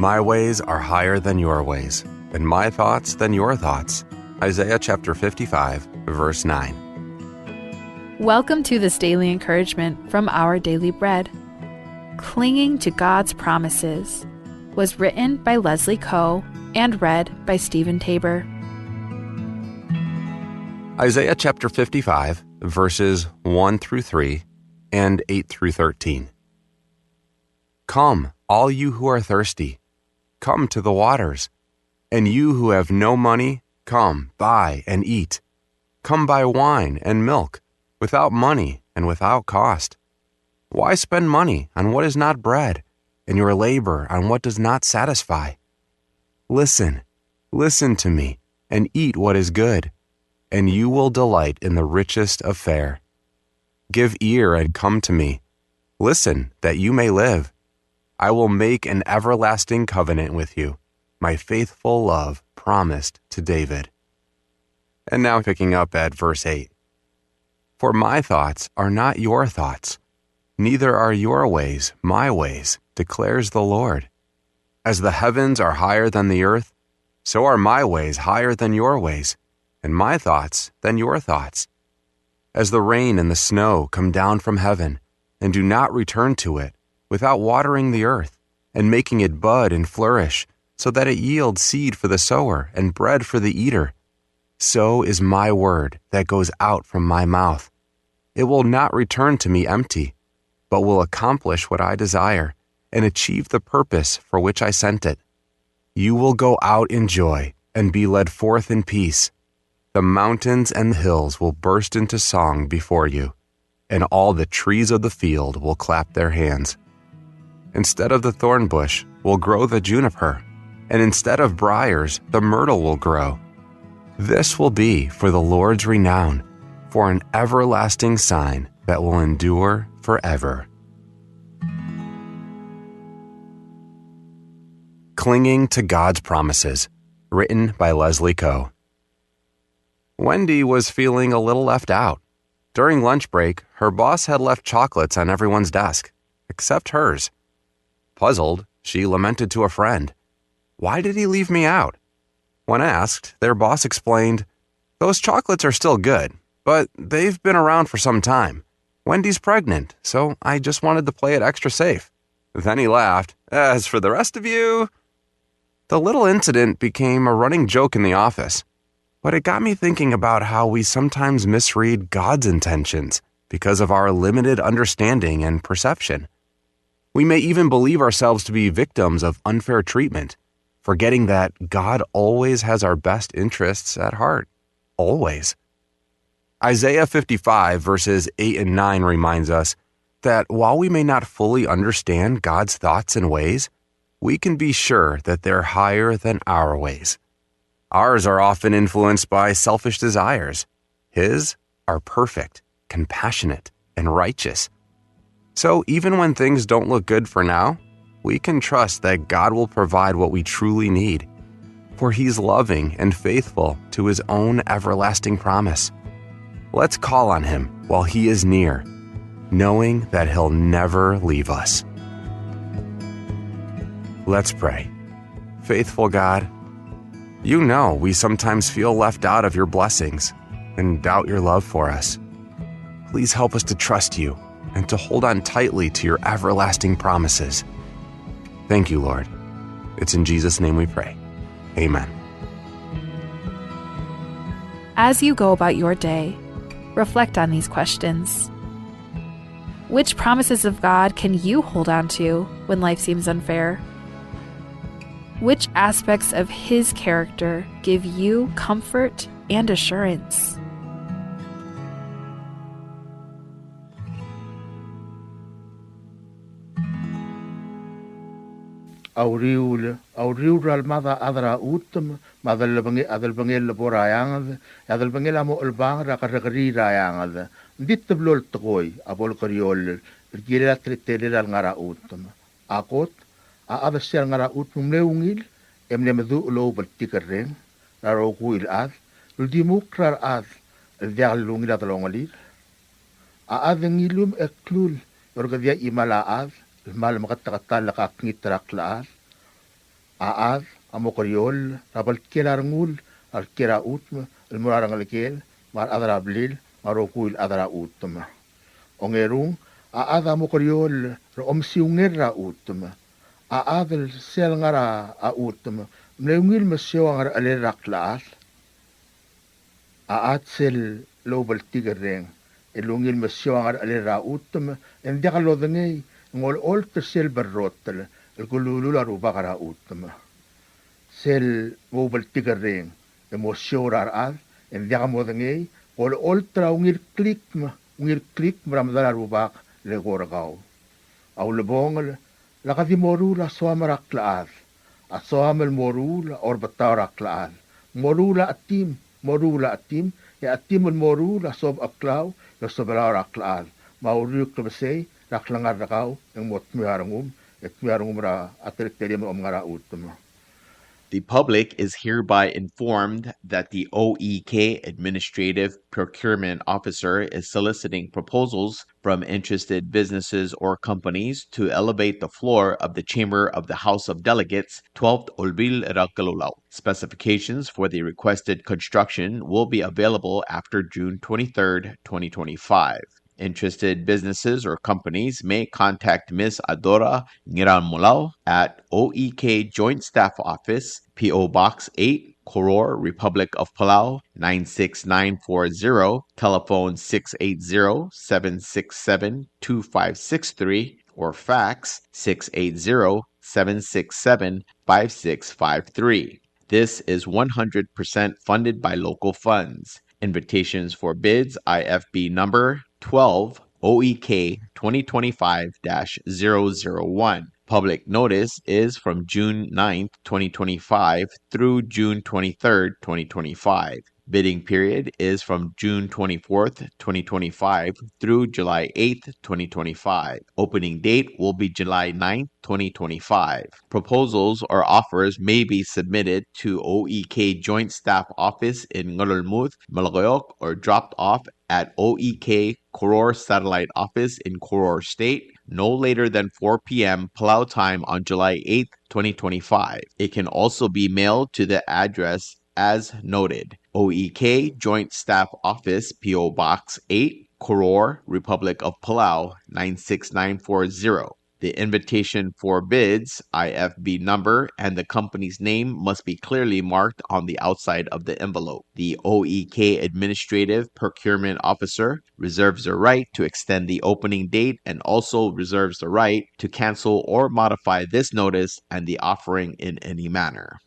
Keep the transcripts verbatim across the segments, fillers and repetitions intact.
My ways are higher than your ways, and my thoughts than your thoughts. Isaiah chapter fifty-five, verse nine. Welcome to this daily encouragement from Our Daily Bread. Clinging to God's Promises was written by Leslie Koh and read by Stephen Tabor. Isaiah chapter fifty-five, verses one through three and eight through thirteen. Come, all you who are thirsty, come to the waters. And you who have no money, come, buy and eat. Come buy wine and milk without money and without cost. Why spend money on what is not bread, and your labor on what does not satisfy? Listen, listen to me, and eat what is good, and you will delight in the richest of fare. Give ear and come to me. Listen, that you may live. I will make an everlasting covenant with you, my faithful love promised to David. And now picking up at verse eight. For my thoughts are not your thoughts, neither are your ways my ways, declares the Lord. As the heavens are higher than the earth, so are my ways higher than your ways, and my thoughts than your thoughts. As the rain and the snow come down from heaven, and do not return to it, without watering the earth, and making it bud and flourish, so that it yields seed for the sower and bread for the eater, so is my word that goes out from my mouth. It will not return to me empty, but will accomplish what I desire and achieve the purpose for which I sent it. You will go out in joy and be led forth in peace. The mountains and the hills will burst into song before you, and all the trees of the field will clap their hands. Instead of the thorn bush will grow the juniper, and instead of briars, the myrtle will grow. This will be for the Lord's renown, for an everlasting sign that will endure forever. Clinging to God's Promises, written by Leslie Koh. Wendy was feeling a little left out. During lunch break, her boss had left chocolates on everyone's desk, except hers. Puzzled, she lamented to a friend, "Why did he leave me out?" When asked, their boss explained, "Those chocolates are still good, but they've been around for some time. Wendy's pregnant, so I just wanted to play it extra safe." Then he laughed. "As for the rest of you," the little incident became a running joke in the office, but it got me thinking about how we sometimes misread God's intentions because of our limited understanding and perception. We may even believe ourselves to be victims of unfair treatment, forgetting that God always has our best interests at heart. Always. Isaiah fifty-five, verses eight and nine reminds us that while we may not fully understand God's thoughts and ways, we can be sure that they're higher than our ways. Ours are often influenced by selfish desires. His are perfect, compassionate, and righteous. So even when things don't look good for now, we can trust that God will provide what we truly need, for he's loving and faithful to his own everlasting promise. Let's call on him while he is near, knowing that he'll never leave us. Let's pray. Faithful God, you know we sometimes feel left out of your blessings and doubt your love for us. Please help us to trust you and to hold on tightly to your everlasting promises. Thank you, Lord. It's in Jesus' name we pray. Amen. As you go about your day, reflect on these questions. Which promises of God can you hold on to when life seems unfair? Which aspects of His character give you comfort and assurance? A uriul, a uriul er a lemad a chad er a chutem, me a delebenge-, a delebengel el bo er a eanged, e a delebengel a mo chelebangel er a kerrekeriil er a eanged. Ng di teblo el tekoi a bo lekeriolel el kirel a teletelel a lengar a chutem. A kot, a chad er se el ngar a chutem ng mle ungil e mle meduch el oub el tikerreng er a rokui el chad, el di mukl er a rechad el diak lungil a delongelir. A chad e ng ilumech e klul e orrekedii a chimal a chad el kmal meketeketang el kakngit er a klechad. A chad a mo keriol er a bltkil a rengul er a kiei er a chutem el mo er a rengelekel me a rechad er a blil me a rokui el chad er a chutem. Ongerung, a chad a mo keriol er a omesiungel er a chutem. A chad el sel ngar er a chutem, mle ungil mesiou a ngerechelel er a klechad. A chad sel loubeltik el reng el ungil mesiou a ngerechelel er a chutem, e ng diak lodengei, ng olecholt er sel berrotel el kelulul a rubak er a chutem. Sel moubeltik el reng e mosiou er a rechad, e ng diak modengei, ng olecholt er a ungil klikm, ungil klikm er a medal a rubak el eko er kau. A ulebongel, lak di moruul a soam er a klechad. A soam el moruul a orbetau er a klechad. Moruul a chetim, moruul a chetim, e a chetim el moruul a sobecheklau e osebelau er a klechad. Me a uriul klebesei er a klengar er kau e ng mo dmeu a rengum, e dmeu a rengum er a teletelem el omngar er a chutem. The public is hereby informed that the O E K Administrative Procurement Officer is soliciting proposals from interested businesses or companies to elevate the floor of the Chamber of the House of Delegates, twelfth Olbiil er a Kelulau. Specifications for the requested construction will be available after June twenty-third, twenty twenty-five. Interested businesses or companies may contact Miss Adora Ngiramulau at O E K Joint Staff Office, P O Box eight, Koror, Republic of Palau, nine six nine four zero, telephone six eight zero, seven six seven, two five six three, or fax six eight zero, seven six seven, five six five three. This is one hundred percent funded by local funds. Invitations for bids, I F B number twelve, O E K twenty twenty-five dash zero zero one. Public notice is from June ninth, twenty twenty-five through June twenty-third, twenty twenty-five. Bidding period is from June twenty-fourth, twenty twenty-five through July eighth, twenty twenty-five. Opening date will be July ninth, twenty twenty-five. Proposals or offers may be submitted to O E K Joint Staff Office in Ngerulmud, Melekeok, or dropped off at O E K Koror Satellite Office in Koror State no later than four p.m. Palau time on July eighth, twenty twenty-five. It can also be mailed to the address as noted. O E K Joint Staff Office, P O Box eight, Koror, Republic of Palau, nine six nine four zero. The invitation for bids, I F B number, and the company's name must be clearly marked on the outside of the envelope. The O E K Administrative Procurement Officer reserves the right to extend the opening date and also reserves the right to cancel or modify this notice and the offering in any manner.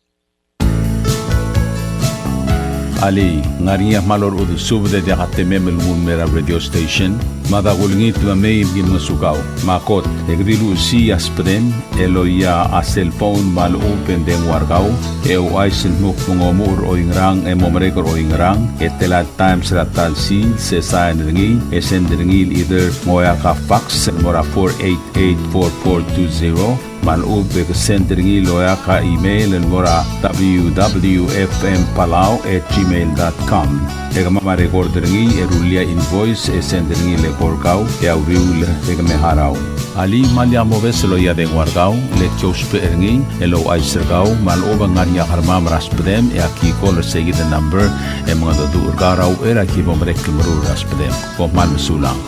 Alii, ng ngar er ngii a kmal orechudel subed e diak a temem el nguu el mei er a radio station? Mada kulengit me mei me ki mngesukau. Me a kot, e ke di luchesii a subedem el loia a cellphone me a lechub e ng dengua er kau, e ouchais el dmu kmo ng omuchel er oingerang e mo merek er oingerang, e tela el times er a ta el sils, e sain er ngii, e send er ngii el either ng oeak a fax el mo er a four eight eight four four two zero, me a lechub e ke send er ngii el oeak a email el mo er a W W F M Palau at gmail dot com. E kemam a record er ngii e rullii a invoice e send er ngii el eko er kau e a uriul e ke me harau. Alii, me lak mobes el loia a dengua er kau, le ki ousbech er ngii el ouchais er kau me a lechub e ng ngar er ngii a kermam er a subedem e aki call er seikid el number e mengedecheduch er kau er a uchei er a ki bo merek el meruul er a subedem. Kom kmal mesulang.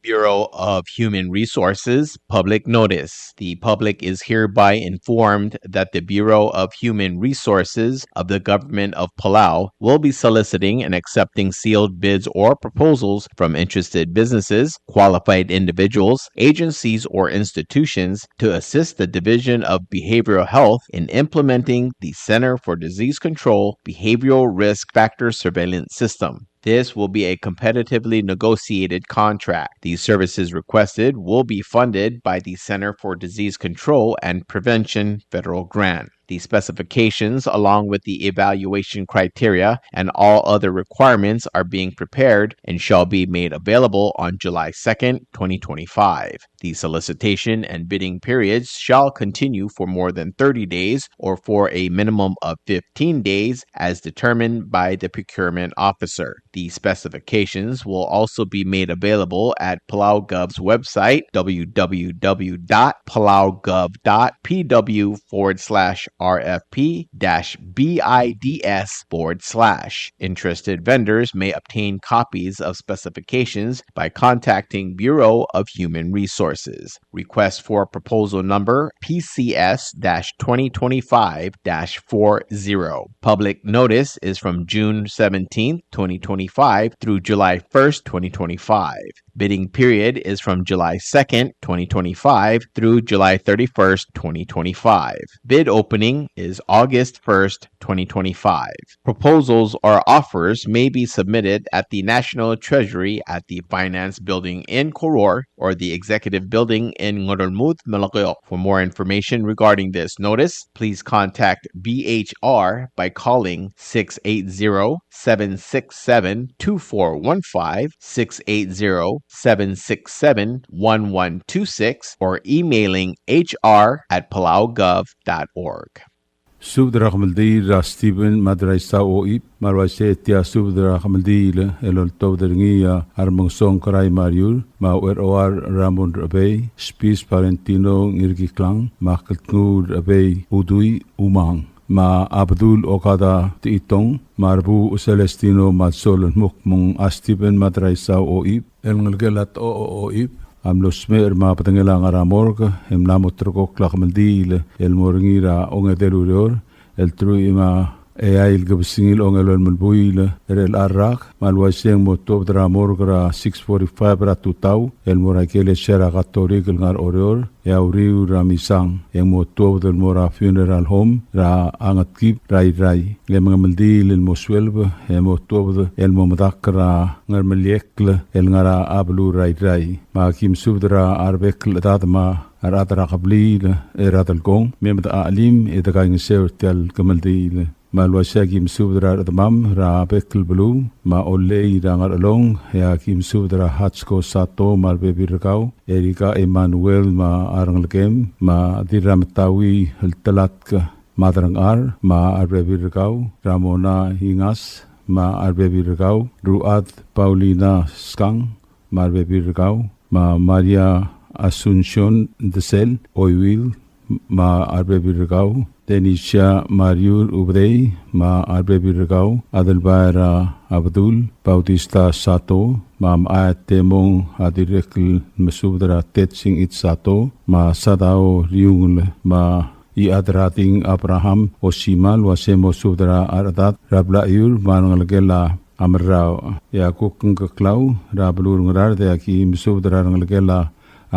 Bureau of Human Resources, public notice. The public is hereby informed that the Bureau of Human Resources of the Government of Palau will be soliciting and accepting sealed bids or proposals from interested businesses, qualified individuals, agencies, or institutions to assist the Division of Behavioral Health in implementing the Center for Disease Control Behavioral Risk Factor Surveillance System. This will be a competitively negotiated contract. The services requested will be funded by the Center for Disease Control and Prevention federal grant. The specifications, along with the evaluation criteria and all other requirements, are being prepared and shall be made available on July second, twenty twenty-five. The solicitation and bidding periods shall continue for more than thirty days or for a minimum of fifteen days as determined by the procurement officer. The specifications will also be made available at Palau Gov's website, w w w dot palau gov dot p w forward slash r f p dash b i d s forward slash. Interested vendors may obtain copies of specifications by contacting Bureau of Human Resources. Request for proposal number P C S dash twenty twenty-five dash four zero. Public notice is from June seventeenth, twenty twenty-five through July first, twenty twenty-five. Bidding period is from July second, twenty twenty-five through July thirty-first, twenty twenty-five. Bid opening is August first, twenty twenty-five. Proposals or offers may be submitted at the National Treasury at the Finance Building in Koror or the Executive Building in Ngerulmud, Melekeok. For more information regarding this notice, please contact B H R by calling six eight zero, seven six seven, two four one five, six eight zero, seven six seven, one one two six, or emailing H R at palaugov dot org. Subed er a kemeldiil er a Stephen Madraisau Oib, me a le uaisei e tia subed er a kemeldiil el oltobed er ngii a Remengesong Kerai Mariur, me a Ucheroar Ramon Rechebei, Spis Valentino Ngirkiklang, me a Keltnguul Rechebei Udui Umang, me a Abdul Okada Techitong, me a Rebuuch Celestino Malsol el kmo ng a Stephen Madraisau Oib, el ngelekel a Techoch Oib, a mlo smecher me a bedengel a ngar er a morgue, e mla mo ulterekokl a kemeldiil el mo er ngii er a ongedei el ureor, el teruich me a eai el kebesengil a ongelolem el buil er chelecha el rak, me a le uaisei e ng mo tuobed er a morgue er a six forty-five er a tutau, el mo er a ikelesia er a Katolik el ngar er a Oreor, e a uriul er a misang, e ng mo tuobed el mo er a funeral home er a Ngetkib er a Irrai. E mengemeldiil el mo sueleb, e mo tuobed el mo medakl er a Ngermeliekl el ngar er a beluu er a Irrai. Me aki mesubed er a rebek el chedad me a rechad er a kebliil er a Delkong, me mdak a chelim e dekaingeseu er tia el kemeldiil. Me a le uaisei aki mesubed er a rechedemam er a bek el beluu, me a Ollei er a Ngerchelong, e aki mesubed er a Hatsko Sato me a rebebil er kau, Erika Emmanuel me a rengelekem, me a Dirrametaui el Telatk me a Derengchar me a rebebil er kau, Ramona Ingas me a rebebil er kau, Ruad Paulina Skang me a rebebil er kau, me a Maria Asuncion Desel Oiwil me a rebebil er kau, Denisia Mariur Ubedei me a rebebil er kau, Adelbai er a Abdul Bautista Sato, me a Mechai Temong, a dirrek el mesubed er a Tetsing It Sato, me a Sadao Riungel, me a Iadrading Abraham Osima, el uase mo subed er a rechedad er a Blaiur me a rengelekel a Merrau. E a kuk Ngkeklau er a beluu er a Ngaraard, e aki mesubed er a rengelekel a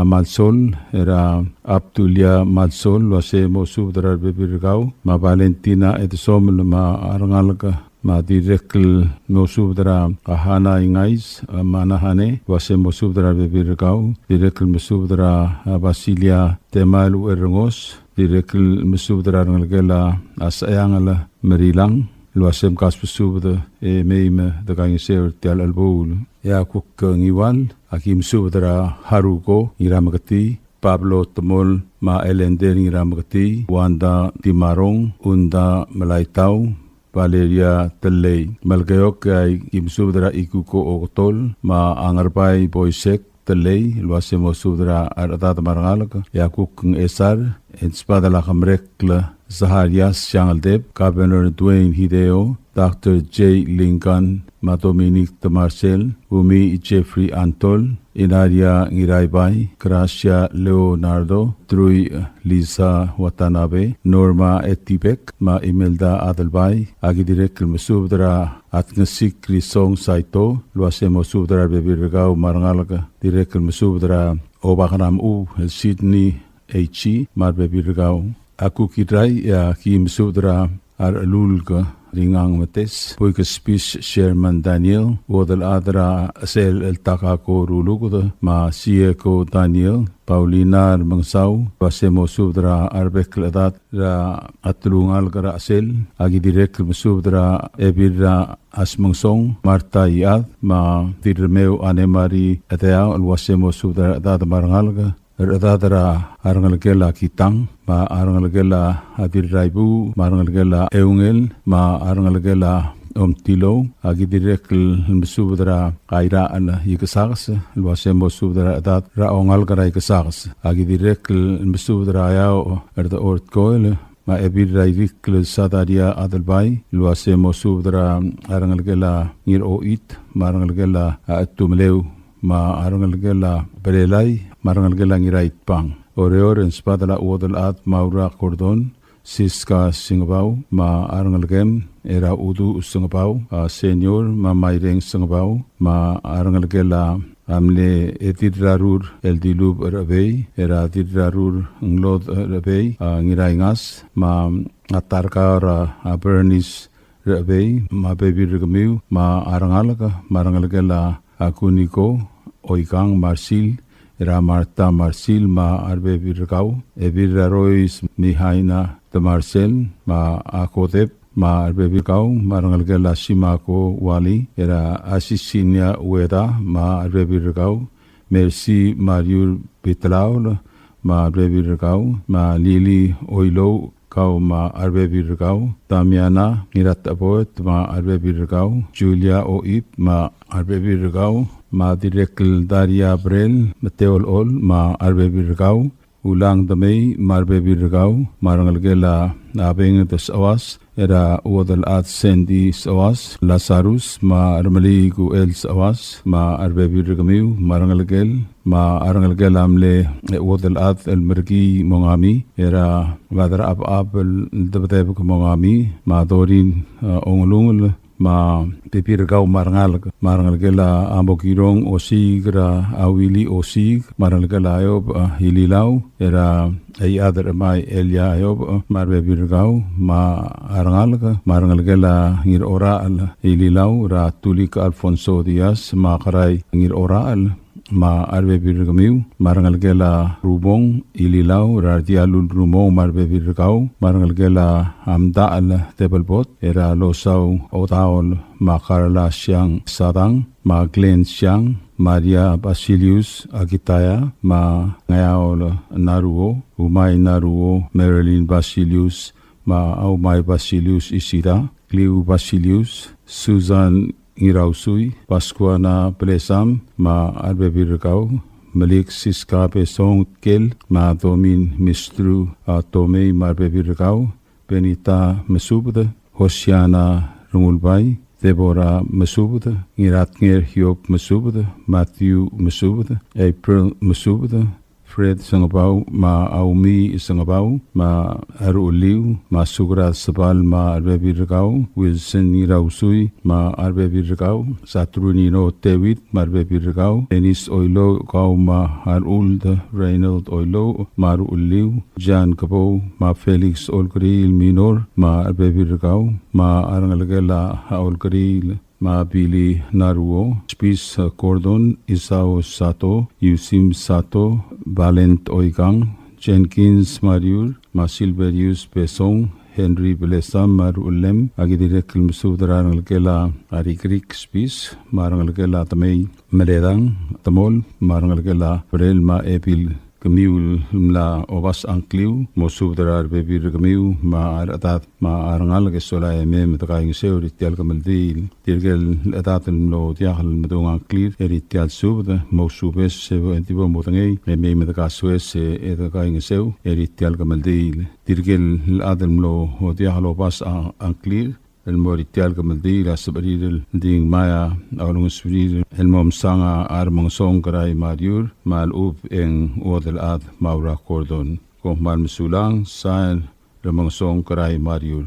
Malsol, er a Abdulia Malsol, el uase mo subed er a rebebil er kau, me a Valentina Edesomel me a rengalek, me a dirrek el mo subed er a Hana Ingais, me a Nahane, el uase mo subed er a rebebil er kau, dirrek el mesubed er a Basilia Temael Uerengos, dirrek el mesubed er a rengelekel a Secheangel Merilang, el uase mkasbesubed e mei me dekaingeseu er tia el chelebuul. E a kuk Ngiwal, aki mesubed er a Haruko Ngirameketii, Pablo Temol me a Elender Ngirameketii, Wanda Timarong, Unda Melaitau, Valeria Tellei. Melekeok, e aki mesubed er a Ikuko Oketol me a Ngerbai Boisek Tellei, el uase mo subed er a rechedad me a rengalek. E a kuk Ngchesar, e ng subedel a Kemrekl Zaharias Siangeldeb, Governor Duane Hideo, Doctor Jay Lincoln, me a Dominic Temarsel, Umi Jeffrey Antol, Inaria Ngiraibai, Gracia Leonardo, Trui Lisa Watanabe, Norma Etibek, me a Imelda Adelbai. Aki dirrek el mesubed er a Atngesik Risong Saito, el uase mo subed er a rebebil er kau me a rengalek. Dirrek el mesubed er a Obak er a Mechub el Sydney H. me a rebebil er kau. A kuk Irrai, e aki mesubed er a Rechelulk Ringang Metes, Buik Spis Sherman Daniel, Uodelchad er a Chesel el Takako Ruluked, me a Sieko Daniel, Paulina Remengesau, el uase mo subed er a rebek el chedad er a telungalek er a Chesel, a ki dirrek el mesubed er a Ebil er a Asmengesong, Martha Iad, me a Dirremeu Anne Marie Edeau, el uase mo subed er a rechedad me a rengalek, er a rechedad er a rengelekel a Kitang, me a rengelekel a Dirraibuuch, me a rengelekel a Eungel, me a rengelekel a Omtilou, a ki dirrek el mesubed er a Irachel Ikesakes, el uase mo subed er a rechedad er a ongalek er a Ikesakes. A ki dirrek el mesubed er a Eau er a Ortkoel, me a Ebil er a Irikl Sadaria Adelbai, el uase mo subed er a rengelekel a Ngiroit, me a rengelekel a Chetumeleu, me a rengelekel a Belelai, me a rengelekel a Ngiraitbang. Oreor e ng subedel a Uodelchad Maura Gordon, Siska Sengebau, me a rengelekem, er a Uduch Sengebau, a Senior, me a Maireng Sengebau, me a rengelekel a mle Edirrarur el Dilubech er a Chebei, er a Dirrarur Nglodech er a Chebei, a Ngiraingas, me a Tarkau er a Bernice er a Chebei, me a rebebil er kemiu, me a rengalek, me a rengelekel a Kuniko Oikang Marsil, er a Martha Marsil, me a rebebil er kau, Ebil er a Rois Mihaina de Marcel, me a Kodep, me a rebebil er kau, me a rengelekel a Simako Wali, er a Asisinia Ueda, me a rebebil er kau, Mercy Mariur Bitlaul, me a rebebil er kau, me a Lili Oilou, kau me a rebebil er kau, Damiana Ngiratecheboet me a rebebil er kau, Julia Oib me a rebebil er kau, me a dirrek el Daria Brel, Meteolechol me a rebebil er kau, Ulang Demei me a rebebil er kau, me a rengelekel a Benged Sechewas, er a Uodelchad Sandy Sechewas, Lazarus me a Remeliik Uchel Sechewas, me a rebebil er kemiu, me a rengelekel, me a rengelekel a mle Uodelchad el Merkii Mongami, er a Baderchebecheb el Debedebek Mongami, me a Dorin, e, Ongelungel, me a rebebil er kau me a rengalek, me a rengelekel a Mokirong Osiik, er a Willy Osiik, me a rengelekel a Eob, e, Ililau, er a Eiader Emai Elia Eob, e, me a rebebil er kau, me a rengalek, me a rengelekel a Ngirorachel Ililau, er a Tulik Alfonso Diaz, me a Kerai Ngirorachel, me a rebebil er kemiu, me a rengelekel a Rubong Ililau, er a Rdialul Rubong me a rebebil er kau, me a rengelekel a Mdachel Tebelbot, er a Losau Otaol, me a Karla Siang Sadang, me a Glenn Siang, Maria Basilius Akitaya, me a Ngeaol Naruo, Umai Naruo, Marilyn Basilius, me a Umai Basilius Isida, Kliu Basilius, Susan Ngirausui, Pascuana Blesam, me a rebebil er kau, Melik Siska Besong Tkel, me a Domin Mistru, a Tomei me a rebebil er kau, Benita Mesubed, Hosiana Rengulbai, Deborah Mesubed, Ngiratnger Hiob Mesubed, Matthew Mesubed, April Mesubed, Fred Sengebau, me a Aumi Sengebau, me a Ruliu, me a Sukrad Sebal me a rebebil er kau, Wilson Ngirausui me a rebebil er kau, Saturnino David me a rebebil er kau, Dennis Oilouch kau me a Aruld, Reynold Oilouch me a Ruliu, Jan Kebou me a Felix Olkeriil Minor me a rebebil er kau, me a rengelekel a Olkeriil, me a Billy Naruo, Spis Gordon, Isao Sato, Yusim Sato, Valent Oikang, Jenkins Mariur, me a Silverius Besong, Henry Blesam me a Rullem, a ki dirrek el mesubed er a rengelekel a Rikrik Spis, me a rengelekel a Temei Meledang Temol, me a rengelekel a Brel me a Ebil, kemiu el mla obas a ngkliu, mosubed er a rebebil er kemiu, me a rechedad, me a rengalek e sola e mei me dekaingeseu er tia el kemeldiil. Tirke el chedad el mlo diak el medung a ngklir er tia el subed, mousubes e bo, e di bo modengei, e mei me dekasoes e dekaingeseu er tia el kemeldiil. Tirke el chad el mlo diak lobas a ngklir, el mo er tia el kemeldiil a sebechir el di ngmai a ulengeseu er tir el mo msang a Remengesong Kerai Mariur, me a lechub e ng Uodelchad Maura Gordon. Kom kmal mesulang, sain Remengesong Kerai Mariur.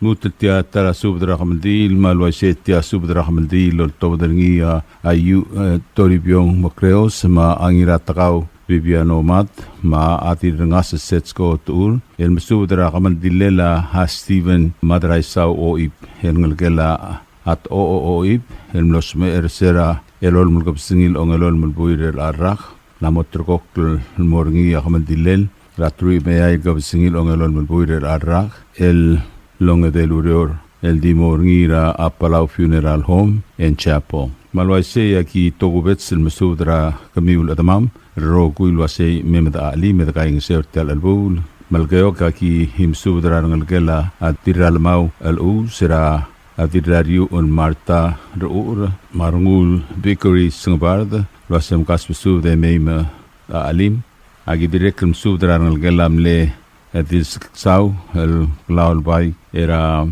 Lmuut el tia ta er a subed er a kemeldiil, me a le uaisei tia subed er a kemeldiil el oltobed er ngii a Iu, e, Toribiong Mekreos, me a Ngiratekau Viviano Mad, me a Dirrengasel Setsko Tuur, el mesubed er a kemeldillel a Stephen Madraisau Oib, el ngelekel a At O O Oib, el mlo smecher er se er a elolem el kebesengil ongelolem el buil er a rak, el mo ulterekokl el mo er ngii a kemeldillel er a truich me a eai el kebesengil ongelolem el buil er a rak, el ongedei el ureor, el di mo er ngii er a Palau Funeral Home and Chapel. Me a le uaisei e aki tokubets el mesubed er kemiu el chedemam el rokui el uaisei me mdak a chelim e dekaingeseu er tia el chelebuul. Melekeok e aki mesubed er a rengelekel a Dirralemau el Uus, er a Dirrariuch el Martha Rechucher, me a Renguul Vickery Sengebard, el uaisei mkasbesubed e mei me a chelim. Aki dirrek el mesubed er a rengelekel a mle Edil Seksau el Klaulbai, er a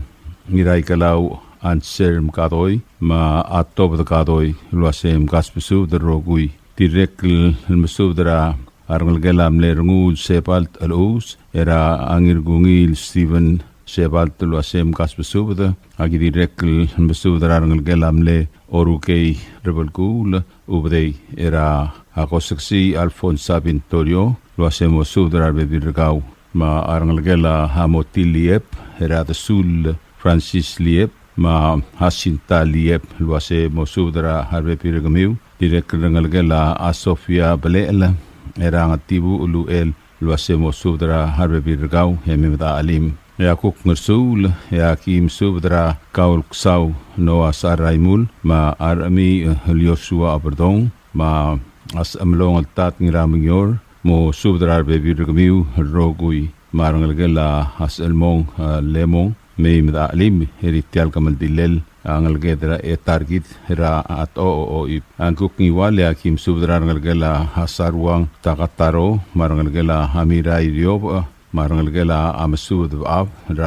Ngiraikelau Anser Mkadoi, me a Tobed Kadoi, el uaisei mkasbesubed el rokui. Dirrek el mesubed er a rengelekel a mle Renguul Sebalt el Uus, er a Ngirkungiil Stephen Sebalt el uaisei mkasbesubed. Aki dirrek el mesubed er a rengelekel a mle Orukei Rebelkuul Ubedei, er a Koseksii Alfonsa Vintorio, el uaisei mosubed er a rebebil er kau. Me a rengelekel a Motil Liep, er a Desul Francis Liep, me a Jacinta Liep, el uaisei mosubed er a rebebil er kemiu. Dirrek el rengelekel a Sofia Belechel, er a Ngetibuchel Uchel, el uaisei mosubed er a rebebil er kau e mei me mdak a chelim. E a kuk Ngersuul, e aki mesubed er kau el Ksau Noah Saraimul, me a Rechemiich el Joshua Oberdong, me a Sechemelong el Tad Ngiramengior, mosubed er a rebebil er kemiu el rokui. Me a rengelekel a Sechelmong, e, Lemong, mei me mdak a chelim er tia el kemeldillel a ngeleked er a ta er kid er a At O O Oib. A kuk Ngiwal e aki mesubed er a rengelekel a Saruang Takataro, me a rengelekel a Mirai Riobech, me a rengelekel a Mesubed Bechab, er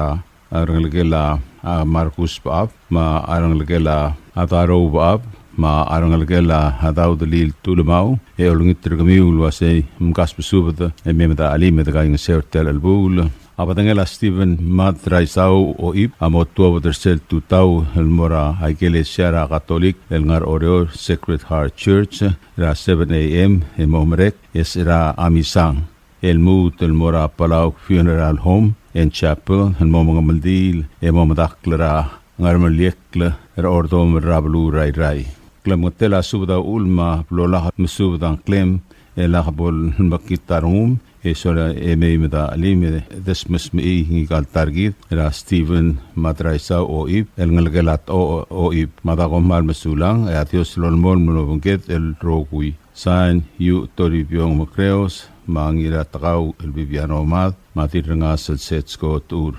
a rengelekel a Markus Bechab, me a rengelekel a Darou Bechab, me a rengelekel a Daudelil Tulemau, e olengit er kemiu el uaisei mkasbesubed e mei me mdak a chelim e dekaingeseu er tia el chelebuul. A bedengel a Stephen Madraisau Oib a mo tuobed er sel tutau el mo er a ikelesia er a Katolik el ngar er a Oreor Sacred Heart Church er a seven A M e mo merek e se er a misang el lmuut el mo er a Palau Funeral Home and Chapel el mo mengemeldiil e mo medakl er a Ngermeliekl er a Ordomel er a beluu er a Irrai. Klemengetel a subed a uchul me a bo lak mesubed a ngklem e lak bo lemekngit a rengum e sola e mei me mdak a chelim e desmesmechii ngika el ta er kid er a Stephen Madraisau Oib el ngelekel a At O O Oib. Me a da kom kmal mesulang e a Dios a lolemolem el obengked el rokui. Sain, Iuch Toribiong Mekreos, me a Ngiratekau el Bibiano Mad, me a Dirrengasel Setsko Tuur.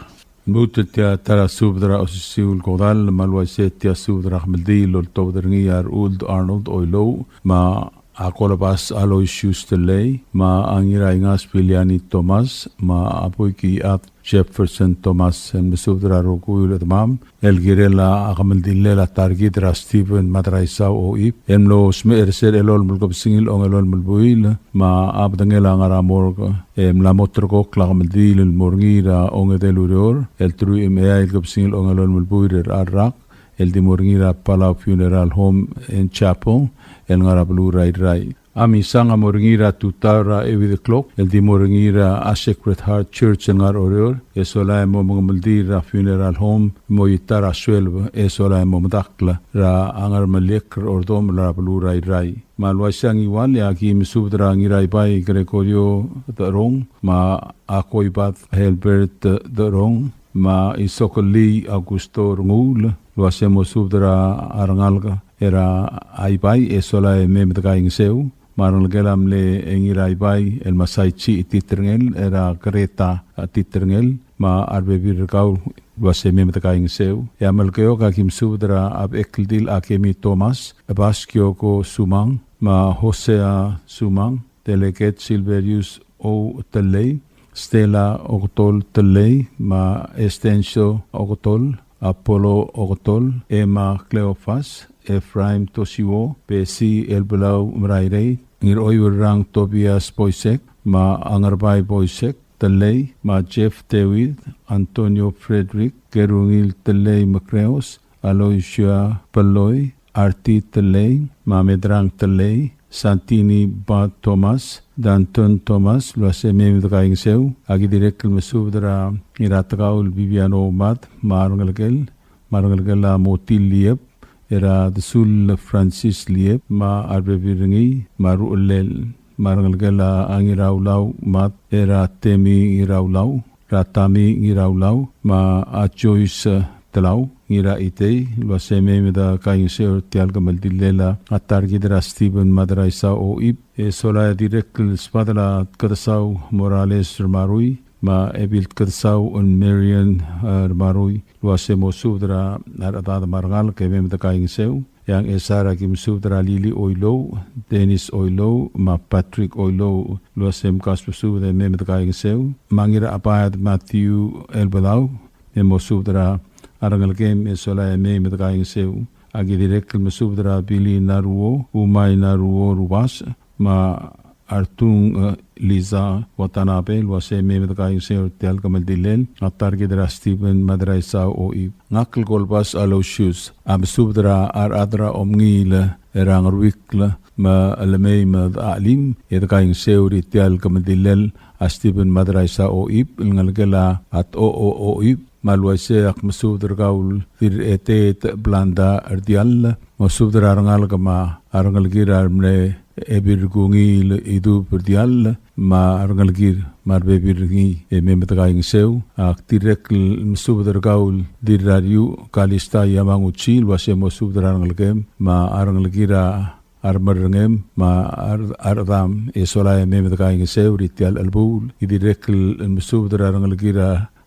Lmuut el tia ta er a subed er a osisiu el kodall, me a le uaisei e tia subed er a kemeldiil el oltobed er ngii a Rechuld Arnold Oilouch, me a Kolobas Aloysius Tellei, me a Ngiraingas Biliani Thomas, me a Boikiad Jefferson Thomas, el mesubed er a rokui el chedemam el kirel a kemeldillel a ta er kid er a Stephen Madraisau Oib, el mlo smecher er sel elolem el kebesengil ongelolem el buil, me a bedengel a ngar er a morgue, e mla mo ulterekokl a kemeldiil el mo er ngii er a ongedei el ureor, el teruich me a eai el kebesengil ongelolem el buil er a rak, el di mo er ngii er a Palau Funeral Home and Chapel, el ngar er a beluu er a Irrai. A misang a mo er ngii er a tutau er a eight o'clock, el di mo er ngii er a Sacred Heart Church el ngar er a Oreor, e sola e mo mengemeldiil er a funeral home, mo ta er a twelve, e sola e mo medakl er a Ngermeliekl er a Ordomel er a beluu er a Irrai. Me a le uaisei a Ngiwal e aki mesubed er a Ngiraibai Gregorio Derong, me a Koibad Helbert Derong, me a Isokelii Augusto Renguul, el uaisei mosubed er a rengalek er a Ibai e sola e mei me dekaingeseu, me a rengelekel a mle Ngiraibai el Masaichi Titerngel, er a Greta Titerngel, me a rebebil er kau el uaisei mei me dekaingeseu. E a Melekeok aki mesubed er a Bechekldil Akemi Thomas, Ebas Kioko Sumang, me a Hosea Sumang, Delegate Silverius O. Tellei, Stella Okotol Tellei, me a Estencio Okotol, Apollo Okotol, Emma Cleofas, Ephraim Tosiwo, Besi Elbelau Merairei, Ngiroiurrang Tobias Boisek, me a Ngerbai Boisek Tellei, me a Jeff David, Antonio Frederick, Kerungil Tellei Mekreos, Aloysia Peloi, Arti Tellei, me a Medrang Tellei, Santini Ba Thomas, Danton Thomas, el uase mei me dekaingeseu. Aki dirrek el mesubed er a Ngiratekau el Bibiano Mad, me a rengelekel, me a rengelekel a Motil Liep, er a Desul Francis Liep, me a rebebil er ngii, me a ruchellel, me a rengelekel a Ngiraulau Mad, er a Temi Ngiraulau, er a Tami Ngiraulau, me a Joyce Telau, Ngiraitei, el uase mei me dekaingeseu er tia el kemeldillel a ta er kid er a Stephen Madraisau Oib, e sola e dirrek el sbadel a Tkedesau Morales Remarui, me a Ebil Tkedesau el Marian, eh, Remarui, el uase mosubed er a rechedad me a rengalek e mei me dekaingeseu. E a Ngchesar aki mesubed er a Lili Oilouch, Dennis Oilouch, me a Patrick Oilouch, el uase mkasbesubed e mei me dekaingeseu. Me a Ngirachebaed Matthew Elbedau, e mosubed er a rengelekem e sola e mei me dekaingeseu. Aki dirrek el mesubed er a Billy Naruo, Umai Naruo Rubas, me a Artung, eh, Liza Watanabe, el uase mei me dekaingeseu er tia el kemeldillel a ta er kid er a Stephen Madraisau Oib. Ngak el Kolbas Aloysius a mesubed er a rechad er a Omngiil er a Ngeruikl me le mei me dechelim e dekaingeseu er tia el kemeldillel a Stephen Madraisau Oib, el ngelekel a Tocho Oib, me a le uaisei ak mesubed er kau el Dirretet Blanda Rdiall, mosubed er a rengalek me a rengelekir a re mle Ebil Kungiil Idub Rdiall, me a rengelekir me a rebebil er ngii e mei me dekaingeseu. Ak dirrek el mesubed er kau el Dirrariuch Kalista Yamaguchi, el uase mosubed er a rengelekem me a rengelekir a a remerrengem me a re-, a rechedam e sola e mei me dekaingeseu er tia el chelebuul. Ki dirrek el mesubed er a rengelekir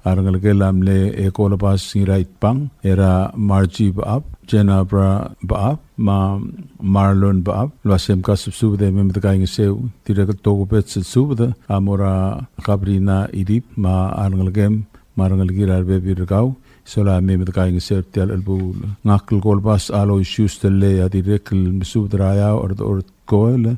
a rengelekel a mle Ekolobas Ngiraitbang, er a Margie Baab, Jenabra Baab, me a Marlon Baab, el uase mkasbesubed e mei me dekaingeseu. Dirrek el tokubets el subed a mo er a Kabrina Idip me a rengelekem me a rengelekir a rebebil er kau, sola e mei me dekaingeseu er tia el chelebuul. Ngak el Kolbas Aloysius Tellei a dirrek el mesubed er a Eau er a Dechor Tkoel,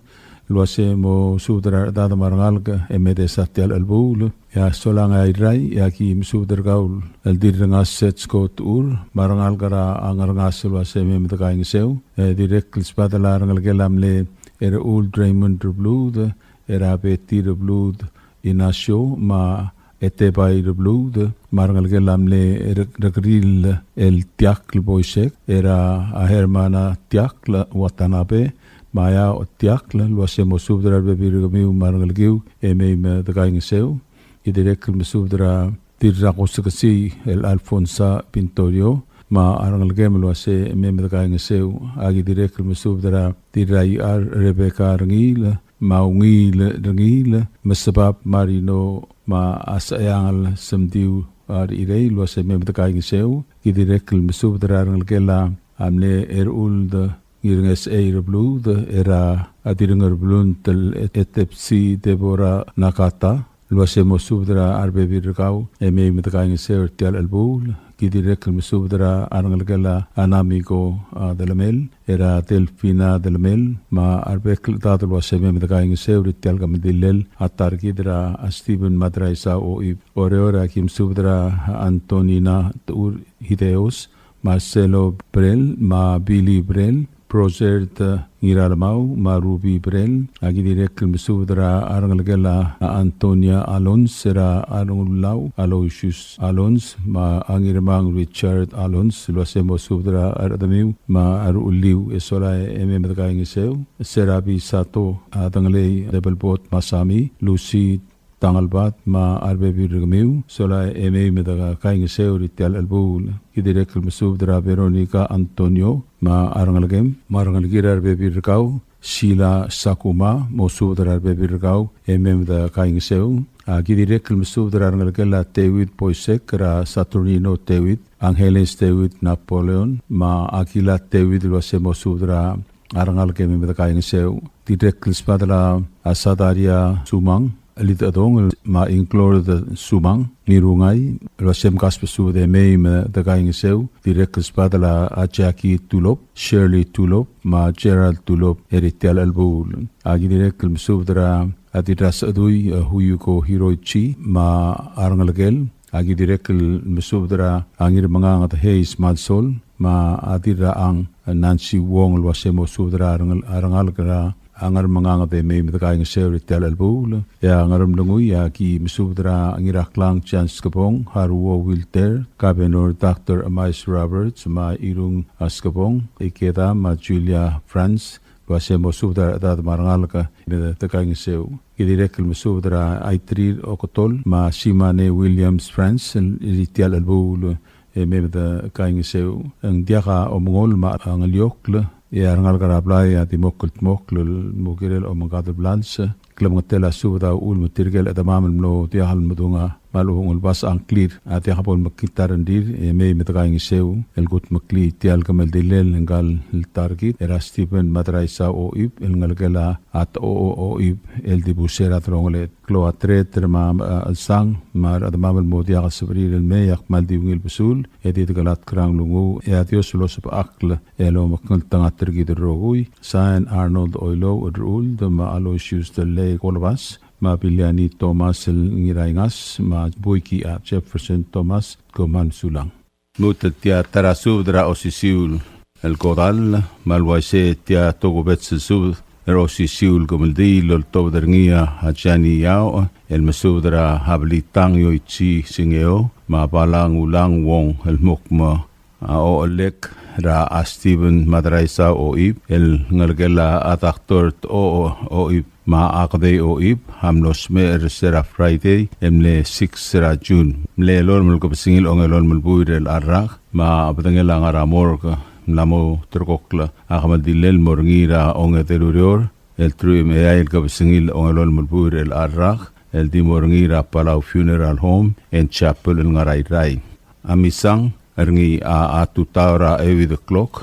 el uase mosubed er a rechedad me a rengalek e mei me desa tia el chelebuul. E a solang e a Irrai, e aki mesubed er kau el Dirrengas Setsko Techur, me a rengalek er a Ngerengas el uase mei me dekaingeseu. E dirrek el sbadel a rengelekel a mle Erechuld Raymond Rebluud, er a Betty Rebluud Inacio, me a Etebai Rebluud, me a rengelekel a mle Re-, Rekeriil el Tiakl Boisek, er a Hermana Tiakl Watanabe, me a Eau Tiakl, el uase mosubed er a rebebil er kemiu me a rengelekiu e mei me dekaingeseu. Ki dirrek el mesubed er a Dirrakosekesii el Alfonsa Pintorio, me a rengelekem el uase mei me dekaingeseu. Aki dirrek el mesubed er a Dirraiar Rebecca Rengiil, me a Ungil Rengiil, Mesebab Marino, me a Saiangel Semdiu a Rechirei, el uase mei me dekaingeseu. Ki dirrek el mesubed er a rengelekel a mle Erechuld Ngirngesechei Rebluud, er a Dirrengerblunt el Etepsi Deborah Nakata, el uase mosubed er a rebebil er kau e mei me dekaingeseu er tia el chelebuul. Ki dirrek el mesubed er a rengelekel a Namiko, a, Delemel, er a Delfina Delemel, me a rebek el chedad el uase mei me dekaingeseu er tia el kemeldillel a ta er kid er a Stephen Madraisau Oib. Oreor, aki mesubed er a Antonina Techur Hideos, Marcelo Brel, me a Billy Brel, Prosert Ngiralemau, me a Ruby Brel. Aki dirrek el mesubed er a rengelekel a Antonia Alons, er a Rengulau Aloysius Alons, me a Ngirmang Richard Alons, el uase mosubed er a rechedemiu me a ruchelliu e sola e mei me dekaingeseu. Serabi Sato, a Dengelei Debelbot Masami, Lucy Tangelbad, me a rebebil er kemiu, sola e mei me dekaingeseu er tia el chelebuul. Ki dirrek el mesubed er a Veronica Antonio, me a rengelekem, me a rengelekir a rebebil er kau, Sheila Sakuma, mosubed er a rebebil er kau e mei me dekaingeseu. A, ki dirrek el mesubed er a rengelekel a David Boisek, er a Saturnino David, Angeles David Napoleon, me a Akila David, el uase mosubed er a rengalek e mei me dekaingeseu. Dirrek el sbadel a Sadaria Sumang, Elidechedong, me a Inglord Sumang, Ngirungai, el uase mkasbesubed e mei me dekaingeseu. Dirrek el sbadel a Jackie Tulop, Shirley Tulop, me a Gerald Tulop, er tia el chelebuul. Aki dirrek el mesubed er a Dirrasechedui, a Huyuko Hiroichi, me a rengelekel. Aki dirrek el mesubed er a Ngirmengang, a Hayes Madsol, me a Dirrachang, Nancy Wong, el uase mosubed er a rengel-, a rengalek er a a Ngermenganged e mei me dekaingeseu er tia el chelebuul. E a Ngeremlengui a ki mesubed er a Ngiraklang John Skebong, Haruo Wilter, Kabenor Doctor Emais Roberts, me a Irung Skebong, Ikeda, me a Julia Franz, el uase mosubed er a rechedad me a rengalek e mei me dekaingeseu. Ki dirrek el mesubed er a Aitrir Oketol, me a Simane Williams Franz, el, er tia el chelebuul e mei me dekaingeseu. Ng diak a omengol me a ngeliokl, e a rengalek er a blai a di mo kldmokl el mo kirel omengkad el blals. Klemengetel a subed a uchul me tirke el chedemam el mlo diak el medung a me a lechub e ng ulebas a ngklir a diak bo lemekngit a rengrir, e mei me dekaingeseu el kudmeklii tia el kemeldilel ngka el ta er kid, er a Stephen Madraisau Oib, el ngelekel a Tocho Oib, el dibus er a delongeled. Klou a tereter me a, a, chelsang me a rechedemam el mo diak el sebechir el mei a kmal di ungil besul, e di dekelatk er a nglunguuch, e a Dios el osebechakl el omekngeltengat er kid el rokui. Sain, Arnold Oilouch Rechuld, me a Aloysius Delei Kolebas, me a Biliani Thomas el Ngiraingas, me a Buiki a Jefferson Thomas, kom kmal mesulang. Lmuut el tia ta er a subed er a osisiu el kodall, me a le uaisei e tia tokubets el subed er a osisiu el kemeldiil el oltobed er ngii a Jani Yao, el mesubed er a Belitang Yoichi Singeo, me a Balang Ulang Wong el mo kmo a ochellek er a Stephen Madraisau Oib, el ngelekel a Doctor Tocho Oib, me a Kedei Oib, a mlo smecher er se er a Friday, el mle six er a June. Mle elolem el kebesengil a ongelolem el buil er chelecha el rak, me a bedengel a ngar er a morgue, mla mo ulterekokl a kemeldilel el mo er ngii er a ongedei el ureor, el teruich me a eai el kebesengil a ongelolem el buil er chelecha el rak, el di mo er ngii er a Palau Funeral Home and Chapel el ngar er a Irrai. A misang, er ngii a, a tutau er a euid el klok,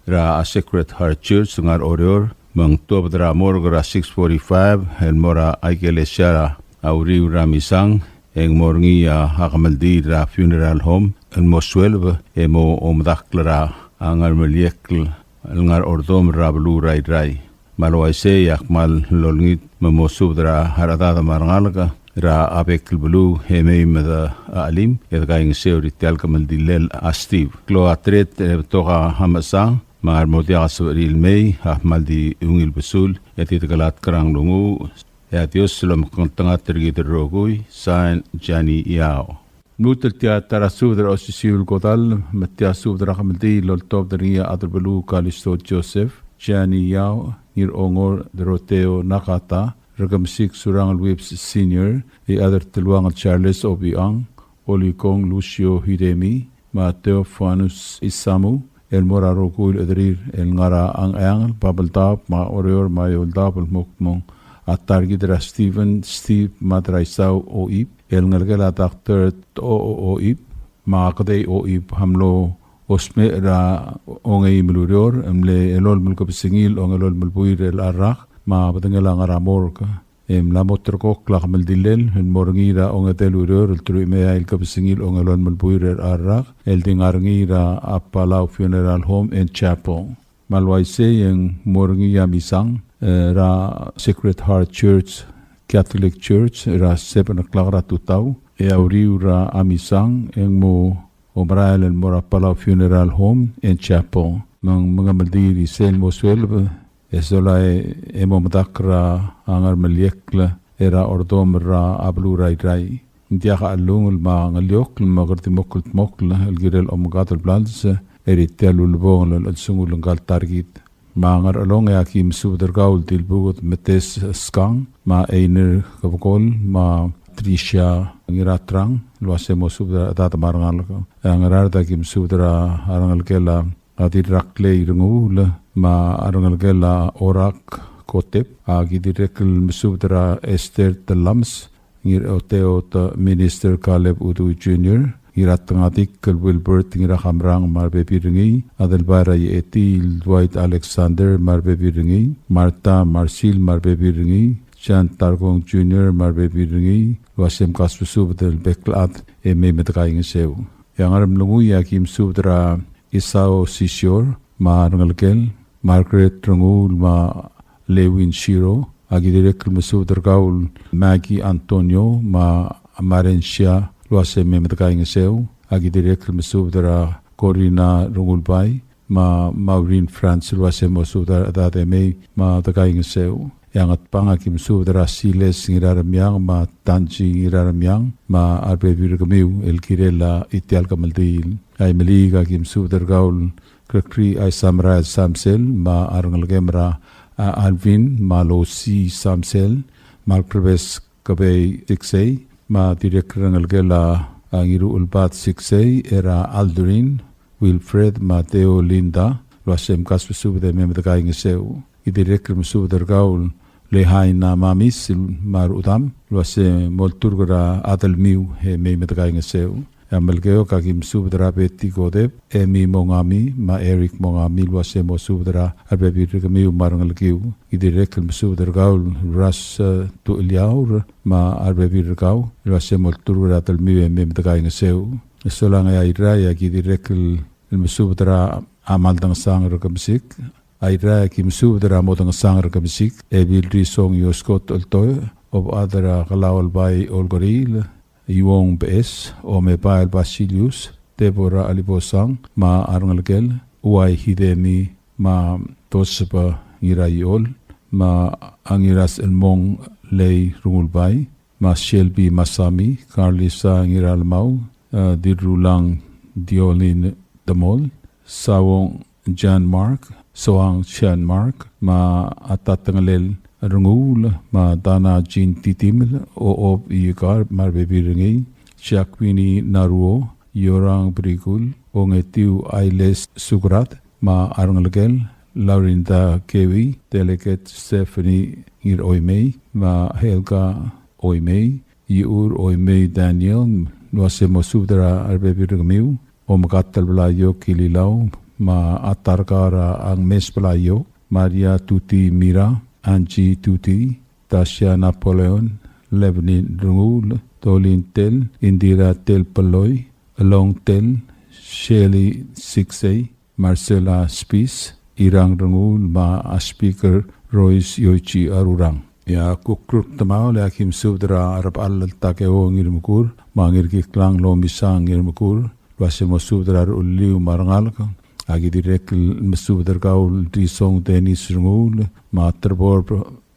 er a Sacred Heart Church, ngar er a Oreor, me ng tuobed er a morgue er a six forty-five, el mo er a ikelesia er a uriul er a misang, e ng mo er ngii a, a kemeldiil er a funeral home, el mo sueleb, e mo omedakl er a, a Ngermeliekl, el ngar er a Ordomel er a beluu er a Irrai. Me a le uaisei e ak kmal olengit me mosubed er a rechedad me a rengalek er a bek el beluu e mei me de chelim e de kaingeseu er tia el kemeldilel a Steve. Klou a tereter e betok a mechesang me a re mo diak a sebechir el mei a kmal di ungil besul e di dekelatk er a nglunguuch e a Dios a lomekngeltengat er kid el rokui. Sain, Jani Yao. Lmuut el tia ta er a subed er a osisiu el kodall, me tia subed er a kemeldiil el oltobed er ngii a Adelbeluu Kalisto Joseph, Jani Yao, Ngirongor Doroteo Nakata, Rekemesik Surangel Whipps Senior, e Aderteluangel Charles Obichang, Olikong Lucio Hidemi, me a Theofanus Isamu, el mo er a rokui el chederir el ngar er a Ngcheangel, Babeldaob, me a Oreor, me a Eouldaob, el mo kmo a ta er kid er a Stephen Steve Madraisau Oib, el ngelekel a Doctor Tocho Oib, me a Kedei Oib, a mlo smecher er a ongeim el ureor, el mle elolem el kebesengil a ongelolem el buil er chelecha el rak, me a bedengel a ngar er a morgue. E mla mo ulterekokl a kemeldilel el mo er ngii er a ongedei el ureor el teruich me a eai el kebesengil a ongelolem el buil er chelecha el rak, el di ngar er ngii er a Palau Funeral Home and Chapel. Me a le uaisei e ng mo er ngii a misang, e, er a Sacred Heart Church, Catholic Church, er a seven o'clock er a tutau, e a uriul er a misang e ng mo omerael el mo er a Palau Funeral Home and Chapel. Me ng mengemeldiil er isei el mo sueleb, e sola e, e mo medakl er a Ngermeliekl er a Ordomel er a beluu er a Irrai. Ng diak a chelungel me a ngeliokl me kede di mo kldmokl el kirel omengkad el blals er tia el ulebongel el chelsengul ngka el ta er kid. Me a Ngerchelong e aki mesubed er kau el Dilbuked Metes Skang, me a Einer Kebekol, me a Tricia Ngiratrang, el uase mosubed er a rechedad me a rengalek. E a Ngaraard e aki mesubed er a rengelekel a Dirraklei Renguul, me a rengelekel a Orak Kotep, aki dirrek el mesubed er a Esther Telames, Ngiroteot Minister Caleb Udui Junior, Ngiratengadik el Wilbert Ngirakamrang me a rebebil er ngii, Adelbai er a Iechetii el Dwight Alexander me a rebebil er ngii, Martha Marsil me a rebebil er ngii, John Tarkong Junior me a rebebil er ngii, el uase mkasusubed el bek el chad e mei me dekaingeseu. E a Ngeremlengui e aki mesubed er a Isao Sisior, me a rengelekel, Margaret Renguul, me a Lewin Shiro, aki dirrek el mesubed er kau el Maggie Antonio, me a Marensia, el uase mei me dekaingeseu, aki dirrek el mesubed er a Corina Rengulbai, me a Maureen France el uase mo subed er a rechedad e mei me dekaingeseu. E a Ngatpang a ki mesubed er a Siles Ngiraremiang me a Tanji Ngiraremiang me a rebebil er kemiu el kirel a tia el kemeldiil. A Imeliik a ki mesubed er kau el Gregory Aisamerael Samsel me a rengelekem er a, a, Alvin me a Losi Samsel me a Krebes Kebei Siksei me a dirrek el rengelekel a, a Ngiruchelbad Siksei er a Aldrin, Wilfred me a Theo Linda el uase mkasbesubed e mei me dekaingeseu. Ki dirrek el mesubed er kau el Lehaina Mamis me a rudam el uase molturk er a delmiu e mei me dekaingeseu. E a Melekeok a ki mesubed er a Betty Kodep, Emi Mongami me a Eric Mongami el uase mo subed er a rebebil er kemiu me a rengelekiu. Ki dirrek el mesubed er kau el Ras, e, Tucheliaur me a rebebil er kau el uase molturk er a delmiu e mei me dekaingeseu. E solang e a Irrai a ki dirrek el mesubed er a Maldangesang er Kemesik. A Irrai a ki mesubed er a Modangesang er Kemesik, Ebil Risong Ioskot Oltoi, Obechad er a Kelaolbai Olkeriil, Iuong Beches, Omebael Basilius, Deborah Alibosang me a rengelekel, Uai Hidemi me a Toseba Ngiraiol me a Ngirasechelmong Lei Rengulbai, me a Shelby Masami, Carlisa Ngiralmau, e, Dirrulang Diolin Demol, Sawong Jan Mark, Soang Jan Mark, me a Tatengelel Renguul, me a Dana Jean Titiml, Ochob Iekar me a rebebil er ngii, Jacqueline Naruo, Yorang Brikul, Ongetiu Ailes Sukrat me a rengelekel, Laurinda Kewi, Delegate Stephanie Ngiroimei me a Helga Oimei, Iur Oimei Daniel, el uase mo subed er a rebebil er kemiu, Omekatel Blaiok Kililau me a Tarkar a Ngmes Blaiok, Maria Tuti Mira, Angie Tuti, Tasia Napoleon, Levnin Renguul, Tolin Tell, Indira Tell Peloi, Elong Tell, Shelly Siksei, Marcela Spis, Irang Renguul me a Speaker Royce Yoichi Arurang. E a Kukruk Temaol e a ki mesubed er a Rebechall el Takeo Ngirmekur me a Ngirkiklang Lomisang Ngirmekur el uase mo subed er a ruchelliu me a rengalek. A ki dirrek el mesubed er kau el Risong Dennis Renguul me a Trevor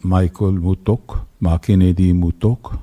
Michael Mutok me a Kennedy Mutok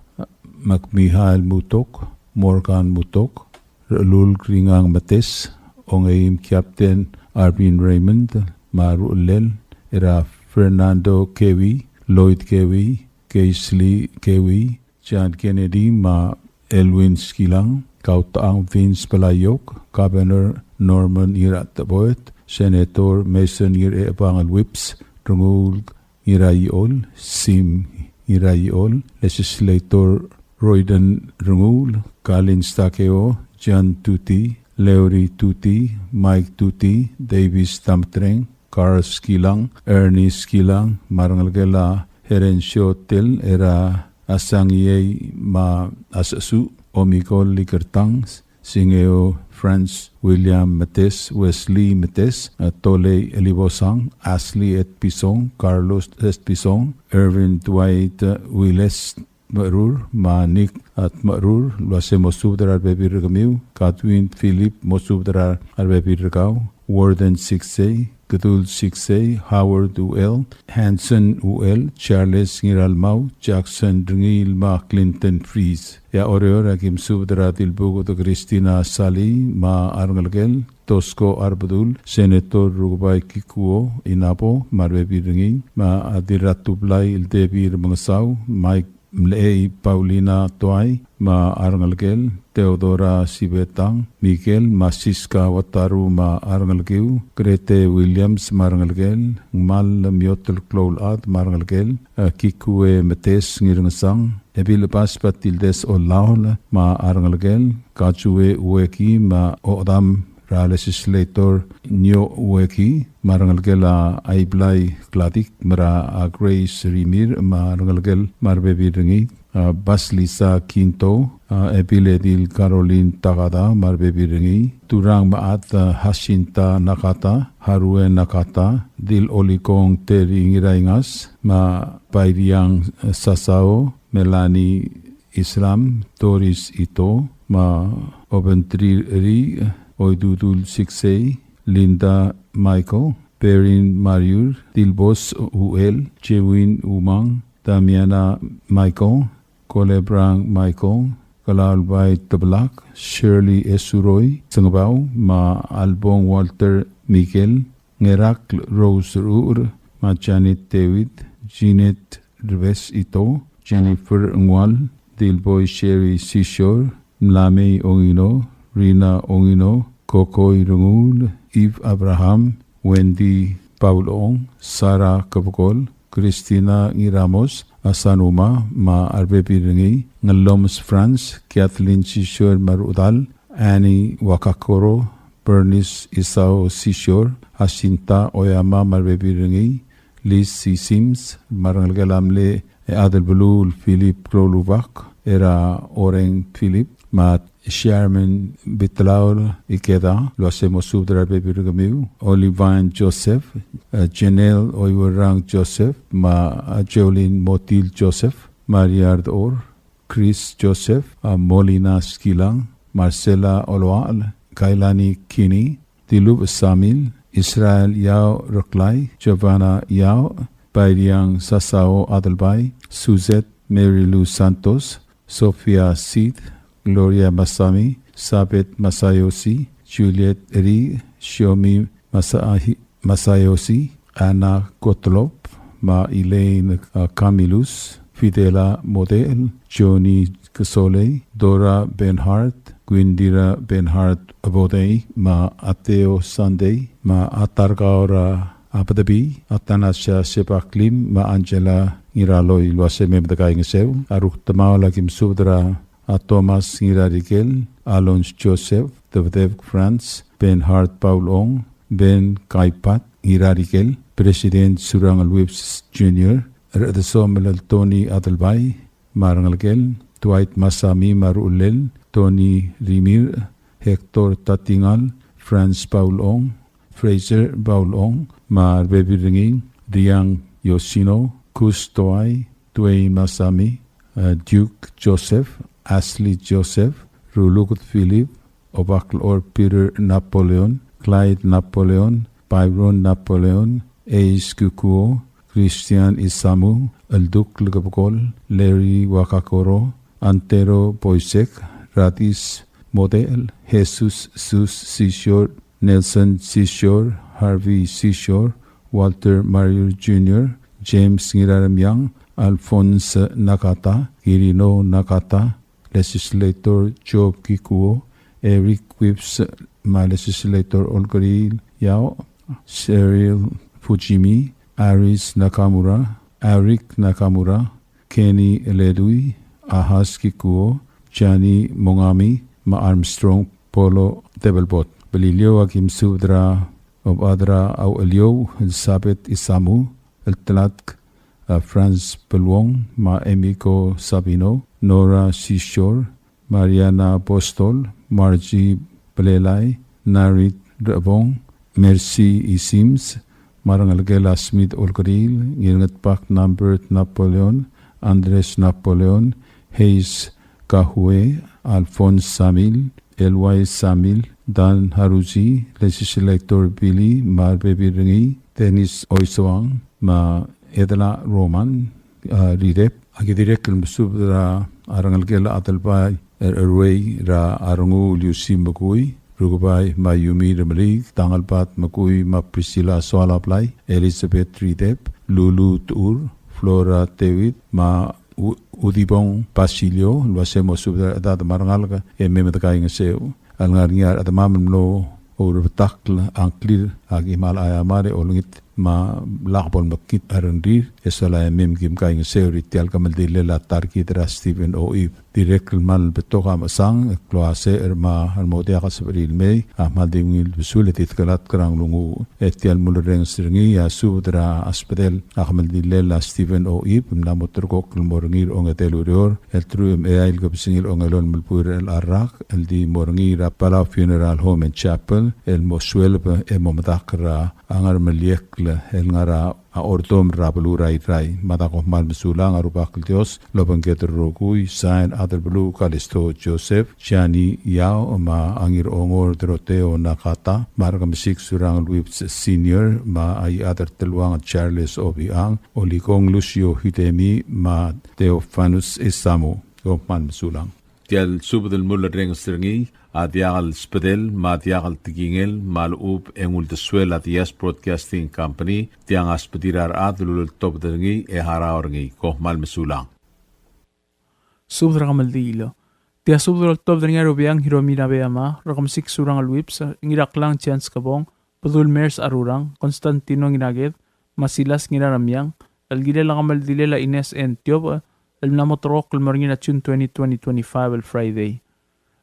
me a Mihael Mutok, Morgan Mutok, Rechelulk Ringang Metes, Ongeim Captain Arvin Raymond me a ruchellel er a Fernando Kewi, Lloyd Kewi, Keisley Kewi, John Kennedy me a Elwin Skilang, Kautechang Vince Blaiok, Governor Norman Ngiratecheboet, Senator Mason Ngirchechebangel Whipps, Renguul Ngiraiol, Sim Ngiraiol, Legislator Royden Renguul, Kalin Stakeo, John Tuti, Leury Tuti, Mike Tuti, Davis Tamtreng, Carl Skilang, Ernie Skilang, me a rengelekel a Herencio Tell, er a Asangiei me a Asesu, Omikol Likertang, Singeo Franz William Metes, Wesley Metes, Tolei Elibosang, Ashley Etpison, Carlos Etpison, Erwin Dwight Willes Tmerur, me a Nick Tmerur, el uase mo subed er a rebebil er kemiu, Godwin Philip mo subed er a rebebil er kau, Warden Siksei, Kedul Siksei, Howard Uel, Hanson Uel, Charles Ngiralmau, Jackson Rengiil me a Clinton Fries. E a Oreor a ki mesubed er a Dilbuked Christina Salii me a rengelekel, Tosko Arbedul, Senator Rukebai Kikuo Inabo me a rebebil er ngii, me a Dirratublai el Debbie Remengesau, Mike Mlechei Paulina Tuai me a rengelekel, Theodora Sibetang, Miguel me a Siska Wataru me a rengelekiu, Grete Williams me a rengelekel, Ngmal Miotel Kloulchad me a rengelekel, e, Kikue Metes Ngirengesang, Ebilbas Batildes Olaol me a rengelekel, Kajue Ueki me a Odam er a Legislator Nio Ueki, me a rengelekel a Aiblai Kladik, me a Grace Rimirch, me a rengelekel me a rebebil er ngii, a Basilisa Kinto, a Ebiledil Caroline Takada, me a rebebil er ngii, Turang Maat, a Jacinta Nakata, Harue Nakata, Dil Olikong Terry Ngiraingas, me a Bairiang Sasao, Melanie Islam, Doris Ito, me a Obentrir Ri, Oidudul Siksei, Linda Michael, Perrin Mariur, Dilbos Uel, Jewin Umang, Damiana Michael, Kolebrang Michael, Kalaulbai Teblak, Shirley Esuroi, Sengebau, me a Albong Walter Miguel, Ngerakl Rose Ruur, me a Janet David, Jeanette Rebes Ito, Jennifer Ngual, Dilboi Sherry Sisior, Mlamei Ongino, Rina Ongino, Kokoi Rengul, Eve Abraham, Wendy Paul Ong, Sarah Kebekol, Christina Ngiramos, Asanuma, me a rebebil er ngii, Ngellomes France, Kathleen Sisior me a rechedal, Annie Wakakoro, Bernice Isao Sisior, Jacinta Oyama me a rebebil er ngii, Liz C. Sims, me a rengelekel a mle Adelbeluu el Philip Klolubak, er a Oreng Philip, me a Sherman Bitlaol Ikeda, el uase mo subed er a rebebil er kemiu, Olivine Joseph, eh, Janelle Oiwerang Joseph, me a Jolene Motil Joseph, Maria Ardor, Chris Joseph, a Molina Skilang, Marcela Oloal, Kailani Kini, Dilub Samil, Israel Yao Reklai, Giovanna Yao, Bairiang Sasao Adelbai, Suzette Mary Lou Santos, Sofia Sid, Gloria Masami, Sabeth Masayoshi, Juliet Eri, Shiomi Masahi-, Masayoshi, Anna Gottlob, me a Elaine, uh, Camillus, Fidela Model, Johnny Kesolei, Dora Benhart, Gwindira Benhart Abodei, me a Theo Sunday, me a Targaora Abedebi, Athanasia Sebaklim, me a Angela Ngiraloi, el uase mei me dekaingeseu. A rukdemaol a ki mesubed er a Thomas Ngirarikel, Alonz Joseph, Debedebek Franz, Benhart Paul Ong, Ben Kaipat Ngirarikel, President Surangel Whipps Junior, Rechedesomel el Tony Adelbai, me a rengelekel, Dwight Masami me a ruchellel, Tony Rimirch, Hector Tatingal, Franz Paul Ong, Fraser Paul Ong, me a rebebil er ngii, Riang Yoshino, Kus Toai, Dwayne Masami, eh, Duke Joseph, Ashley Joseph, Ruluked Philip, Obaklechol Peter Napoleon, Clyde Napoleon, Byron Napoleon, Ace Kukuo, Christian Isamu, Elduk Lekebekol, Larry Wakakoro, Antero Boisek, Radis Model, Jesus Sus Sisior, Nelson Sisior, Harvey Sisior, Walter Mario Junior, James Ngiraremiang, Alphonse Nakata, Kirino Nakata, Legislator Job Kikuo, Eric Whipps, me a Legislator Olkeriil Yao, Cyril Fujimi, Aris Nakamura, Eric Nakamura, Kenny Ledui, Ahas Kikuo, Johnny Mongami, me a Armstrong Polo Tebelbot. Beliliou a ki mesubed er a Obadra Aueliou, Elizabeth Isamu, el Tlatk, a Franz Beluong, me a Emiko Sabino, Nora Sisior, Mariana Apostol, Margie Belelai, Narit Rebong, Mercy Isims, me a rengelekel a Smith Olkeriil, Ngirngetbak Nambert Napoleon, Andres Napoleon, Hayes Kahue, Alphonse Samil, Elwai Samil, Dan Haruji, Legislator Billy, me a rebebil er ngii, Dennis Oisoang, me a Edela Roman, a, Rirep. A ki dirrek el mesubed er a rengelekel a Adelbai er a Ruei er a Renguul Iusi Mekui, Rukebai Mayumi Remeliik, Tangelbad Mekui me a Priscilla Soalablai, Elizabeth Ridep, Lulu Tuur, Flora David, me a U-, Udibong Basilio, el uase mo subed er a rechedad me a rengalek e mei me dekaingeseu. A lengar er ngii a rechedemam el mlo ourebetakl a ngklir a ki kmal aiamar e olengit me a lak bo lemekngit a rengrir e sola e mei me ki kaingeseu er tia el kemeldillel a ta er kid er a Stephen O. Ip. Dirrek el kmal betok a mechesang el klou a secher me a re mo diak el sebechir el mei a kmal di ungil besul e di dekelatk er a nglunguuch. E tia el mulerrenges er ngii a subed er a sbedel a kemeldillel a Stephen O. Ip, mla mo ulterekokl el mo er ngii er a ongedei el ureor el teruich me a eai el kebesengil a ongelolem el buil er chelecha el rak, el di mo er ngii er a Palau Funeral Home and Chapel, el mo sueleb e mo medakl. er a Ngermeliekl el ngar er a Ordomel er a beluu er a Irrai. Me a da kom kmal mesulang, a Rubak el Dios lobengked el rokui. Sain a chad er a beluu Kalisto Joseph, Jani Yao, me a Ngirongor Doroteo Nakata, me a Rekemesik Surangel Whipps Senior, me a Iechad er a Teluang Charles Obichang, Olikong Lucio Hidemi, me a Theofanus Isamu. Kom kmal mesulang. Tia el subed el mulerrenges er ngii a diak el sbedel me a diak el tekingel me a lechub e ng uldesuel a Diaz Broadcasting Company. Tiang a sbedir a rechad el uleltobed er ngii e harau er ngii. Kom kmal mesulang. Subed er a kemeldiil. Tia subed el oltobed er ngii a Rubiang Hiromi Nabeyama, Rekemesik Surangel Whipps, Ngiraklang Chance Kebong, Bedul Mers Arurang, Constantino Ngiraked, me a Silas Ngiraremiang, el kirel a kemeldilel a Ines N. Tiobech, el mla mo terrekokl el mo er ngii er a June twenty, twenty twenty-five, el Friday.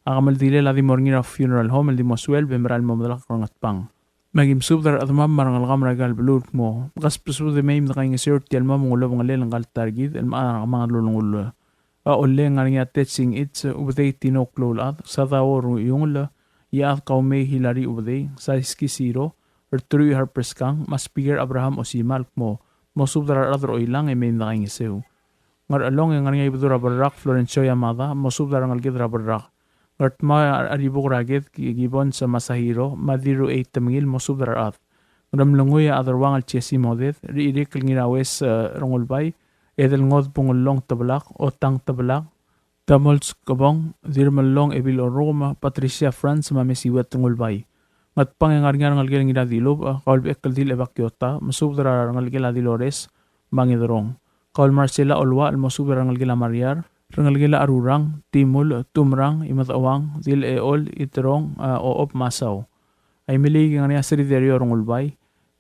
A kemeldilel a di mo er ngii er a funeral home el di mo sueleb e merael el mo medelakl er a Ngatpang. Me aki mesubed er a rechedemam me a rengelekam er aika el beluu el kmo mkasbesubed e mei me dekaingeseu er tia el mo mengulob ngelel ngka el ta er kid el mechar a kemanget el ulengull. A Ollei e ng ngar er ngii a Ted Singich, Ubedei Tino Kloulechad, Sadao Ruiungel, Iechad Kaumei Hilary Ubedei, Saiski Siro, Rteruich Harper Skang, me a Speaker Abraham Osima el kmo mosubed er a rechad er Oilang e mei me dekaingeseu. Ngerchelong e ng ngar er ngii a Ibedul er a Berrak Florencio Yamada, mosubed er a rengeleked er a Berrak. Ngardmau e a Ribuk er a Ked Ki-, Gibbons Masahiro, me a Dirruchei Temengil, mosubed er a rechad. Ngeremlengui e a Aderuang el Jesse Moded, Ririk el Ngiraues, e, Rengulbai, Edelngod Bungellong Tebelak, Otang Tebelak, Tamols Kebong, Dirmellong Ebil Orrukem, Patricia Franz, me a Mesiuet Rengulbai. Ngatpang e ng ngar er ngii a rengelekel Ngiradilubech, e, Kaulbechekl Dil Ebakiota, mosubed er a rengelekel a Dilores, me a Ngederong. Kaul Marcela Oluach el mosubed er a rengelekel a Mariar, rengelekel a Arurang, Timul, Tumrang, Imedecheuang, Dil Echol, Iterong, e, Ochob me a Sau. Aimeliik e ng ngar er ngii a Sriderio Rengulbai,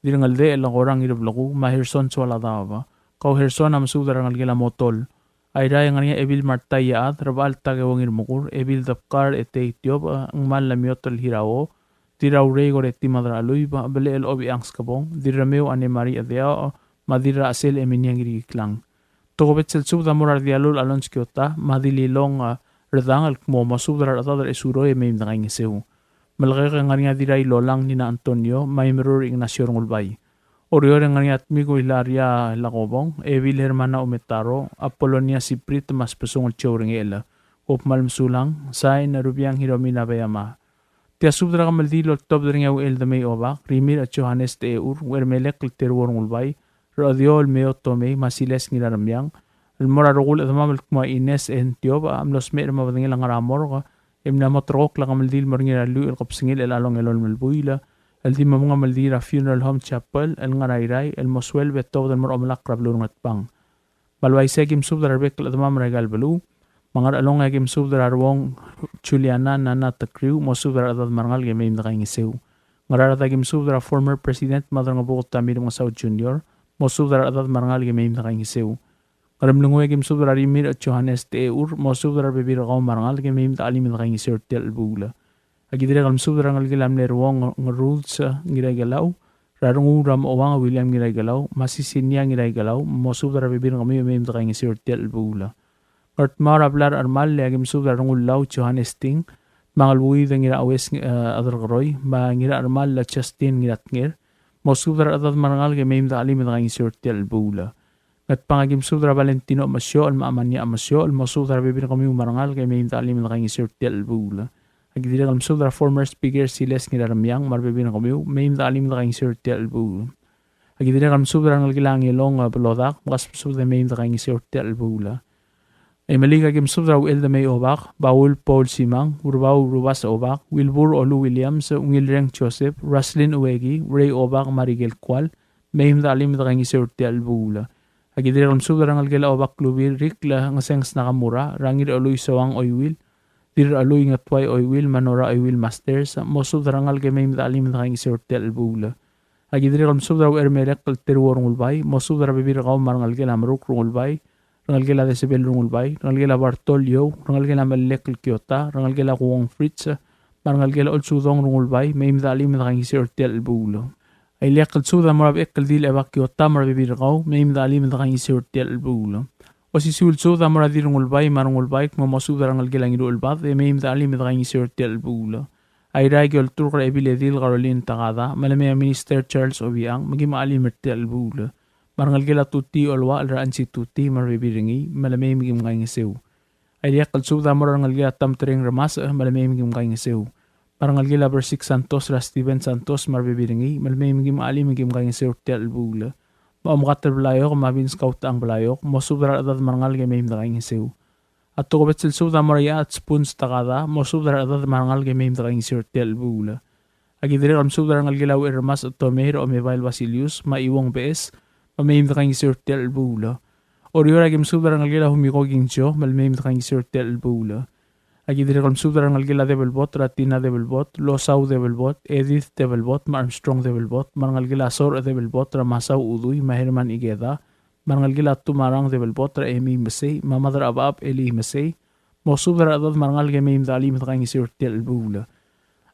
Dirngeldechel Korang Ireblekuu, me a Herson Soaladaob. Kau Herson a mesubed er a rengelekel a Motol. Airai e ng ngar er ngii a Ebil Marta Iechad, Rebechall Takeo Ngirmekur, Ebil Debkar Etei Tiobech, Ngmal Lemiotel Hirao, Dirraurei Koreti Madracheluib, Belechel Obichang Skebong, Dirremeu Anne Marie Chedeaoch, me a Dirrachesel Eminia Ngirikiklang. Tokubets el subed a mo er a Rdialul Alonz Kiota, me a Dililong, e, Redang el kmo mosubed er a rechedad er a Esuroi e mei me dekaingeseu. Melekeok e ng ngar er ngii a Dirrailolang Nina Antonio, me a Imerur Ignacio Rengulbai. Oreor e ng ngar er ngii a Tmiko Hilaria Lakobong, Ebil Hermana Umetaro, Apolonia Siprit, me a Sbesungel Joe Rengechel. Kom kmal mesulang, sain, Rubiang Hiromi Nabeyama. Tia subed er a kemeldiil el oltobed er ngii a Uchel Demei Obak, Rimirch Johannes Techur, Uchermelek el Teruo Rengulbai, Rechediou el Meo Tomei, me a Siles Ngiraremiang, el mo er a rokui el chedemam el kmo a Ines N. Tiobech a mlo smecher me a bedengel a ngar er a morgue, e mla mo terrekokl a kemeldiil el mo er ngii er a lluich el kebesengil er chelechang el ongelolem el buil, el di mo mengemeldiil er a Funeral Home Chapel el ngar er a Irrai, el mo sueleb e tobed el mo er a omelakl er a beluu er a Ngatpang. Me a le uaisei e aki mesubed er a rebek el chedemam er aika el beluu. Me a Ngerchelong e aki mesubed er a Ruong Juliana Nana Tekriu, mosubed er a rechedad me a rengalek e mei me dekaingeseu. Ngaraard e aki mesubed er a former President Madrangebuked Tommy Remengesau Junior, mosubed er a rechedad me a rengalek e mei me dekaingeseu. Ngeremlengui e aki mesubed er a Rimirch Johannes Techur, mosubed er a rebebil er kau me a rengalek e mei me dechelim e dekaingeseu er tia el chelebuul. Aki dirrek el mesubed er a rengelekel a mle Ruong Ngerudes Ngiraikelau, er a Rengul er a Mochouang William Ngiraikelau, me a Sisinia Ngiraikelau, mosubed er a rebebil er kemiu e mei me dekaingeseu er tia el chelebuul. Ngardmau er a blai er a Chermall e aki mesubed er a Rengullau Johannes Ting, me a Ngeluid Ngiraues, e, Aderkeroi, me a Ngirachermall Justin Ngiratnger, mosubed er a rechedad me a rengalek e mei me dechelim e dekaingeseu er tia el chelebuul. Ngatpang e aki mesubed er a Valentino Chemesiochel me a Amania Chemesiochel, mosubed er a rebebil er kemiu me a rengalek e mei me dechelim e dekaingeseu er tia el chelebuul. Aki dirrek el mesubed er a former Speaker Siles Ngiraremiang me a rebebil er kemiu, mei me dechelim e dekaingeseu er tia el chelebuul. Aki dirrek el mesubed er a rengelekel a Ngelong, e, Belodak, mkasbesubed e mei me dekaingeseu er tia el chelebuul. Aimeliik e aki mesubed er a Uchel Demei Obak, Baul Paul Simang, Urbau Rubas Obak, Wilbur Olu Williams, Ungilreng Joseph, Roslyn Ueki, Ray Obak me a Rikel Kual, mei me dechelim e dekaingeseu er tia el chelebuul. Aki dirrek el mesubed er a rengelekel a Obak Klubil Rikl Ngesenges Nakamura, er a Ngirchelui Soang Oiwil, Dirrachelui Ngetuai Oiwil, me a Nora Oiwil Masters, mosubed er a rengalek e mei me dechelim e dekaingeseu er tia el chelebuul. Aki dirrek el mesubed er a Uchermelek el Teruo Rengulbai, mosubed er a rebebil er kau me a rengelekel a Meruk Rengulbai, rengelekel a Desebel Rengulbai, rengelekel a Bartol Iou, rengelekel a Melek el Kiota, rengelekel a Kuong Fritz, me a rengelekel a Olsudong Rengulbai, mei me dechelim e dekaingeseu er tia el chelebuul. A ileakl el subed a mo er a Bechekldil Ebakiota me a rebebil er kau, mei me dechelim e dekaingeseu er tia el chelebuul. Osisiu el subed a mo er a Dirrengulbai me a Rengulbai, kmo mosubed er a rengelekel a Ngiruchelbad, e mei me dechelim e dekaingeseu er tia el chelebuul. Airai, aki olturk er a Ebil Edil Caroline Takada, me le mei a Minister Charles Obichang, me kim chelim er tia el chelebuul. Me a rengelekel a Tuti Oluachel er a Ansi Tuti, me a rebebil er ngii, me le mei me kim kaingeseu. A ileakl el subed a mo er a rengelekel a Tamtereng Remasech, me le mei me kim kaingeseu. Me a rengelekel a Bersik Santos er a Steven Santos, me a rebebil er ngii, me le mei me kim chelim me kim kaingeseu er tia el chelebuul. Me a Omkatel Blaiok, me a Vince Kautechang Blaiok, mosubed er a rechedad me a rengalek e mei me dekaingeseu. A tokubets el subed a mo er a Iechad Spuns Takada, mosubed er a rechedad me a rengalek e mei me dekaingeseu er tia el chelebuul. Aki dirrek el mesubed er a rengelekel a Ucherremasech Tomei er a Omebael Basilius, me a Iuong Beches, me mei me dekaingeseu er tia el chelebuul. Oreor, aki mesubed er a rengelekel a Humiko Kingzio, me le mei me dekaingeseu er tia el chelebuul. Aki dirrek el mesubed er a rengelekel a Debelbot er a Tina Debelbot, Losau Debelbot, Edith Debelbot, me a Armstrong Debelbot, me a rengelekel a Sorech Debelbot er a Masau Udui, me a Herman Ikeda, me a rengelekel a Tumarang Debelbot er a Emi Mesei, me a Mad er a Chebechab Eli Mesei, mosubed er a rechedad me a rengalek e mei me dechelim e dekaingeseu er tia el chelebuul.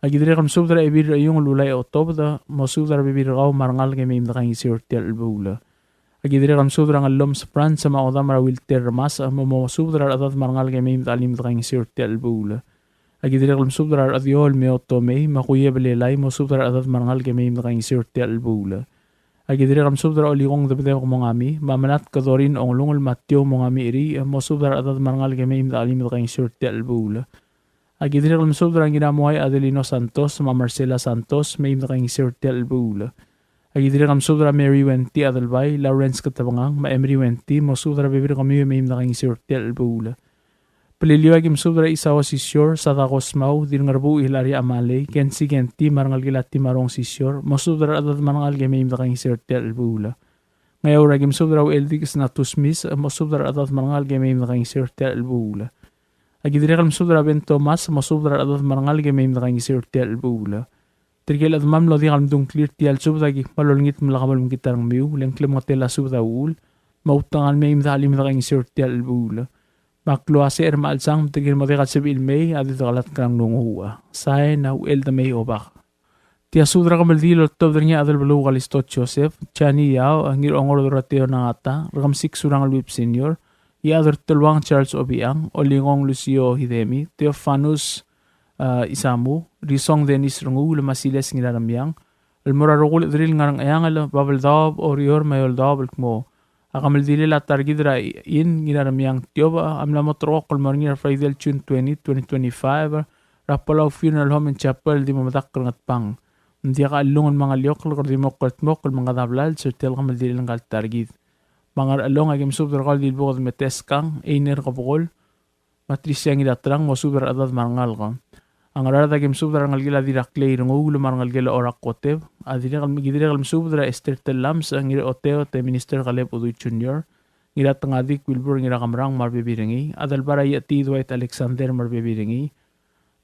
Aki dirrek el mesubed er a Ebil er a Iung el Ulai Otobed, mosubed er a rebebil er kau me a rengalek e mei me dekaingeseu er tia el chelebuul. Aki dirrek el mesubed er a Ngellomes Franz me a odam er a Wilter Remasech, me mosubed er a rechedad me a rengalek e mei me dechelim e dekaingeseu er tia el chelebuul. Aki dirrek el mesubed er a Rechediou el Meo Tomei, me a Kuiebelelai, mosubed er a rechedad me a rengalek e mei me dekaingeseu er tia el chelebuul. Aki dirrek el mesubed er a Olikong Debedebek Mongami, me a Melatk Dorin Onglungel me a Tiou Mongami Eri, mosubed er a rechedad me a rengalek e mei me dechelim e dekaingeseu er tia el chelebuul. Aki dirrek el mesubed er a Ngiramuai Adelino Santos, me a Marcela Santos, mei me dekaingeseu er tia el chelebuul. Aki dirrek el mesubed er a Mary Wenty Adelbai, Lawrence Ketebengang, me a Emery Wenty, mosubed er a rebebil er kemiu e mei me dekaingeseu er tia el chelebuul. Beliliou, aki mesubed er a Isao Sisior, Sadako Smau, Dirngerbuuch Hilaria Amalei, Kensi Kenti, me a rengelekel a Timarong Sisior, mosubed er a rechedad me a rengalek e mei me dekaingeseu er tia el chelebuul. Ngeaur, aki mesubed er a Ucheldikes Natus Mis, mosubed er a rechedad me a rengalek e mei me dekaingeseu er tia el chelebuul. Aki dirrek el mesubed er a Ben Thomas, mosubed er a rechedad me a rengalek e mei me dekaingeseu er tia el chelebuul. Tirke el chedemam el mlo diak el mdung a ngklir er tia el subed, aki kmal olengit me lak bo lemekngit a rengmiu, le ng klemengetel a subed a uchul, me a utengal mei me dechelim e dekaingeseu er tia el chelebuul. Me a klou a secher me a chelsang, me tirke el mo diak el sebechir el mei, a di dekelatk er a nglunguuch. Sain a Ucheldemei Obak. Tia subed er a kemeldiil el oltobed er ngii a Adelbeluu Kalisto Joseph, Jani Yao, Ngirongor Dorateo Nangata, Rekemesik Surangel Whipps Senior, Iechad er Teluang Charles Obichang, Olingong Lucio Hidemi, Theofanus, a, Isamu, Risong Dennis Renguul, me a Siles Ngiraremiang, el mo er a rokui el chederir el ngar er a Ngcheangel, Babeldaob, Oreor, me a Eouldaob el kmo a kemeldilel a ta er kid er a Inn Ngiraremiang Tiobech a mla mo terrekokl el mo er ngii er a Friday el June twenty, twenty twenty-five, er a Palau Funeral Home and Chapel el di mo medakl er a Ngatpang. Ng diak a chellungel me a ngeliokl, kede di mo kldmokl me ng kede a blals er tia el kemeldilel ngka el ta er kid. Me a Ngerchelong, aki mesubed er kau el Dilbuked Meteskang, Einer Kebekol, me a Trisia Ngiraterang, mosubed er a rechedad me a rengalek. A Ngaraard, aki mesubed er a rengelekel a Dirraklei Renguul me a rengelekel a Orak Koteb. A dirrek el, ki dirrek el mesubed er a Esther Tellames, Ngiraoteot e Minister Kaleb Udui Junior, Ngiratengadik Wilbur Ngirakemerang me a rebebil er ngii, Adelbai er a Iechetii Dwight Alexander me a rebebil er ngii,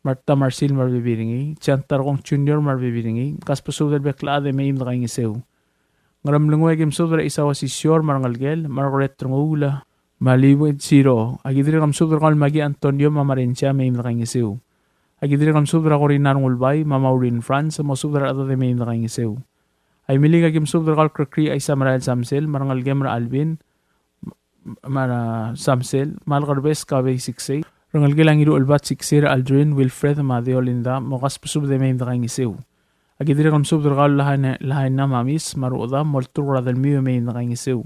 Martha Marsil me a rebebil er ngii, Jan Tarkong Junior me a rebebil er ngii, kasbesubed er a bek el chad e mei me dekaingeseu. Ngeremlengui, aki mesubed er a Isao Sisior me a rengelekel, Margaret Renguul, me a Liwet Siro. Aki dirrek el mesubed er kau el Maki Antonio me a Marensia, mei me dekaingeseu. Aki dirrek el mesubed er a Corina Rengulbai me a Maureen Franz, mosubed er a rechedad e mei me dekaingeseu. Aimeliik, aki mesubed er kau el Krekrii Aisamerael Samsel me a rengelekem er a Alvin, me a Samsel, me a Lekerbes Kabei Siksei, rengelekel a Ngiruchelbad Siksei er a Aldrin, Wilfred me a Deolinda, mo kasbesubed e mei me dekaingeseu. Aki dirrek el mesubed er kau el Lahaina, Lahaina Mamis me a Ruchedam, molturk er a delmiu e mei me dekaingeseu.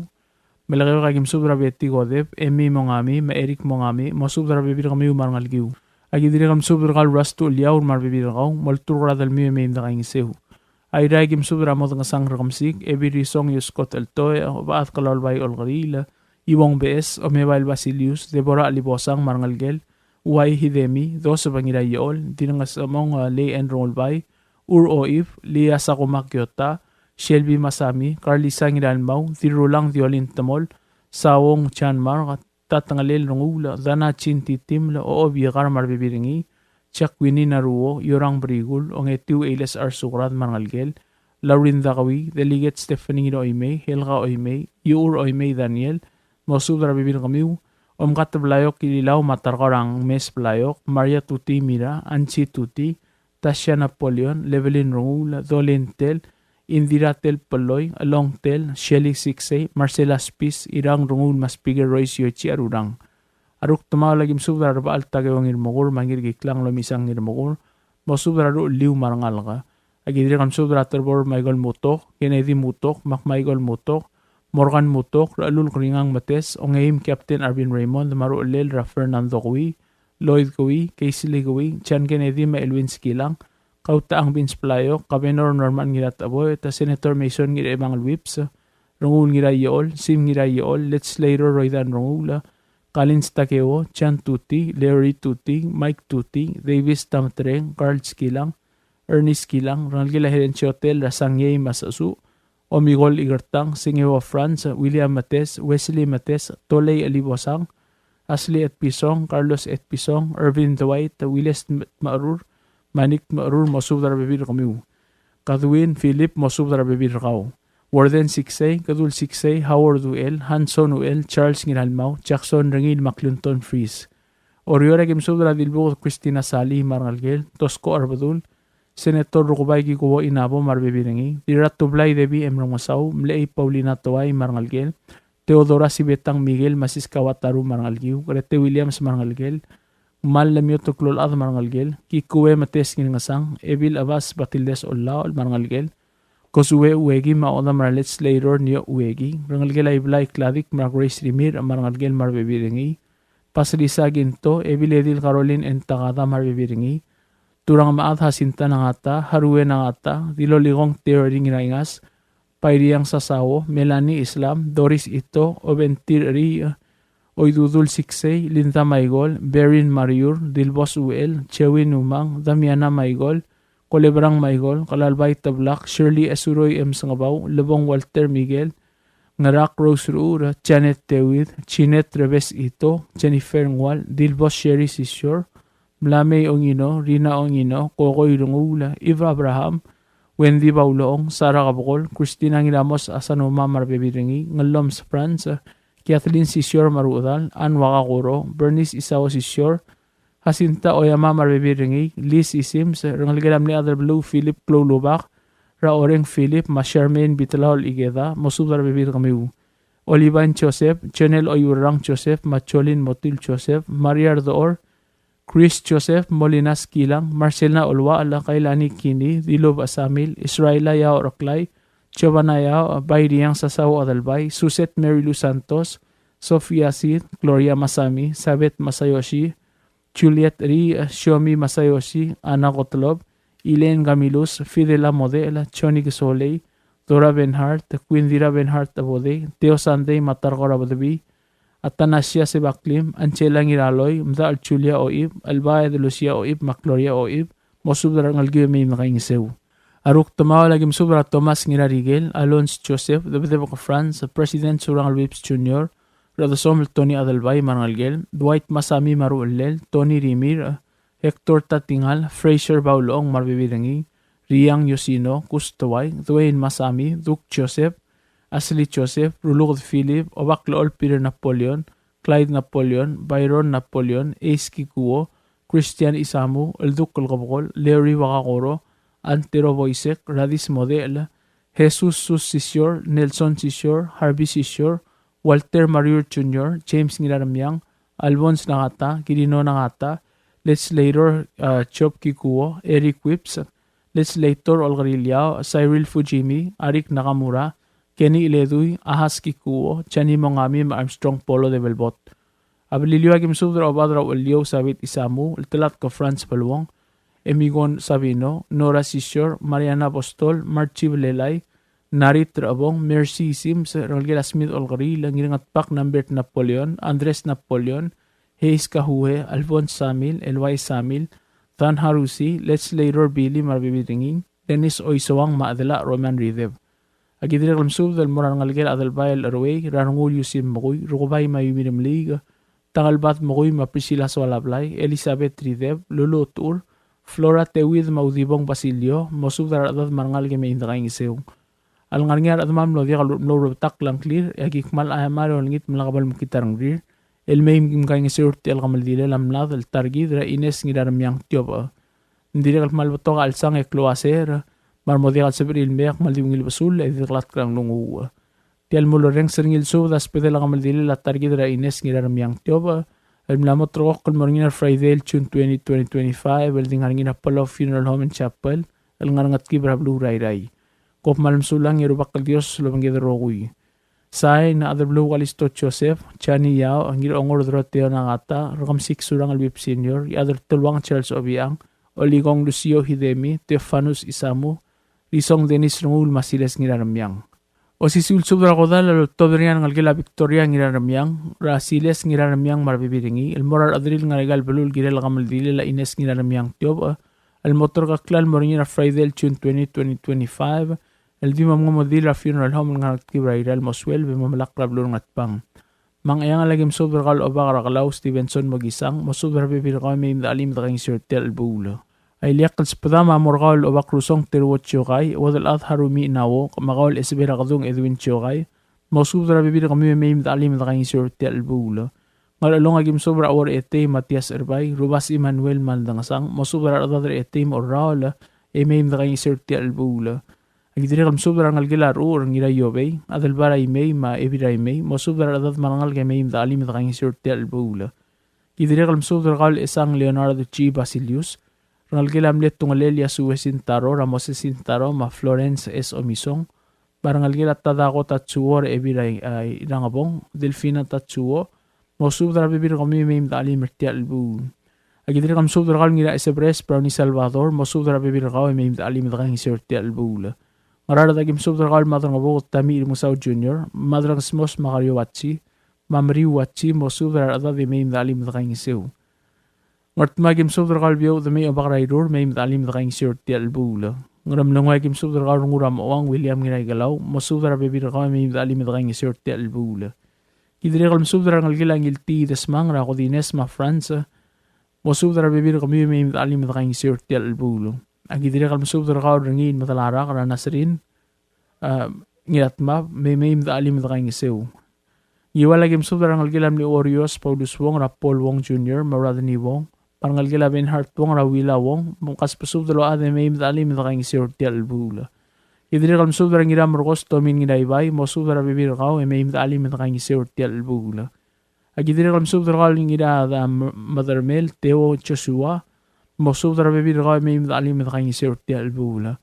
Melekeok, aki mesubed er a Betty Kodep, Emi Mongami me a Eric Mongami, mosubed er a rebebil er kemiu me a rengelekiu. Aki dirrek el mesubed er kau el Rastu Eliaur me a rebebil er kau, molturk er a delmiu e mei me dekaingeseu. Airai, aki mesubed er a Modngesang Rekemesik, Ebil Risong Ioskot Eltoech, Obechad Kelaulbai Olkeriil, Iuong Beches, Omebael Basilius, Deborah Libosang me a rengelekel, Uai Hidemi, Joseph Ngiraiechol, Dirrengesechemong, e, Lei Ann Rengulbai, Ur Oib, Lia Sakuma Kiota, Shelby Masami, Carlisa Ngiralmau, Dirrulang Diolin Temol, Saong Chanmar, Tatengelel Renguul, Dana Chin Titiml, Ochob Ikar me a rebebil er ngii, Jacqueline Naruo, Iorang Brikul, Ongetiu Eiles Arsukrad me a rengelekel, Laurin Dakewii, Delegate Stephanie Ngiraoimei, Helga Oimei, Iuchur Oimei Daniel, mosubed er a rebebil er kemiu, Omkat Blaiok Ililau me a Tarkau er a Ngmes Blaiok, Maria Tuti Mira, Angie Tuti, Tasha Napoleon, Levelin Renguul, Dolin Tell, Indira Tell Peloi, Elong Tell, Shelly Siksei, Marcela Spis, Irang Renguul me a Speaker Royce Yoichi Arurang. A rukdemaol, aki mesubed er a Rebechall Takeo Ngirmekur me a Ngirkiklang Lomisang Ngirmekur, mosubed er a Rucheliu me a rengalek. Aki dirrek el mesubed er a Terbor Michael Mutok, Kennedy Mutok, Mac Michael Mutok, Morgan Mutok, Rechelul Kringang Metes, Ongeim Captain Arvin Raymond, me a Ruchelel er a Fernando Kui, Lloyd Kui, Casely Kui, John Kennedy me a Elwin Skilang, Kautechang Vince Pelayo, Kabenor Norman Ngiratecheboet, Senator Mason Ngirchebangel Whipps, Rengul Ngiraiechol, Sim Ngiraiechol, Legislator Roydan Rengul, Collins Takeo, John Tuti, Larry Tuti, Mike Tuti, Davis Tametreng, Carl Skilang, Ernest Skilang, rengelekel a Helen Chotel, er a Sangiei me a Sechesuch, Omigol Ikertang, Singeo Franz, William Metes, Wesley Metes, Tolei Elibosang, Ashley Etpison, Carlos Etpison, Irvin Dwight, Willis Tmerur, Manik Tmerur, mosubed er a rebebil er kemiu. Kadwin Philip, mosubed er a rebebil er kau. Warden Siksei, Kedul Siksei, Howard Uchel, Hanson Uchel, Charles Ngiralmau, Jackson Rengiil me a Clinton Fries. Oreor, aki mesubed er a Dilbuked Christina Salii me a rengelekel, Tosko Arbedul, Senator Rukebai Kikuo Inabo me a rebebil er ngii, Dirratublai Debbie M. Remengesau, Mlechei Paulina Toai me a rengelekel, Theodora Sibetang Miguel me a Siska Wataru me a rengelekiu, Grete Williams me a rengelekel, Mal Lemioto Klolchad me a rengelekel, Kikue Metes Ngirngesang, Ebil Abas Batildes Ollaol me a rengelekel, Kosue Ueki me a Odam er a Legislator Nio Ueki, rengelekel a Iblai Kladik me a Grace Rimirch me a rengelekel me a rebebil er ngii, Pasilisa Ginto, Ebil Edil Caroline Entakada me a rebebil er ngii, Turang Mechad Jacinta Nangata, Harue Nangata, Dilolikong Terry Ngiraingas, Pairiang Sasao, Melanie Islam, Doris Ito, Obentir Ri, Oidudul Siksei, Linda Maigol, Berin Mariur, Dilbos Uel, Chewin Umang, Damiana Maigol, Kolebrang Maigol, Kelalbai Teblak, Shirley Esuroi M. Sengebau, Lebong Walter Miguel, Ngerak Rose Ruur, Janet Dewid, Jeanette Rebes Ito, Jennifer Ngual, Dilbos Sherry Sisior, Mlamei Ongino, Rina Ongino, Kokoi Renguul, Eva Abraham, Wendy Baulong, Sarah Kebekol, Christina Ngiramos Asanuma me a rebebil er ngii, Ngelloms Franz, Kathleen Sisior me a rechedal, Anne Wakakoro, Bernice Isao Sisior, Jacinta Oyama me a rebebil er ngii, Liz Isims, rengelekel a mle Adelbeluu Philip Kloulubak, er a Oreng Philip, me a Charmaine Bitlaol Ikeda, mosubed er a rebebil er kemiu. Olivine Joseph, Jonel Oiurrang Joseph, me a Jolin Motil Joseph, Maria Ardor, Chris Joseph, Molina Skilang, Marcelina Olwachel, Kailani Kini, Dilub Asamil, Israela Yao Reklai, Giovanna Yao, Bairiang Sasao Adelbai, Suset Mary Lou Santos, Sofia Sid, Gloria Masami, Sabeth Masayoshi, Juliet Ri, Shiomi Masayoshi, Anna Gottlob, Elaine Camillus, Fidela Model, Johnny Kesolei, Dora Benhart, Quindira Benhart Abodei, Theo Sandei me a Tarkor Abedebii, Athanasia Sebaklim, Angela Ngiraloi, Mdachel Julia Oib, Elbaed Lucia Oib, me a Gloria Oib, mosubed er a rengelekiu e mei me dekaingeseu. A rukdemaol a ki mesubed er a Thomas Ngirarikel, Alonz Joseph, Debedebek Franz, President Surangel Whipps Junior, Redesomel Tony Adelbai me a rengelekel, Dwight Masami me a ruchellel, Tony Rimirch, Hector Tatingal, Fraser Baulong me a rebebil er ngii, Riang Yosino, Kus Tewai, Dwayne Masami, Duke Joseph, Ashley Joseph, Ruluked Philip, Obaklechol Peter Napoleon, Clyde Napoleon, Byron Napoleon, Ace Kikuo, Christian Isamu, Elduk Kelkebekol, Larry Wakakoro, Antero Boisek, Radis Model, Jesus Sus Sisior, Nelson Sisior, Harvey Sisior, Walter Mariur Junior, James Ngiraremiang, Alphonse Nagata, Kirino Nagata, Legislator, uh, Job Kikuo, Eric Whipps, Legislator Olkeriil Yao, Cyril Fujimi, Arik Nakamura, Kenny Iledui, Ahas Kikuo, Jani Mongami, me a Armstrong Polo Debelbot. A Beliliou a ki mesubed er a Obad er a Ucheliou Sabit Isamu, Ltelatk Franz Beluong, Emigon Sabino, Nora Sisior, Mariana Apostol, Marchi Belelai, Narit Rebong, Mercy Sims, rengelekel a Smith Olkeriil, Ngirngetbak Nambert Napoleon, Andres Napoleon, Hayes Kahue, Alphonse Samil, Elwai Samil, Dan Harusi, Legislator Billy me a rebebil er ngii, Dennis Oisoang me a Adela Roman Rideb. A ki dirrek el mesubed el mo er a rengelekel a Adelbai el Cheruei, er a Rengul Yusim Mekui, Rukebai me a Yumi Remeliik, Tangelbad Mekui me a Priscilla Soalablai, Elizabeth Rideb, Lulu Tur, Flora Teuid me a Udibong Basilio, mosubed er a rechedad me a rengalek e mei me dekaingeseu. A lengar er ngii a rechedam el mlo diak el mlo rebetakl a ngklir, e a ki kmal chaiamar e olengit me lak bo lemekngit a rengrir, el mei me kim kaingeseu er tia el kemeldilel a mlad el ta er kid er a Ines Ngiraremiang Tiobech. Ng dirrek el kmal betok a chelsang e klou a secher, me a re mo diak el sebechir el mei a kmal di ungil besul, e di dekelatk er a nglunguuch. Tia el mulerrenges er ngii el subed a sbedel a kemeldilel a ta er kid er a Ines Ngiraremiang Tiobech, el mla mo ulterekokl el mo er ngii er a Friday el June twenty, twenty twenty-five, el di ngar er ngii er a Palau Funeral Home and Chapel el ngar er a Ngetkib er a beluu er a Irrai. Kom kmal mesulang e a Rubak el Dios a lobengked el rokui. Sain, Adelbeluu Kalisto Joseph, Jani Yao, Ngirongor Doroteo Nagata, Rekemesik Surangel Whipps Senior, Adelteluang Charles Obichang, Olikong Lucio Hidemi, Theofanus Isamu, Risong Dennis Renguul me a Siles Ngiraremiang. Osisiu el subed er a kodall a loltobed er ngii a rengelekel a Victoria Ngiraremiang, er a Siles Ngiraremiang me a rebebil er ngii, el mo er a rechederir el ngar er aika el beluu el kirel a kemeldilel a Ines Ngiraremiang Tiobech, el mo ulterekokl el mo er ngii er a Friday el June twenty, twenty twenty-five, el di mo mengemeldiil er a funeral home el ngar er a Ngetkib er a Irrai el mo sueleb e mo melakl er a beluu er a Ngatpang. Me a Ngcheangel a ki mesubed er kau el Obak er a Kelau Stevenson Mokisang, mosubed er a rebebil er kau e mei me dechelim e dekaingeseu er tia el chelebuul. A ileakl el sbedam a mo er kau el Obak Rusong Teruo Chiokai, Uodelchad Harumi Nawo, me kau el Esebei er a Kedung Edwin Chiokai, mosubed er a rebebil er kemiu e mei me dechelim e dekaingeseu er tia el chelebuul. Ngerchelong a ki mesubed er a Uor Etei Matias Erbai, Rubas Emmanuel Maldangesang, mosubed er a rechedad er a Etei me a Orraol, e mei me dekaingeseu er tia el chelebuul. A ki dirrek el mesubed er a rengelekel a Rechucher Ngiraiobei, Adelbai er a Imei me a Ebil er a Imei, mosubed er a rechedad me a rengalek e mei me dechelim e dekaingeseu er tia el chelebuul. Ki dirrek el mesubed er kau el Esang Leonardo G. Basilius, rengelekel a mle Tungelel Yasue Sintaro, er a Moses Sintaro, me a Florence S. Omisong, me a rengelekel a Tadako Tatsuo, er a Ebil er a, a, Irangebong, Delfina Tatsuo, mosubed er a rebebil er kemiu e mei me dechelim er tia el chelebuul. A ki dirrek el mesubed er kau el Ngiraesebres Brownie Salvador, mosubed er a rebebil er kau e mei me dechelim e dekaingeseu er tia el chelebuul. Ngaraard a ki mesubed er kau el Maderangebuked Tommy Remengesau Junior, Maderangesmos Makario Wachi, me a Meriu Wachi, mosubed er a rechedad e mei me dechelim e dekaingeseu. Ngardmau a ki mesubed er kau el Biou Demei Obak er a Irur, mei me dechelim e dekaingeseu er tia el chelebuul. Ngeremlengui a ki mesubed er kau el Rengul er a Mochouang William Ngiraikelau, mosubed er a rebebil er kau e mei me dechelim e dekaingeseu er tia el chelebuul. Ki dirrek el mesubed er a rengelekel a Ngiltii Desmang, er a Kodines me a Franz, mosubed er a rebebil er kemiu e mei me dechelim e dekaingeseu er tia el chelebuul. A ki dirrek el mesubed er kau el Rengiil Medalarak, er a Nasrin, a, Ngiratmab, me mei me dechelim e dekaingeseu. Ngiwal a ki mesubed er a rengelekel a mle Warriors Paulus Wong, er a Paul Wong Junior, me a Rodney Wong, me a rengelekel a Bernhard Wong, er a Willa Wong, me mkasbesubed el ochad e mei me dechelim e dekaingeseu er tia el chelebuul. Ki dirrek el mesubed er a Ngiramerkos Tomin Ngiraibai, mosubed er a rebebil er kau e mei me dechelim e dekaingeseu er tia el chelebuul. A ki dirrek el mesubed er kau el Ngirada Medermel Teo Joshua, mosubed er a rebebil er kau e mei me dechelim e dekaingeseu er tia el chelebuul.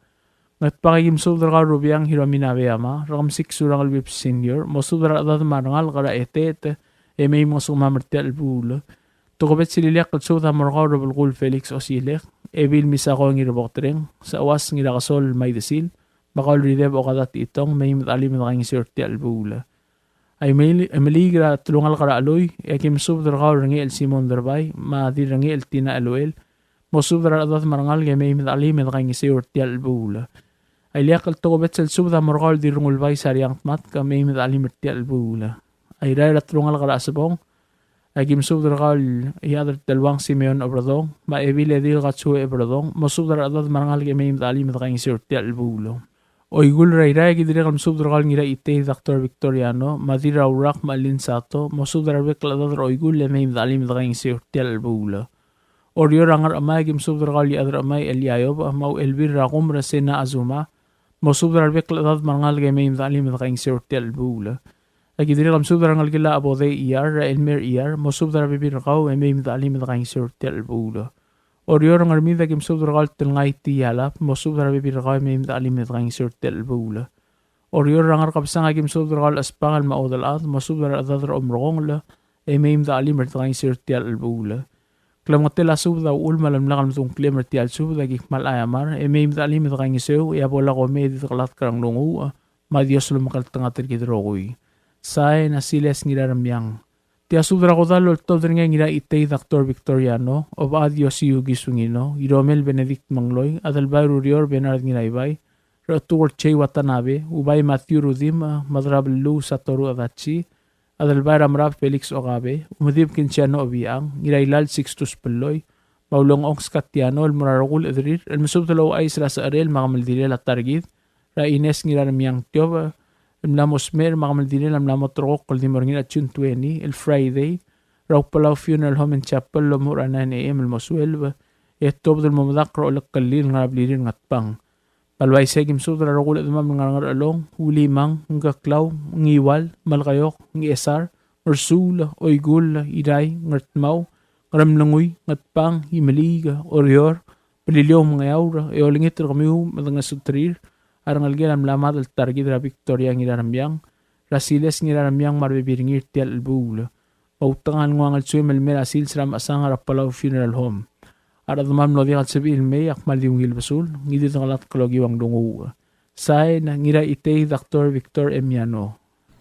Ngatpang a ki mesubed er kau el Rubiang Hiromi Nabeyama, Rekemesik Surangel Whipps Senior, mosubed er a rechedad me a rengalek er a Eteet, e mei mngesukemam er tia el chelebuul. Tokubets el ileakl el subed a mo er kau el Rebelkuul Felix Osilek, Ebil Misako Ngirbotereng, Sauas Ngirakesol Maidesil, me kau el Rideb Okada Techitong, mei me dechelim e dekaingeseu er tia el chelebuul. A Emil-, Emily er a telungalek er a Chelui, e a ki mesubed er kau el Rengechel Simon Derbai, me a Dirrengechel Tina Eluel, mosubed er a rechedad me a rengalek e mei me dechelim e dekaingeseu er tia el chelebuul. A ileakl el tokubets el subed a mo er kau el Dirrengulbai Sariang Tmatk, e mei me dechelim er tia el chelebuul. A Irrai er a telungalek er a Chesebong, a ki mesubed er kau el Iechad er a Teluang Simeon Oberdong, me a Ebil Edil Katsue Oberdong, mosubed er a rechedad me a rengalek e mei me dechelim e dekaingeseu er tia el chelebuul. Oikull er a Irrai a ki dirrek el mesubed er kau el Ngiraitei Doctor Victoriano, me a Dirraurak me a Lynn Sato, mosubed er a rebek el chedad er a Oikull e mei me dechelim e dekaingeseu er tia el chelebuul. Oreor er a Ngerchemai a ki mesubed er kau el Iechad er a Chemai Eliayob, me a Uchelbil er a Kumer Sena Azuma, mosubed er a rebek el chedad me a rengalek e mei me dechelim e dekaingeseu er tia el chelebuul. A ki dirrek el mesubed er a rengelekel a Obodei Iyar, er a Elmer Iyar, mosubed er a rebebil er kau e mei me dechelim e dekaingeseu er tia el chelebuul. Oreor er a Ngermid a ki mesubed er kau el Telngai Tialab, mosubed er a rebebil er kau e mei me dechelim e dekaingeseu er tia el chelebuul. Oreor er a Ngerkebesang a ki mesubed er kau el Chesbangel me a Uodelchad, mosubed er a rechedad er a Omrekongel, e mei me dechelim e dekaingeseu er tia el chelebuul. Klemengetel a subed a uchul me a lemlak el medung a ngklem er tia el subed a ki kmal aiamar, e mei me dechelim e dekaingeseu, e a bo lak omei e di dekelatk er a nglunguuch, me a Dios a lomekngeltengat er kid el rokui. Sain a Silas Ngiraremiang. Tia subed er a kodall a oltobed er ngii a Ngiraitei Doctor Victoriano, Obechad Yosiu Kisungino, Iromel Benedict Mengloi, Adelbai er a Ureor Bernard Ngiraibai, Rechetuker Jay Watanabe, Ubai Matthew Rudimch, Medrabeluu Satoru Adachi, Adelbai er a Merab Felix Okabe, Umedib Kinsiano Obichang, Ngirailal Sixtus Belloi, me a Ulengchong Skatiano, el mo er a rokui el chederir, el mesubed el ouchais er a secherel me a kemeldilel a ta er kid, er a Ines Ngiraremiang Tiobech, el mla mo smecher me a kemeldilel a mla mo ulterekokl el di mo er ngii er a June twenty, el Friday, er a Palau Funeral Home and Chapel el omuchel er a nine A M el mo sueleb, e tuobed el mo medakl er a olekelir el ngar er a blirir er a Ngatpang. Me a le uaisei e ki mesubed er a rokui el chedemam el ngar er a Ngerchelong, Ulimang, Ngkeklau, Ngiwal, Melekeok, Ngchesar, Ersuul, Oikull, Irrai, Ngardmau, Ngeremlengui, Ngatpang, Imeliik, Oreor, Beliliou me a Ngeaur, e olengit er kemiu me dengesuterir a rengelekel a mla mad el ta er kid er a Victoria Ngiraremiang, er a Siles Ngiraremiang me a rebebil er ngii er tia el chelebuul. Me a utengang el nguu a ngelsuem el mei er a sils er a mechesang er a Palau Funeral Home. A rechedam el mlo diak el sebechir el mei a kmal di ungil besul, ngii di dengelatk el okiu a nglunguuch. Sain, Ngiraitei Doctor Victor M. Yano.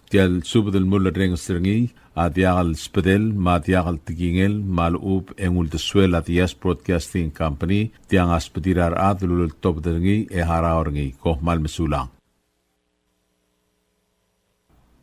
Tia el subed el mulerrenges er ngii a diak el sbedel me a diak el tekingel me a lechub e ng uldesuel a Diaz Broadcasting Company, tiang a sbedir a rechad el uleltobed er ngii e harau er ngii. Kom kmal mesulang.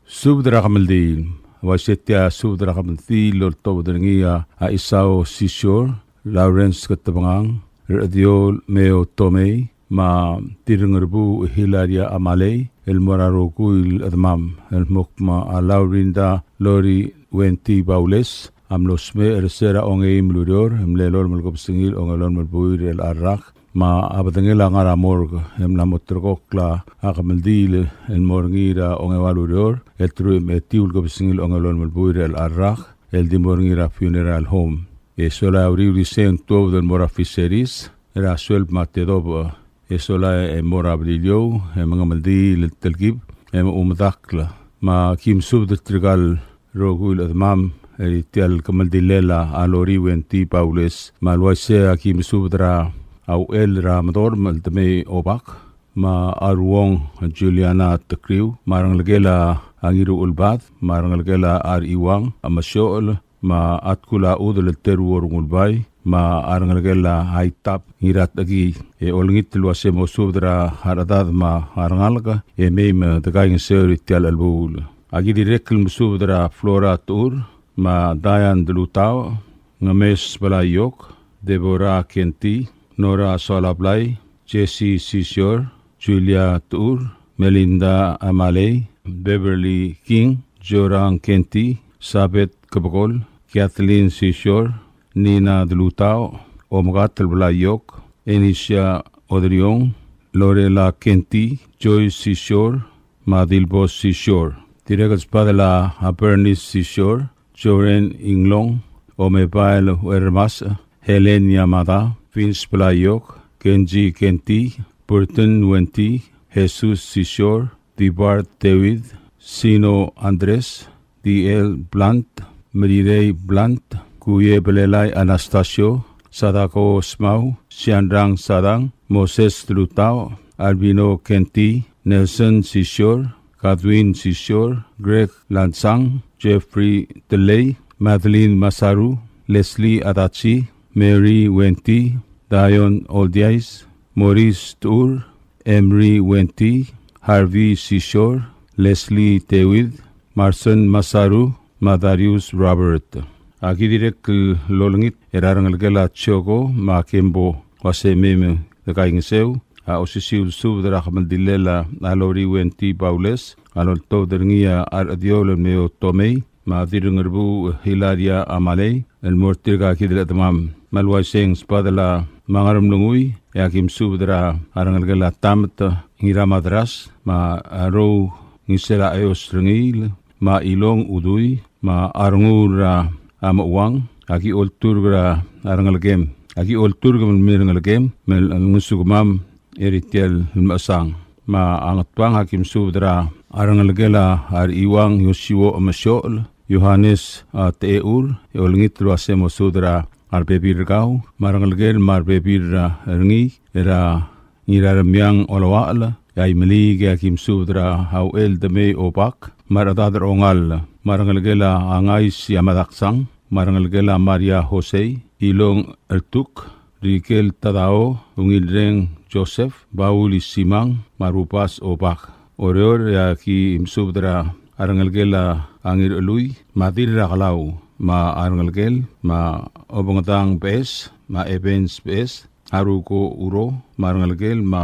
Subed er a kemeldiil. Uaisei tia subed er a kemeldiil el oltobed er ngii a Isao Sisior, Lawrence Ketebengang, Rechediol Meo Tomei, me a Tirrengerbuuch Hilaria Amalei, el mo er a rokui el chedemam, el mo kmo a Laurinda Lori Wenty Baules, a mlo smecher er se er a ongeim el ureor, e mle lolem el kebesengil ongelolem el buil er chelecha el rak, me a bedengel a ngar er a morgue, e mla mo ulterekokl a kemeldiil el mo er ngii er a ongeua el ureor, el teruich me a etiu el kebesengil ongelolem el buil er chelecha el rak, el di mo er ngii er a funeral home. E sola e a uriul er isei e ng tuobed el mo er a Fisheries, er a sueleb me a tedobech, e sola e mo er a Beliliou, e mengemeldiil el telkib, e mo medakl. Me aki mesubed er tirka el rokui el chedemam er tia el kemeldilel a Lori Wenty Baules, me a le uaisei aki mesubed er a Uchel er a Medorm el Demei Obak, me a Ruong Juliana Tekriu, me a rengelekel a Ngiruchelbad, me a rengelekel a Rechiuang a Mesiochel, me a Tkul a Udel el Teruo Rengulbai, me a rengelekel a Aitab Ngiratechekii, e olengit el uase mo subed er a rechedad me a rengalek, e mei me dekaingeseu er tia el chelebuul. Aki dirrek el mesubed er a Flora Techur, me a Diane Delutau, Ngemes Belaiok, Deborah Kenti, Nora Soalablai, Jessie Sisior, Julia Techur, Melinda Amalei, Beverly King, Jorang Kenti, Sabeth Kebekol, Kathleen Sisior, Nina Delutau, Omkatel Belaiok, Enisia Odriong, Lorela Kenti, Joyce Sisior, me a Dilbos Sisior. Dirrek el sbedel a Bernice Sisior, Joren Inglong, Omebael Uermas, Helen Yamada, Vince Belaiok, Kenji Kenti, Burton Wenty, Jesus Sisior, Dibart David, Sino Andres, D L Blunt, Merirei Blunt, Kuye Belelai Anastasio, Sadako Smau, Sianrang Sadang, Moses Lutau, Albino Kenti, Nelson Sisior, Kadwin Sisior, Greg Lansang, Jeffrey Telei, Madeline Masaru, Leslie Adachi, Mary Wenty, Dion Oldiais, Maurice Tur, Emery Wenty, Harvey Sisior, Leslie David, Marson Masaru, me a Darius Robert. Aki dirrek el olengit er a rengelekel a Chioko me a Kembo, uase mei me dekaingeseu. A osisiu el subed er a kemeldilel a Lori Wenty Baules a loltobed er ngii a Rechediol el Meo Tomei, me a Dirrengerbuuch Hilaria Amalei, el mo er tirka kid el chedemam. Me a le uaisei e ng sbedel a Ngeremlengui, e aki mesubed er a rengelekel a Tamet Ngiramadras, me a Rou Ngisela Eos Rengiil, me a Ilong Udui, me a Renguul er a Mechuang, aki olturk er a rengelekem. Aki olturk me le mei a rengelekem, me lengesukemam er tia el mechesang. Me a Ngatpang aki mesubed er a rengelekel a Rechiuang Yosiuo Emesiochel, Johannes a Techur, e olengit el uase mo subed er a rebebil er kau, me a rengelekel me a rebebil er ngii, er a Ngiraremiang Oloachel, e a Imeliik e aki mesubed er a Uchel Demei Obak, me a rechedad er a Ongall, me a rengelekel a Ngais Yamadaksang, me a rengelekel a Maria Jose, Ilong Ertuk, Rikel Tadao, Ungilreng Joseph, Baul Isimang, me a Rubas Obak. Oreor e aki mesubed er a rengelekel a Ngirchelui, me a Dirrakelau, me a rengelekel, me a Obengedang Beches, me a Evans Beches, Haruko Uro, me a rengelekel, me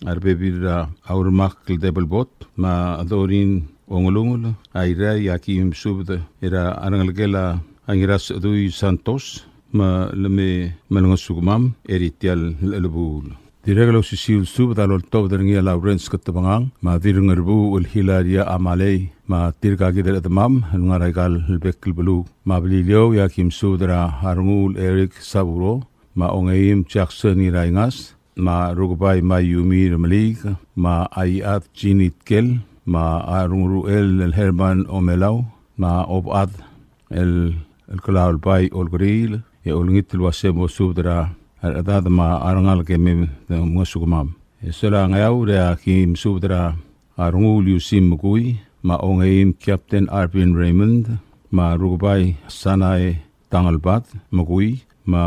a rebebil er a Urmak el Debelbot, me a Dorin Ongelungel, a Irrai e aki mesubed er a rengelekel a Ngirasechedui Santos, me le mei me lengesukemam er tia el chelebuul. Dirrek el osisiu el subed a loltobed er ngii a Lawrence Ketebengang, me a Dirrengerbuuch el Hilaria Amalei, me tirka kid el chedemam el ngar er aika el bek el beluu. Me a Beliliou e aki mesubed er a Renguul Eric Saburo, me a Ongeim Jackson Ngiraingas, me a Rukebai Mayumi Remeliik, me a Aiad Jeanette Kel, me a Renguruchel el Herman Omelau, me a Obechad el, el Kelaulbai Olkeriil, e olengit el uase mo subed er a rechedad me a rengalek e mei me de ngesukemam. E sola Ngeaur e aki mesubed er a Renguul Yusim Mekui, me a Ongeim Captain Arvin Raymond, me a Rukebai Sanae Tangelbad Mekui, me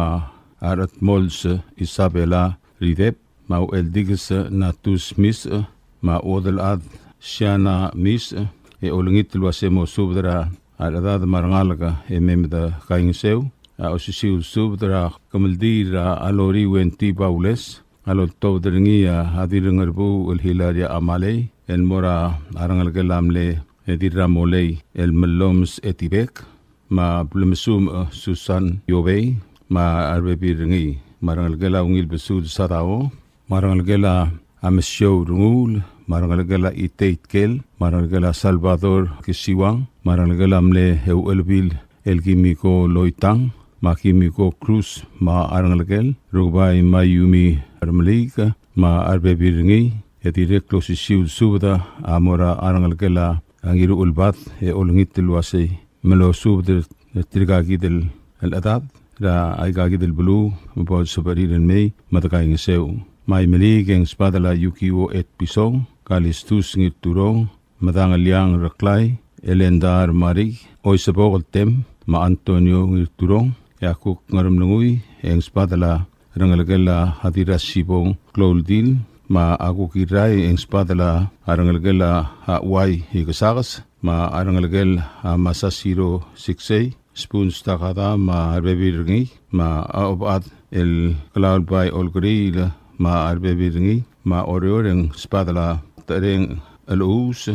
a Redmols Isabella Ridep, me a Ucheldikes Natus Misech, me a Uodelchad Siana Misech, e olengit el uase mo subed er a rechedad me a rengalek e mei me de kaingeseu. A osisiu el subed er a kemeldiil er a Lori Wenty Baules, a loltobed er ngii a Dirrengerbuuch el Hilaria Amalei, el mo er a rengelekel a mle Dirramolei el Mellomes Etibek, me a Blemesumech Susan Iobei, me a rebebil er ngii, me a rengelekel a Ungil Besul Sadao, me a rengelekel a Mesiou Renguul, me a rengelekel a Itei Tkel, me a rengelekel a Salvador Kisiwang, me a rengelekel a mle Euchelebil el Kimiko Loitang, me a Kimiko Cruz, me a rengelekel, Rukebai Mayumi Remeliik, me a rebebil er ngii, e dirrek el osisiu el subed a mo er a rengelekel a Ngiruchelbad, e olengit el uasei me losubed er tirka kid el chedad er aika kid el beluu me bo lsebechir el mei me de kaingeseu. Me a Imeliik e ng sbadel a Yukio Etpison, Kalistus Ngirturong, Medangeliang Reklai, Elenda Remarik, Oisebok el Tem, me a Antonio Ngirturong, e a kuk Ngeremlengui e ng sbadel a rengelekel a Dirrasibong Klouldil, me a kuk Irrai e ng sbadel a rengelekel a Uai Ikesakes, me a rengelekel a Masasiro Siksei, Spoons Takada me a rebebil er ngii, me a Obechad el Kelaulbai Olkeriil me a rebebil er ngii, me a Oreor e ng sbadel a Tereng Elous,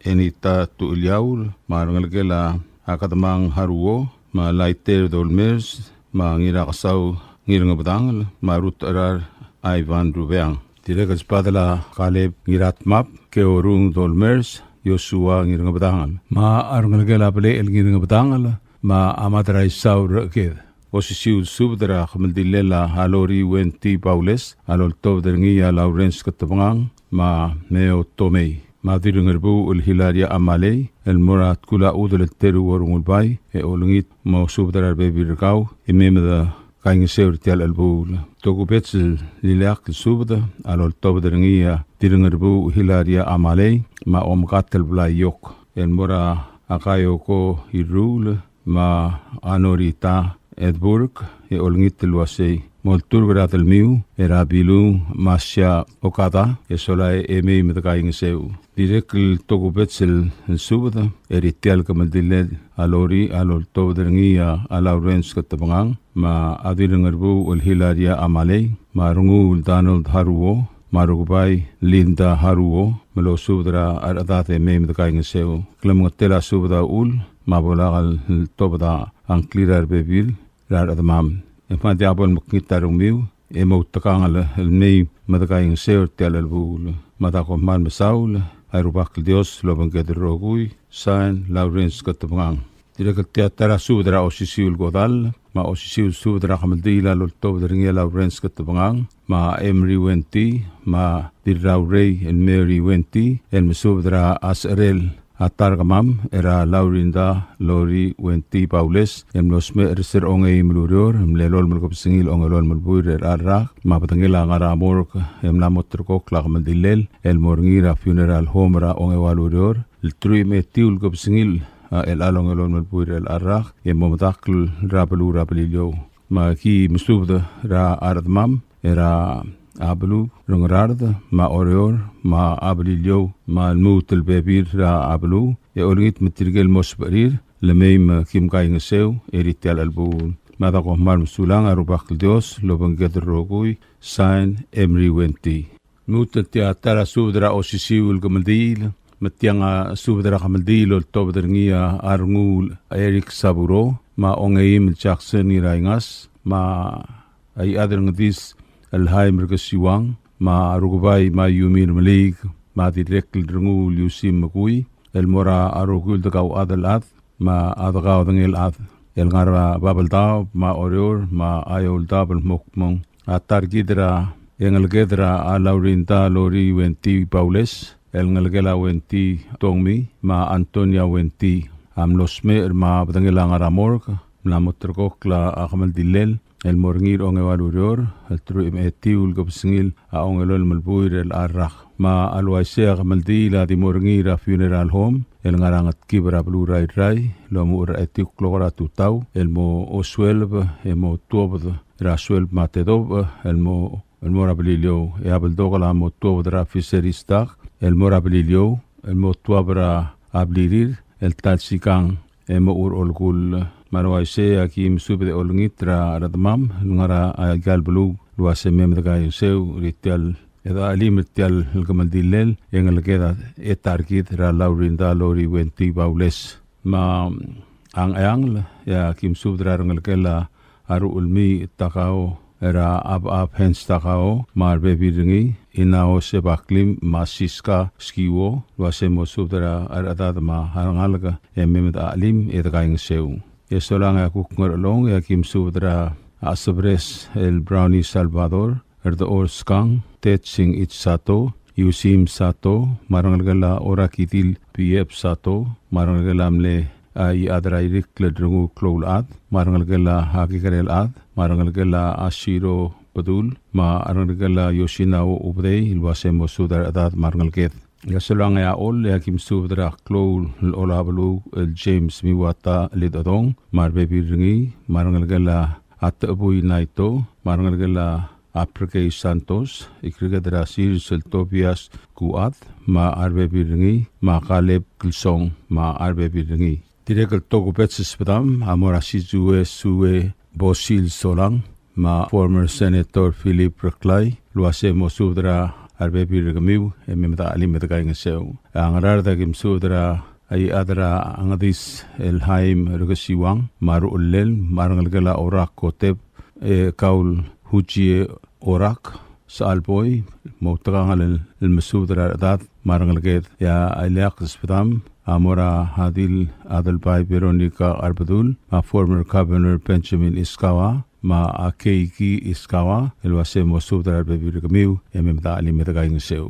Enita Tucheliaur, me a rengelekel a Kedemang Haruo, me a Laiter Dolmers, me a Ngirakesau Ngirengebedangel, me a Rutecherar Ivan Rubeang. Dirrek el sbadel a Kaleb Ngiratmab, Keorung Dolmers, Yosua Ngirengebedangel, me a rengelekel a Belechel Ngirengebedangel, me a Madraisau Recheked. Osisiu el subed er a kemeldilel a Lori Wenty Baules, a loltobed er ngii a Lawrence Ketebengang, me a Meo Tomei, me a Dirrengerbuuch el Hilaria Amalei, el mo er a tkul a chudel el teru el rengulbai, e olengit mo subed er a rebebil er kau e mei me de kaingeseu er tia el chelebuul. Tokubets el ileakl el subed a loltobed er ngii a Dirrengerbuuch Hilaria Amalei, me a Omkatel Blai Yok, el mo er a Kaioko Irruul, me a Norita Edburg, e olengit el uasei molturk er a delmiu er a Bilung Masia Okada, e sola e mei me de kaingeseu. Dirrek el tokubets el subed er tia el kemeldilel a Lori a loltobed er ngii a Lawrence Ketebengang, me a Dirrengerbuuch el Hilaria Amalei, me a Renguul Donald Haruo, me a Rukebai Linda Haruo, me losubed er a rechedad e mei me de kaingeseu. Klemengetel a subed a uchul, me a bo lak el tobed a ngklir a rebebil er a rechedemam. E kmal diak bo lemekngit a rengmiu, e moutekangel el mei me de kaingeseu er tia el chelebuul. Me a da kom kmal mesaul, a Rubak el Dios lobengked el rokui. Sain, Lawrence Ketebengang. Dirrek el tia ta er a subed er a osisiu el kodall, me a osisiu el subed er a kemeldiil a loltobed er ngii a Lawrence Ketebengang, me a Emery Wenty, me a Dirraurei el Mary Wenty, el mesubed er a secherel a ta er kemam er a Laurinda Lori Wenty Baules, el mlo smecher er se er a ongeim el ureor, el mle lolem el kebesengil a ongelolem el buil er a rak, me a bedengel a ngar er a morgue, e mla mo ulterekokl a kemeldilel el mo er ngii er a funeral home er a ongeua el ureor, el teruich me a etiu el kebesengil, a, el ongelolem el buil er a rak, e mo medakl er a beluu er a Beliliou. Me aki mesubed er a rechedemam er a beluu er a Ngaraard, me a Oreor, me a Beliliou, me a lmuut el bebil er a beluu, e olengit me tirke el mo sebechir el mei me kim kaingeseu er tia el chelebuul. Me a da kom kmal mesulang, a Rubak el Dios lobengked el rokui. Sain, Emery Wenty. Lmuut el tia ta er a subed er a osisiu el kemeldiil, me tiang a subed er a kemeldiil el oltobed er ngii a Renguul Eric Saburo, me a Ongeim el Jackson Ngiraingas, me a Iechad er a Ngedis el Haim er a Kesiuang, me a Rukebai me a Yumi Remeliik, me a dirrek el Renguul Yusim Mekui, el mo er a rokui el dekauchad el chad, me a dekaodengei el chad, el ngar er a Babeldaob, me a Oreor, me a Eouldaob el mo kmo ng a ta er kid er a, e ngeleked er a Laurinda Lori Wenty Baules, el ngelekel a Wenty Tongmi, me a Antonia Wenty, a mlo smecher me a bedengel a ngar er a morgue, mla mo ulterekokl a kemeldillel, el mo er ngii er a ongeua el ureor, el teruich me a etiu el kebesengil a ongelolem el buil er a rak. Me a le uaisei a kemeldiil a di mo er ngii er a funeral home, el ngar er a Ngetkib er a beluu er a Irrai, el omuchel er a etiu el klok er a tutau, el mo osueleb, e mo tuobed er a sueleb me a tedobech, el mo, el mo er a Beliliou, e a beldokel a mo tuobed er a Fisheries dock, el mo er a Beliliou, el mo tuab er a blirir, el ta el sikang, e mo er a olekull. Me a le uaisei a ki mesubed e olengit er a rechedemam el ngar er aika el beluu el uase mei me dekaingeseu er tia el, e de chelim er tia el kemeldillel, e ngeleked a, e ta er kid er a Laurinda Lori Wenty Baules. Me a Ngcheangel, e a ki mesubed er a rengelekel a Ruchelmii Takao, er a Abab Hens Takao, me a rebebil er ngii, Inao Sebaklim, me a Siska Skiwo, el uase mo subed er a rechedad me a rengalek e mei me de chelim e dekaingeseu. E solang e a kuk Ngerchelong, e a ki mesubed er a Asebres el Brownie Salvador, er a Dechor Skang, Tetsing H. Sato, Yusim Sato, me a rengelekel a Orakidil P F Sato, me a rengelekel a mle a Iechad er a Irikl el Rengul Kloulechad, me a rengelekel a Kekerelchad, me a rengelekel a Asiro Bedul, me a rengelekel a Yoshinao Ubedei, el uase mo subed er a rechedad me a rengeleked. E a solang e a Chol, e a ki mesubed er a Klou el Olabeluu el James Miwata Lidodong, me a rebebil er ngii, me a rengelekel a Techebui Naito, me a rengelekel a Aprekei Santos, Ikreked er a Sils el Tobias Kuat, me a rebebil er ngii, me a Kaleb Kilsong, me a rebebil er ngii. Dirrek el tokubets el subedam a mo er a Sizue Sue Bosil Solang, me a former Senator Philip Reklai, el uase mo subed er a rebebil er kemiu e mei me de chelim e dekaingeseu. A Ngaraard e a ki mesubed er a Iechad er a Ngedis el Haim Rekesiuang, me a Ruchellel, me a rengelekel a Orak Kotep, e Kaul Hujie Orak, Saalboi, mo outekangel el, el mesubed er a rechedad me a rengeleked. E a ileakl el subedam a mo er a Hadil Adelbai Veronica Arbedul, me a former Governor Benjamin Iskawa, me a Keiki Iskawa, el uase mo subed er a rebebil er kemiu e mei me de chelim e dekaingeseu.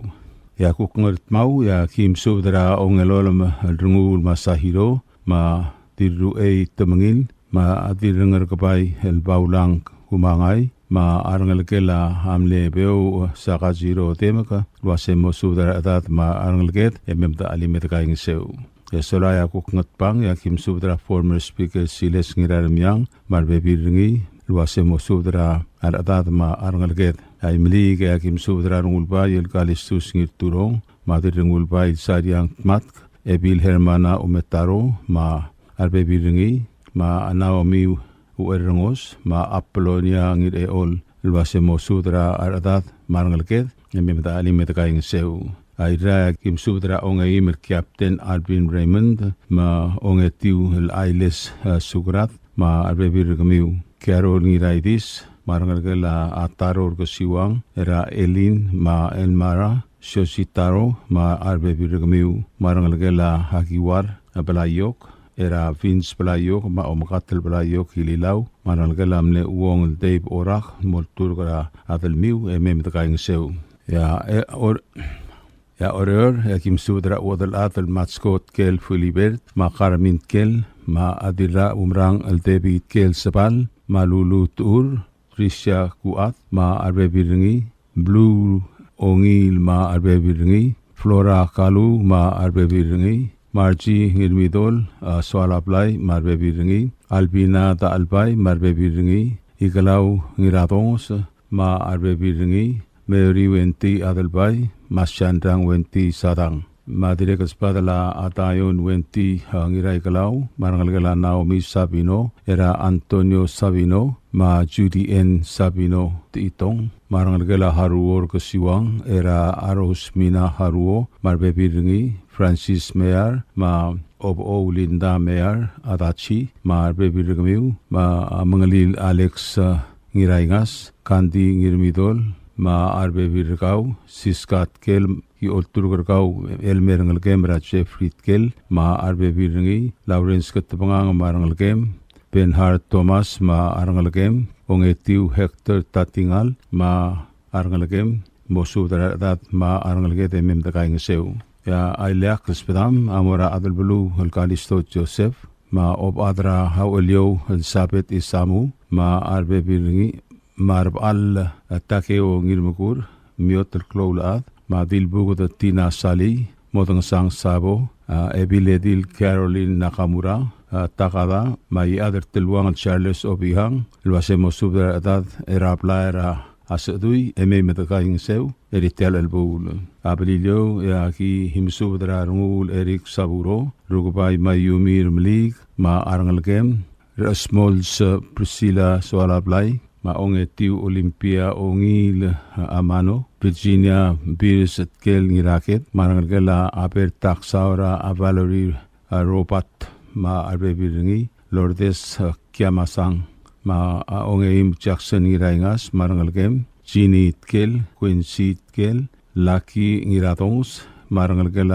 E a kuk Ngardmau, e a ki mesubed er a Ongelolem el Rengul Masahiro, me a Dirruchei Temengil, me a Dirrengerkebai el Baulang Kumangai, me a rengelekel a mle Beouch Sakajiro Temeka, el uase mo subed er a rechedad me a rengeleked e mei me de chelim e dekaingeseu. E sola e a kuk Ngatpang, e a ki mesubed er a former speaker Siles Ngiraremiang, me a rebebil er ngii, el uase mo subed er a rechedad me a rengeleked. A Imeliik e a ki mesubed er a Rengulbai el Kalistus Ngirturong, me a Dirrengulbai el Sariang Tmatk, Ebil Hermana Umetaro, me a rebebil er ngii, me a Naomi Uerrengos, me a Apolonia Ngirechol, el uase mo subed er a rechedad me a rengeleked e mei me de chelim e dekaingeseu. A Irrai e a ki mesubed er a Ongeim el Captain Alvin Raymond, me a Ongetiu el Ailes, e, Sukrat, me a rebebil er kemiu. Carol Ngiraidis, me a rengelekel a Taro Rekesiuang, er a Elin, me a Elmara, Siosi Taro, me a rebebil er kemiu, me a rengelekel a Hakiwar, e, Belaiok, er a Vince Belaiok, me a Omekatel Belaiok Ililau, me a rengelekel a mle Uong el Dave Orak, el mo olturk er a delmiu e mei me dekaingeseu. E a, e, Or-, e a Oreor, e a ki mesubed er a Uodelchad el Matsko Tkel Filibert, me a Carmen Tkel, me a Dirraumerang el David Tkel Sebal, me a Lulu Tuur, Tricia Kuat, me a rebebil er ngii, Blue Ongil, me a rebebil er ngii, Flora Kalu, me a rebebil er ngii, Margie Ngirmidol, a, Soalablai, me a rebebil er ngii, Albina Dachelbai, me a rebebil er ngii, Ikelau Ngiradongos, me a rebebil er ngii, Mary Wenty Adelbai, me a Shandrang Wenty Sadang. Me a dirrek el sbadel a Taion Wenty, a, Ngiraikelau, me a rengelekel a Naomi Sabino, er a Antonio Sabino, me a Judy Ann Sabino Techitong, me a rengelekel a Haruo Rekesiuang, er a Rose Mina Haruo, me a rebebil er ngii, Francis Mear, me a Obou Linda Mear Adachi, me a rebebil er kemiu, me a Mengelil Alex, a, Ngiraingas, Kandi Ngirmidol, me a rebebil er kau, Siska Tkel, ki olturk er kau el mei er a rengelekem er a Jeffrey Tkel me a rebebil er ngii, Lawrence Ketebengang me a rengelekem, Benhard Thomas me a rengelekem, Ongetiu Hector Tatingal me a rengelekem, mosubed er a rechedad me a rengeleked e mei me dekaingeseu. E a ileakl el sbedam a mo er a Adelbeluu el Kalisto Joseph, me a Obechad er a Aucheliou Elizabeth Isamu, me a rebebil er ngii, me a Rebechall Takeo Ngirmekur, Miot el Kloulechad, me a Dilbuked Tina Salii, Modengesang Sabo, a Ebiledil Caroline Nakamura, a Takada, me a Iechad er Teluang el Charles Obihang, el uase mosubed er a rechedad er a blai er a Sechedui, e mei me dekaingeseu er tia el chelebuul. A Beliliou, e aki mesubed er a Renguul Eric Saburo, Rukebai Mayumi Remeliik, me a rengelekem, Resmols Priscilla Soalablai, me a Ongetiu Olympia Ongil Amano, Virginia Beers Tkel Ngiraket, me a rengelekel a Abel Taksaur, a Valerie, a Robert, me a rebebil er ngii, Lourdes, a Kiamasang, me a Ongeim Jackson Ngiraingas, me a rengelekem, Jeannie Tkel, Quincy Tkel, Lucky Ngiradongs, me a rengelekel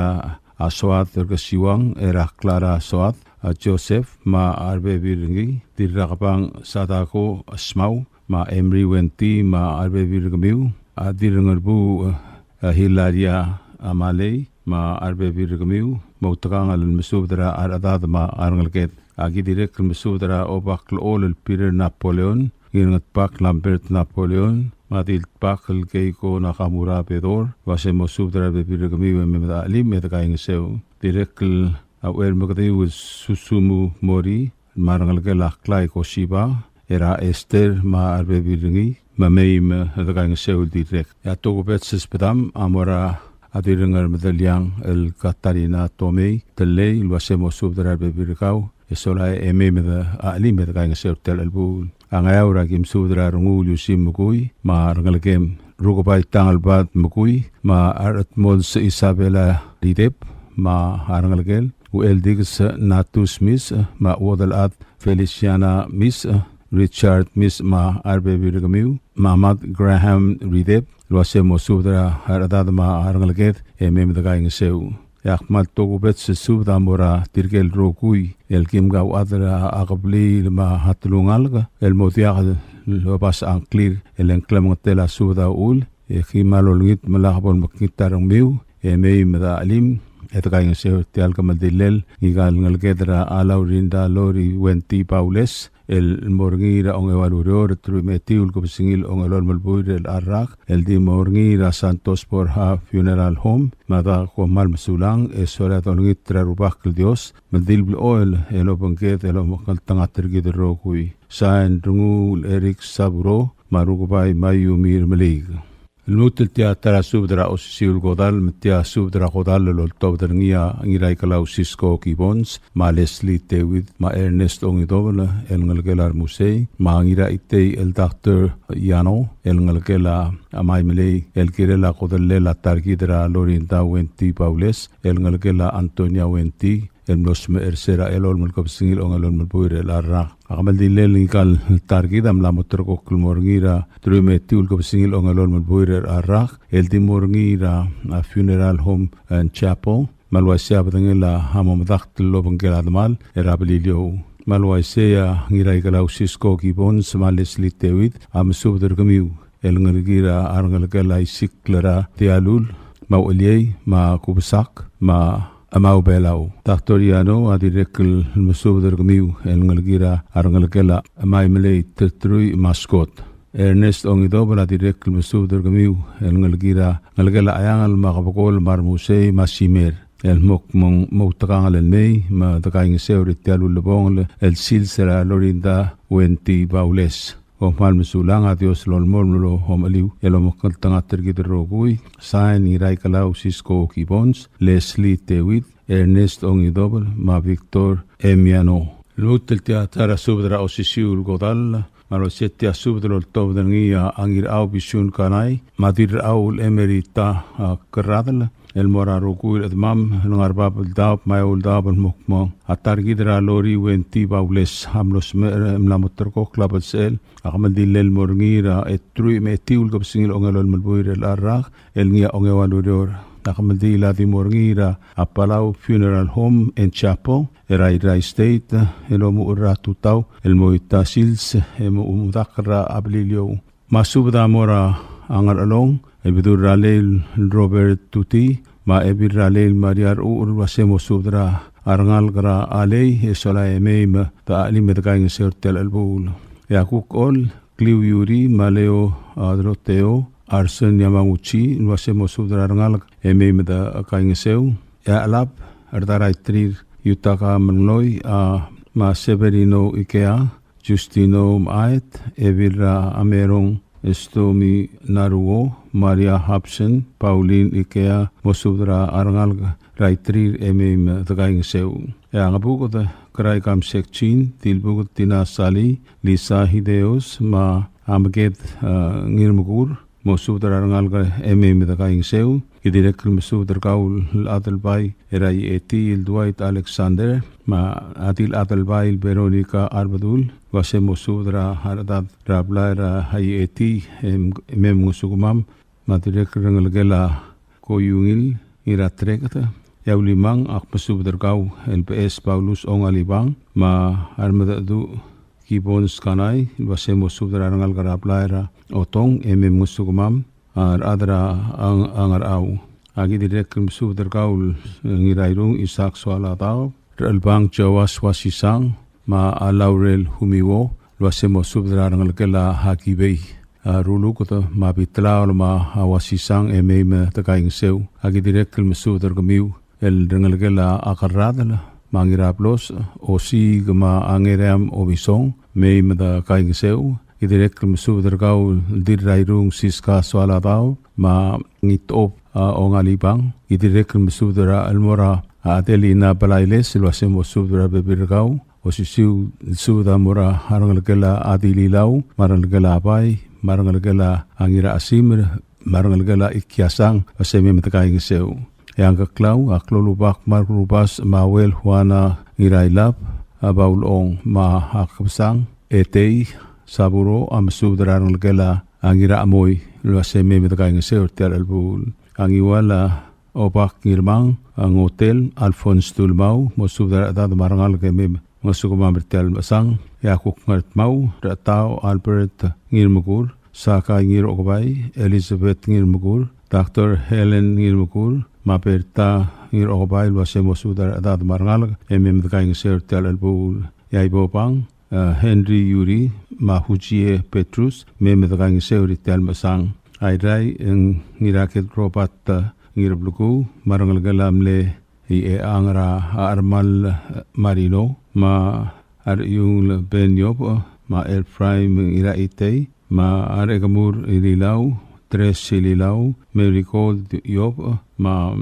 a Soad er Kesiuang, er a Clara Soad, a Joseph, me a rebebil er ngii, Dirrakebang Sadako Smau, me a Emery Wenty, me a rebebil er kemiu, a Dirrengerbuu, a Hilaria Amalei, me a rebebil er kemiu, moutekangel el mesubed er a rechedad me a rengeleked. Aki dirrek el mesubed er a Obaklechol el Peter Napoleon, Ngirngetbak Lambert Napoleon, me a Diltbak el Keiko Nakamura Bedor, el uase mosubed er a rebebil er kemiu e mei me de chelim e dekaingeseu. Dirrek el Auchermekediu el Susumu Mori, me a rengelekel a Klai Kosiba, er a Esther me a rebebil er ngii, me mei me dekaingeseu el dirrek. E a tokubets el sbedam a mo er a Dirrengermedeliang el Katarina Tomei Telei, el uase mosubed er a rebebil er kau, e sola e mei me de chelim e dekaingeseu er tia el chelebuul. A Ngeaur a ki mesubed er a Renguul Yusim Mekui, me a rengelekem, Rukebai Tangelbad Mekui, me a Redmonds Isabella Ridep, me a rengelekel, Ucheldikes Natus Mis, me a Uodelchad Feliciana Mis, Richard Mis, me a rebebil er kemiu, me a Mad Graham Ridep, el uase mosubed er a rechedad me a rengeleked, e mei me dekaingeseu. E a kmal tokubets el subed a mo er tirke el rokui el kim kauchad er a kebliil me a telungalek el mo diak lobasech a ngklir el ng klemengetel a subed a uchul, e ki kmal olengit me lak bo lemekngit a rengmiu, e mei me de chelim e dekaingeseu er tia el kemeldillel ngika el ngeleked er a Laurinda Lori Wenty Baules, el mo er ngii er a ongeua el ureor, teruich me a etiu el kebesengil a ongelolem el buil er chelecha el rak, el di mo er ngii er a Santos Borja Funeral Home. Me a da kom kmal mesulang, e sola e dolengit er a Rubak el Dios me di el blechoel el obengked el omekngeltengat er kid el rokui. Sain, Renguul Eric Saburo, me a Rukebai Mayumi Remeliik. Lmuut el tia ta er a subed er a osisiu el kodall, me tia subed er a kodall el oltobed er ngii a Ngiraikelau Cisco Gibbons, me a Leslie David, me a Ernest Ongidobel, el ngelekel a Remusei, me a Ngiraitei el Doctor Yano, el ngelekel a Maimelei, el kirel a kodellel a ta er kid er a Lorinda Wenty Baules, el ngelekel a Antonia Wenty, el mlo smecher er se er a elolem el kebesengil a ongelolem el buil er chelecha el rak. A kemeldillel ngika el ta er kid a mla mo ulterekokl el mo er ngii er a teruich me a etiu el kebesengil a ongelolem el buil er chelecha el rak, el di mo er ngii er a, a Funeral Home and Chapel, me a le uaisei a bedengel a mo medakt el obengkel a demal er a Beliliou. Me a le uaisei a Ngiraikelau Cisco Gibbons me a Leslie David a mesubed er kemiu el ngelekir a rengelekel a Isikl er a Dialul, me a Ucheliei, me a Kubesak, me a Mau Belau. Doctor Yano a dirrek el mesubed er kemiu el ngelekir a rengelekel a Maimelei, Terterui, me a Scott. Ernest Ongidobel a dirrek el mesubed er kemiu el ngelekir a ngelekel a Cheangel me a Kebekol me a Remusei me a Simer, el mo kmo ng moutekangel el mei me dekaingeseu er tia el ulebongel el sils er a Lorinda Wenty Baules. Kom kmal mesulang, a Dios lolemolem el omecheliu el omekngeltengat er kid el rokui. Sain, Ngiraikelau Cisco Gibbons, Leslie Tewid, Ernest Ongidobel, me a Victor Emiano. Lmuut el tia ta er a subed er a osisiu el kodall, me a le uaisei tia subed el oltobed er ngii a Ngirchau Bisiun Kanai, me a Dirrechau el Emerita, a, Kerradel, el mo er a rokui el chedemam el ngar er a bab el daob me a eou el daob el mo kmo a ta er kid er a Lori Wenty Baules a mlo smecher e mla mo terrekokl a belsechel. A kemeldilel el mo er ngii er a truich me a etiu el kebesengil a ongelolem el buil er a rak el ngii a ongeua el ureor. A kemeldiil a di mo er ngii er a Palau Funeral Home and Chapel er a Irrai State el omuchel er a tutau el mo ita sils e mo medakl er a Beliliou. Me a subed a mo er a Ngerchelong, el Bedul er a Lei el Robert Tuti, me a Ebil er a Lei el Maria Rechucher el uase mo subed er a rengalek er a Lei e sola e mei me de chelim e de kaingeseu er tia el chelebuul. E a kuk Chol, Kliu Yuri, me a Leo, a, Doroteo, Arsen Yamaguchi, el uase mo subed er a rengalek e mei me de kaingeseu. E a Chelab, Rdaraitrir Yutaka Mengloi, a, me a Severino Ikea, Justino Maet, Ebil er a Amerong, Estomi Naruo, Maria Hobson, Pauline Ikea, mo subed er a rengalek er a Itrir e mei me de kaingeseu. E a Ngebuked, Kerai Kamsek Chin, Dilbuked Tina Sali, Lisa Hideos, me a Meked, a, Ngirmekur, mo subed er a rengalek e mei me de kaingeseu. Ki dirrek el mesubed er kau el Adelbai er a Ieti el Dwight Alexander, me a Dil Adelbai el Veronica Arbedul, el uase mo subed er a rechedad er a blai er a Ieti e mei me ngosukemam, me a dirrek el rengelekel a Koiungil Ngiratreket. E a Ulimang, ak mesubed er kau el Beches Paulus Ongalibang, me a Remedecheduch Gibbons Kanai, el uase mo subed er a rengalek er a blai er a Otong e mei me ngosukemam, a rechad er a Ngerchau. Aki dirrek el mesubed er kau el Ngirairung Isaac Soaladaob, Rechelbang Joas Wasisang, me a Laurel Humiwo, el uase mo subed er a rengelekel a Hakibei, a Ruluked, me a Bitlaol, me a Wasisang e mei me de kaingeseu. Aki dirrek el mesubed er kemiu el rengelekel a Kerradel, me a Ngirablos, Osiik, me a Ngeream Obisong, mei me de kaingeseu. Ki dirrek el mesubed er kau el Dirrairung Siska Soaladaob, me a Ngitob, a, Ongalibang. Ki dirrek el mesubed er a Elmora, a, Adelina Belailes, el uase mo subed er a rebebil er kau. Osisiu el subed a mo er a rengelekel a Adililau, me a rengelekel a Bai, me a rengelekel a Ngirachesimel, me a rengelekel a Ikiasang, el uase mei me de kaingeseu. E a Ngkeklau, a Klolubak Mark Rubas, me a Uel Juana Ngirailab, a Baulong, me a Kebesang Etei Saburo, a mesubed er a rengelekel a Ngirachamoi, el uase mei me de kaingeseu er tia el chelebuul. A Ngiwal, a Obak Ngirmang, a Ngotel Alphonse Tulmau, mo subed er a rechedad me a rengalek e mei me ngosukemam er tia el mechesang. E a kuk Ngardmau, Rechetau Albert Ngirmekur, Sakai Ngirokebai, Elizabeth Ngirmekur, Doctor Helen Ngirmekur, me a Berta Ngirokebai, el uase mo subed er a rechedad me a rengalek e mei me de kaingeseu er tia el chelebuul. E a Ibobang, a Henry Yuri, me a Hujie Petrus, mei me de kaingeseu er tia el mechesang. A Irrai, e Ngiraked Robert, a, Ngirblekuu, me a rengelekel a mle Iechang er a Armal, a, Marino, me a Rechiungl Ben Yobech, me a Ephraim Ngiraitei, me a Rechekemur Ililau, Tres Ililau, Mary Gold Yobech, me a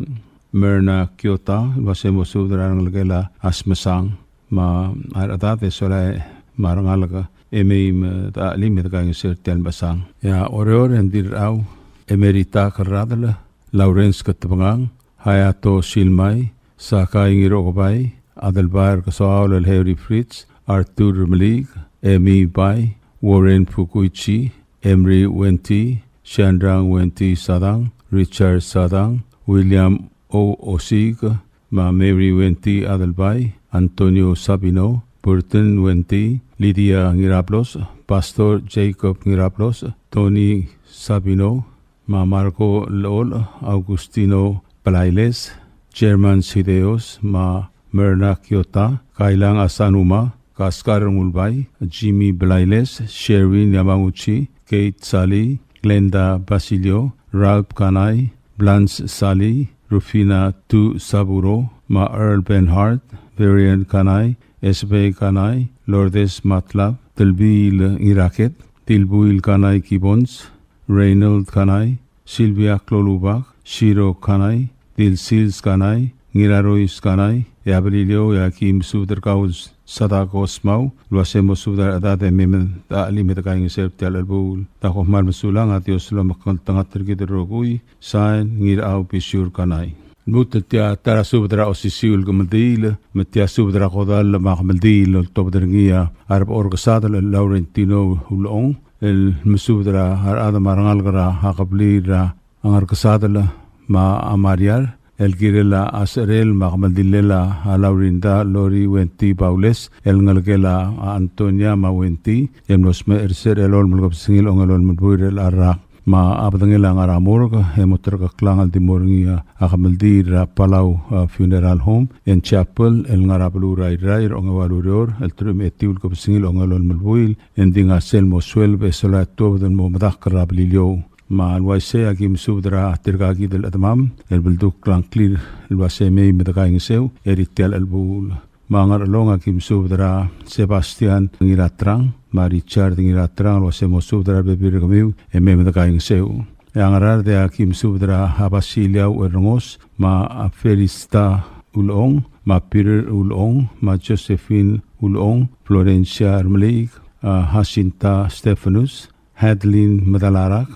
Merna Kiota, el uase mo subed er a rengelekel a Smesang, me a rechedad e sola e me a rengalek e mei me de chelim e de kaingeseu er tia el mechesang. E a Oreor, e Dirrau, Emerita Kerradel, Lawrence Ketebengang, Hayato Silmai, Sakai Ngirokebai, Adelbai er Kesoaol el Harry Fritz, Arthur Meliik, Emi Bai, Warren Fukuichi, Emery Wenty, Shandrang Wenty Sadang, Richard Sadang, William O. Osiik, me a Mary Wenty Adelbai, Antonio Sabino, Burton Wenty, Lydia Ngirablos, Pastor Jacob Ngirablos, Tony Sabino, me a Marco Lechol, Augustino Blailes, German Sideos, me a Merna Kiota, Kailang Asanuma, Kaskar Ngulbai, Jimmy Blailes, Sherwin Yamaguchi, Kate Sali, Glenda Basilio, Ralph Kanai, Blanche Sali, Rufina Tu Saburo, me a Earl Benhart, Varian Kanai, Esbe Kanai, Lourdes Matlab, Telbiil Ngiraket, Tilbuil Kanai Gibbons, Reynold Kanai, Sylvia Klolubak, Shiro Kanai, Dilsils Kanai, Ngirarois Kanai, e a Beliliou, e aki mesubed er kau el Sadako Smau, el uase mo subed er a rechedad e mei me de chelim e de kaingeseu er tia el chelebuul. Dako kmal mesulang, a Dios a lomekngeltengat er kid el rokui. Sain, Ngirachau Bisiur Kanai. Lmuut el tia ta er a subed er a osisiu el kemeldiil, me tia subed er a kodall me a kemeldiil el oltobed er ngii a Rebechor Kesadel el Laurentino Ulechong, el mesubed er a rechad me a rengalek er a kebliil er a Ngerkesadel me a Mariar, el kirel a secherel me a kemeldillel a Laurinda Lori Wenty Baules, el ngelekel a Antonia me a Wenty, e mlo smecher er se er a elolem el kebesengil a ongelolem el buil er a rak. Me a bedengel a ngar er a morgue, e mo terkeklang el di mo er ngii a kemeldiil er a Palau, a, Funeral Home and Chapel, el ngar er a beluu er a Irrai, er a ongeua el ureor, el teruich me a etiu el kebesengil a ongelolem el buil, e ng di ngar sel mo sueleb e solae tuobed el mo medakl er a Beliliou. Me a le uaisei e aki mesubed er tirka kid el chedemam el beldukl a ngklir el uase mei me de kaingeseu er tia el chelebuul. Me a Ngerchelong e aki mesubed er a Sebastian Ngiratrang me a Richard Ngiratrang el uase mo subed er a rebebil er kemiu e mei me de kaingeseu. E a Ngaraard e aki mesubed er a Basiliau Erengos me a Felista Ulechong me a Peter Ulechong me a Josephine Ulechong, Florencia Ermeliik, a Jacinta Stephanus, Hadlin Medalarak,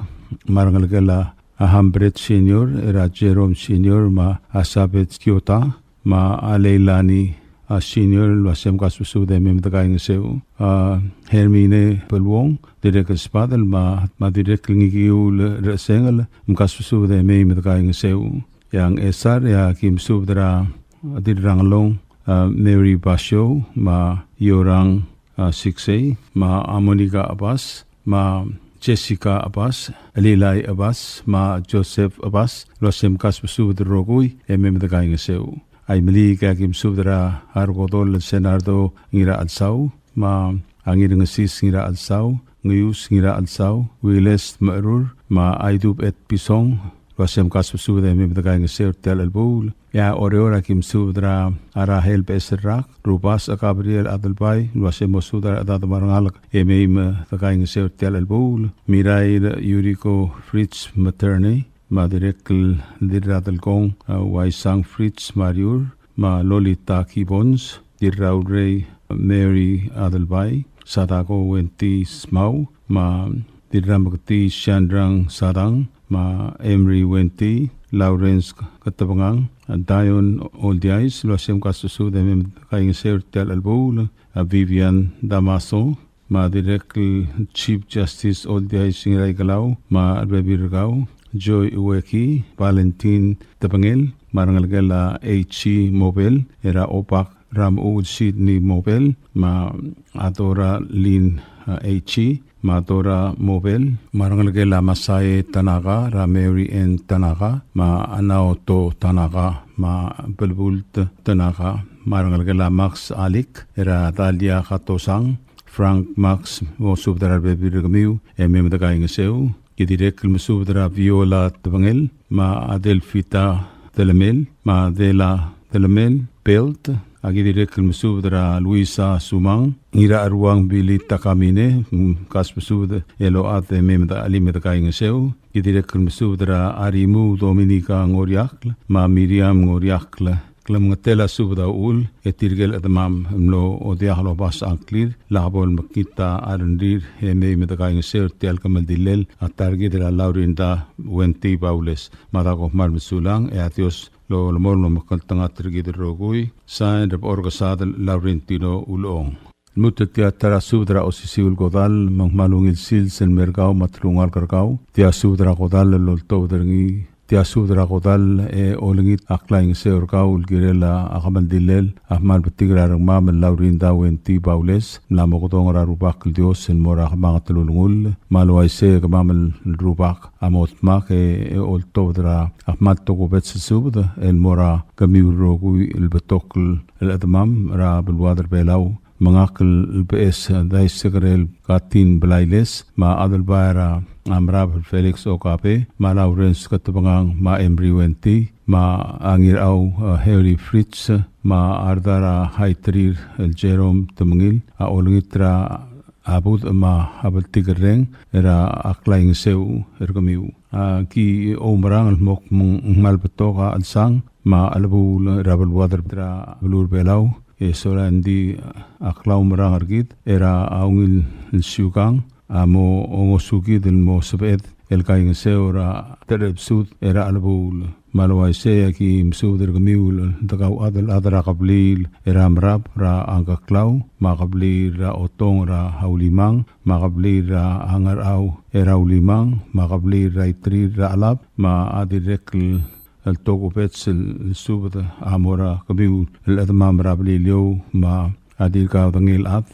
me a rengelekel a Hambret Senior, er a Jerome Senior, me a Sabeth Kiota, me a Leilani, a Senior, el uase mkasbesubed e mei me de kaingeseu. A Hermine Beluong, dirrek el sbadel, me a, me a dirrek el ngikiul er a Sengel, mkasbesubed e mei me de kaingeseu. E a Ngchesar, e aki mesubed er a Dirrangelong, a Mary Basio, me a Yorang, a Siksei, me a Monica Abbas, me a Jessica Abbas, Lilai Abbas, me a Joseph Abbas, el uase mkasbesubed el rokui e mei me de kaingeseu. A Imeliik e aki mesubed er a Rekodol el Senardo Ngirachelsau, me a Ngirngesis Ngirachelsau, Ngius Ngirachelsau, Wiles Mecherur, me a Aidub Et Pisong, el uase mkasbesubed e mei me de kaingeseu er tia el chelebuul. E a Oreor e aki mesubed er a Rahel Beches el Rak, Rubasch Gabriel Adelbai, el uase mo subed er a rechedad me a rengalek e mei me de kaingeseu er tia el chelebuul. Mirair Yuriko Fritz Materne, me a dirrek el Dirradelkong, a Waisang Fritz Mariur, me a Lolita Gibbons, Dirraurei Mary Adelbai, Sadako Wenty Smau, me a Dirrameketii Shandrang Sadang, me a Emery Wenty, Lawrence Ketebengang, a Dion Oldiais, el uase mkasbesubed e mei me de kaingeseu er tia el chelebuul, a Vivian Damaso, me a dirrek el Chief Justice Oldiais Ngiraikelau, me a rebebil er kau, Joy Ueki, Valentine Tebengel, me a rengelekel a H. Mobel, er a Obak Ramuul Sydney Mobel, me a Dora Lynn, a, H. me a Dora Mobel, me a rengelekel a Masae Tanaka, er a Mary Ann Tanaka, me a Naoto Tanaka, me a Belbult Tanaka, me a rengelekel a Max Alik, er a Dalia Katosang, Frank Max, mosubed er a rebebil er kemiu e mei me de kaingeseu. Ki dirrek el mesubed er a Viola Tebengel, me a Adelfita Telemel, me a Adela Telemel Belt. Aki dirrek el mesubed er a Luisa Sumang, Ngiracheruang Billy Takamine, mkasbesubed el ochad e mei me de chelim e de kaingeseu. Ki dirrek el mesubed er a Arimu Dominica Ngoriakl, me a Miriam Ngoriakl. Klemengetel a subed a uchul, e tirke el chedemam el mlo diak lobasech a ngklir, lak bo lemekngit a rengrir, e mei me de kaingeseu er tia el kemeldillel a ta er kid er a Laurinda Wenty Baules. Me a dako kmal mesulang, e a Dios a lomekmo el omekngeltengat er kid el rokui. Sain, Rebechor Kesadel Laurentino Ulechong. Lmuut el tia ta er a subed er a osisiu el kodall, me ng kmal ungil sils el mer kau me a telungalek er kau. Tia subed er a kodall el oltobed er ngii, tia subed er a kodall e olengit a klaingeseu er kau el kirel a kemeldillel a kmal betik er a rengmam el Laurinda Wenty Baules, mla mokedong er a Rubak el Dios el mo er a kemanget el ulengull. Me a le uaisei e kemam el rubak a mo dmak e oltobed er a kmal tokubets el subed el mo er kemiu el rokui el betok el chedemam er a beluad er Belau. Me ngak el Beches Daisekerel Katin Blailes, me a Adelbai er a Mrab el Felix Okabe, me a Lawrence Ketebengang, me a Emery Wenty, me a Ngirau, eh, Harry Fritz, me a Ardar a Haiterir el Jerome Temengil, a olengit er a budech me a bltikerreng er a klaingeseu er kemiu. A ki oumerang el mo kmal betok a chelsang, me a chelebuul er a beluad er a beluu er a Belau, e sola e ng di a klaumerang er kid er a ungil siukang a mo ongosukid el mo sebeched el kaingeseu er a terebsud er a chelebuul. Me a le uaisei e aki mesubed er kemiu el dekauchad el chad er a kebliil er a Merab er a Ngkeklau, me a kebliil er a Otong er a Ulimang, me a kebliil er a Ngerchau er a Ulimang, me a kebliil er a Iterir er a Chelab, me a dirrek el el tokubets el subed a mo er kemiu el chedemam er a Beliliou me a dirkau dengil chad,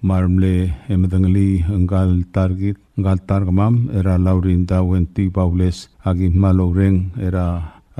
me a remle e medengelii ngka el ta er kid, ngka el ta er kemam er a Laurinda Wenty Baules, a ki kmal oureng er a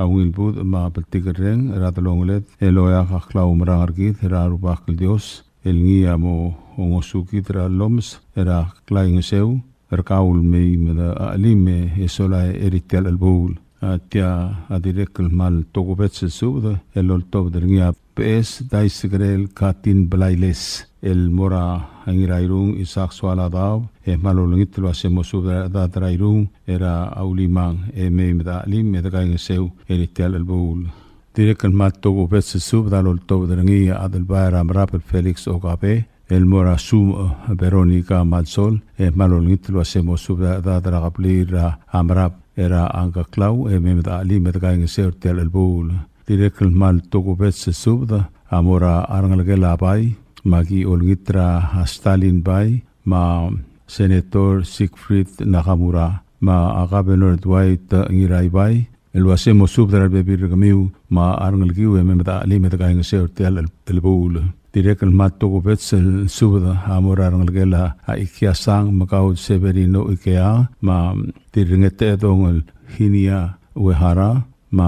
ungil budech me a bltikerreng er a delongeled el oeak a klaumerang er kid er a Rubak el Dios el ngii a mo ongosukid er a llomes er a klaingeseu er kau el mei me de chelim e sola er tia el chelebuul. A tia a dirrek el kmal tokubets el subed el oltobed er ngii a Beches Daisekerel Katin Blailes el mo er a Ngirairung Isaac Soaladaob, e kmal olengit el uase mo subed er a rechedad er a Irung er a Ulimang e mei me de chelim e de kaingeseu er tia el chelebuul. Dirrek el kmal tokubets el subed a loltobed er ngii a Adelbai er a Merab el Felix Okabe, el mo er a Sum, eh, Veronica Malsol, e kmal olengit el uase mo subed er a rechedad er a kebliil er a Merab er a Ngkeklau, e mei me de chelim e de kaingeseu er tia el chelebuul. Dirrek el kmal tokubets el subed a mo er a rengelekel a Bai, me a ki olengit er a Stalin Bai, me a Senator Siegfried Nakamura, me a Governor Dwight Ngiraibai, el uase mo subed er a rebebil er kemiu me a rengelekiu e mei me de chelim e de kaingeseu er tia el chelebuul. Dirrek el kmal tokubets el subed a mo er a rengelekel a Ikiasang Mekaud Severino Ikea, me a Dirrengetedong el Hinia Uehara, me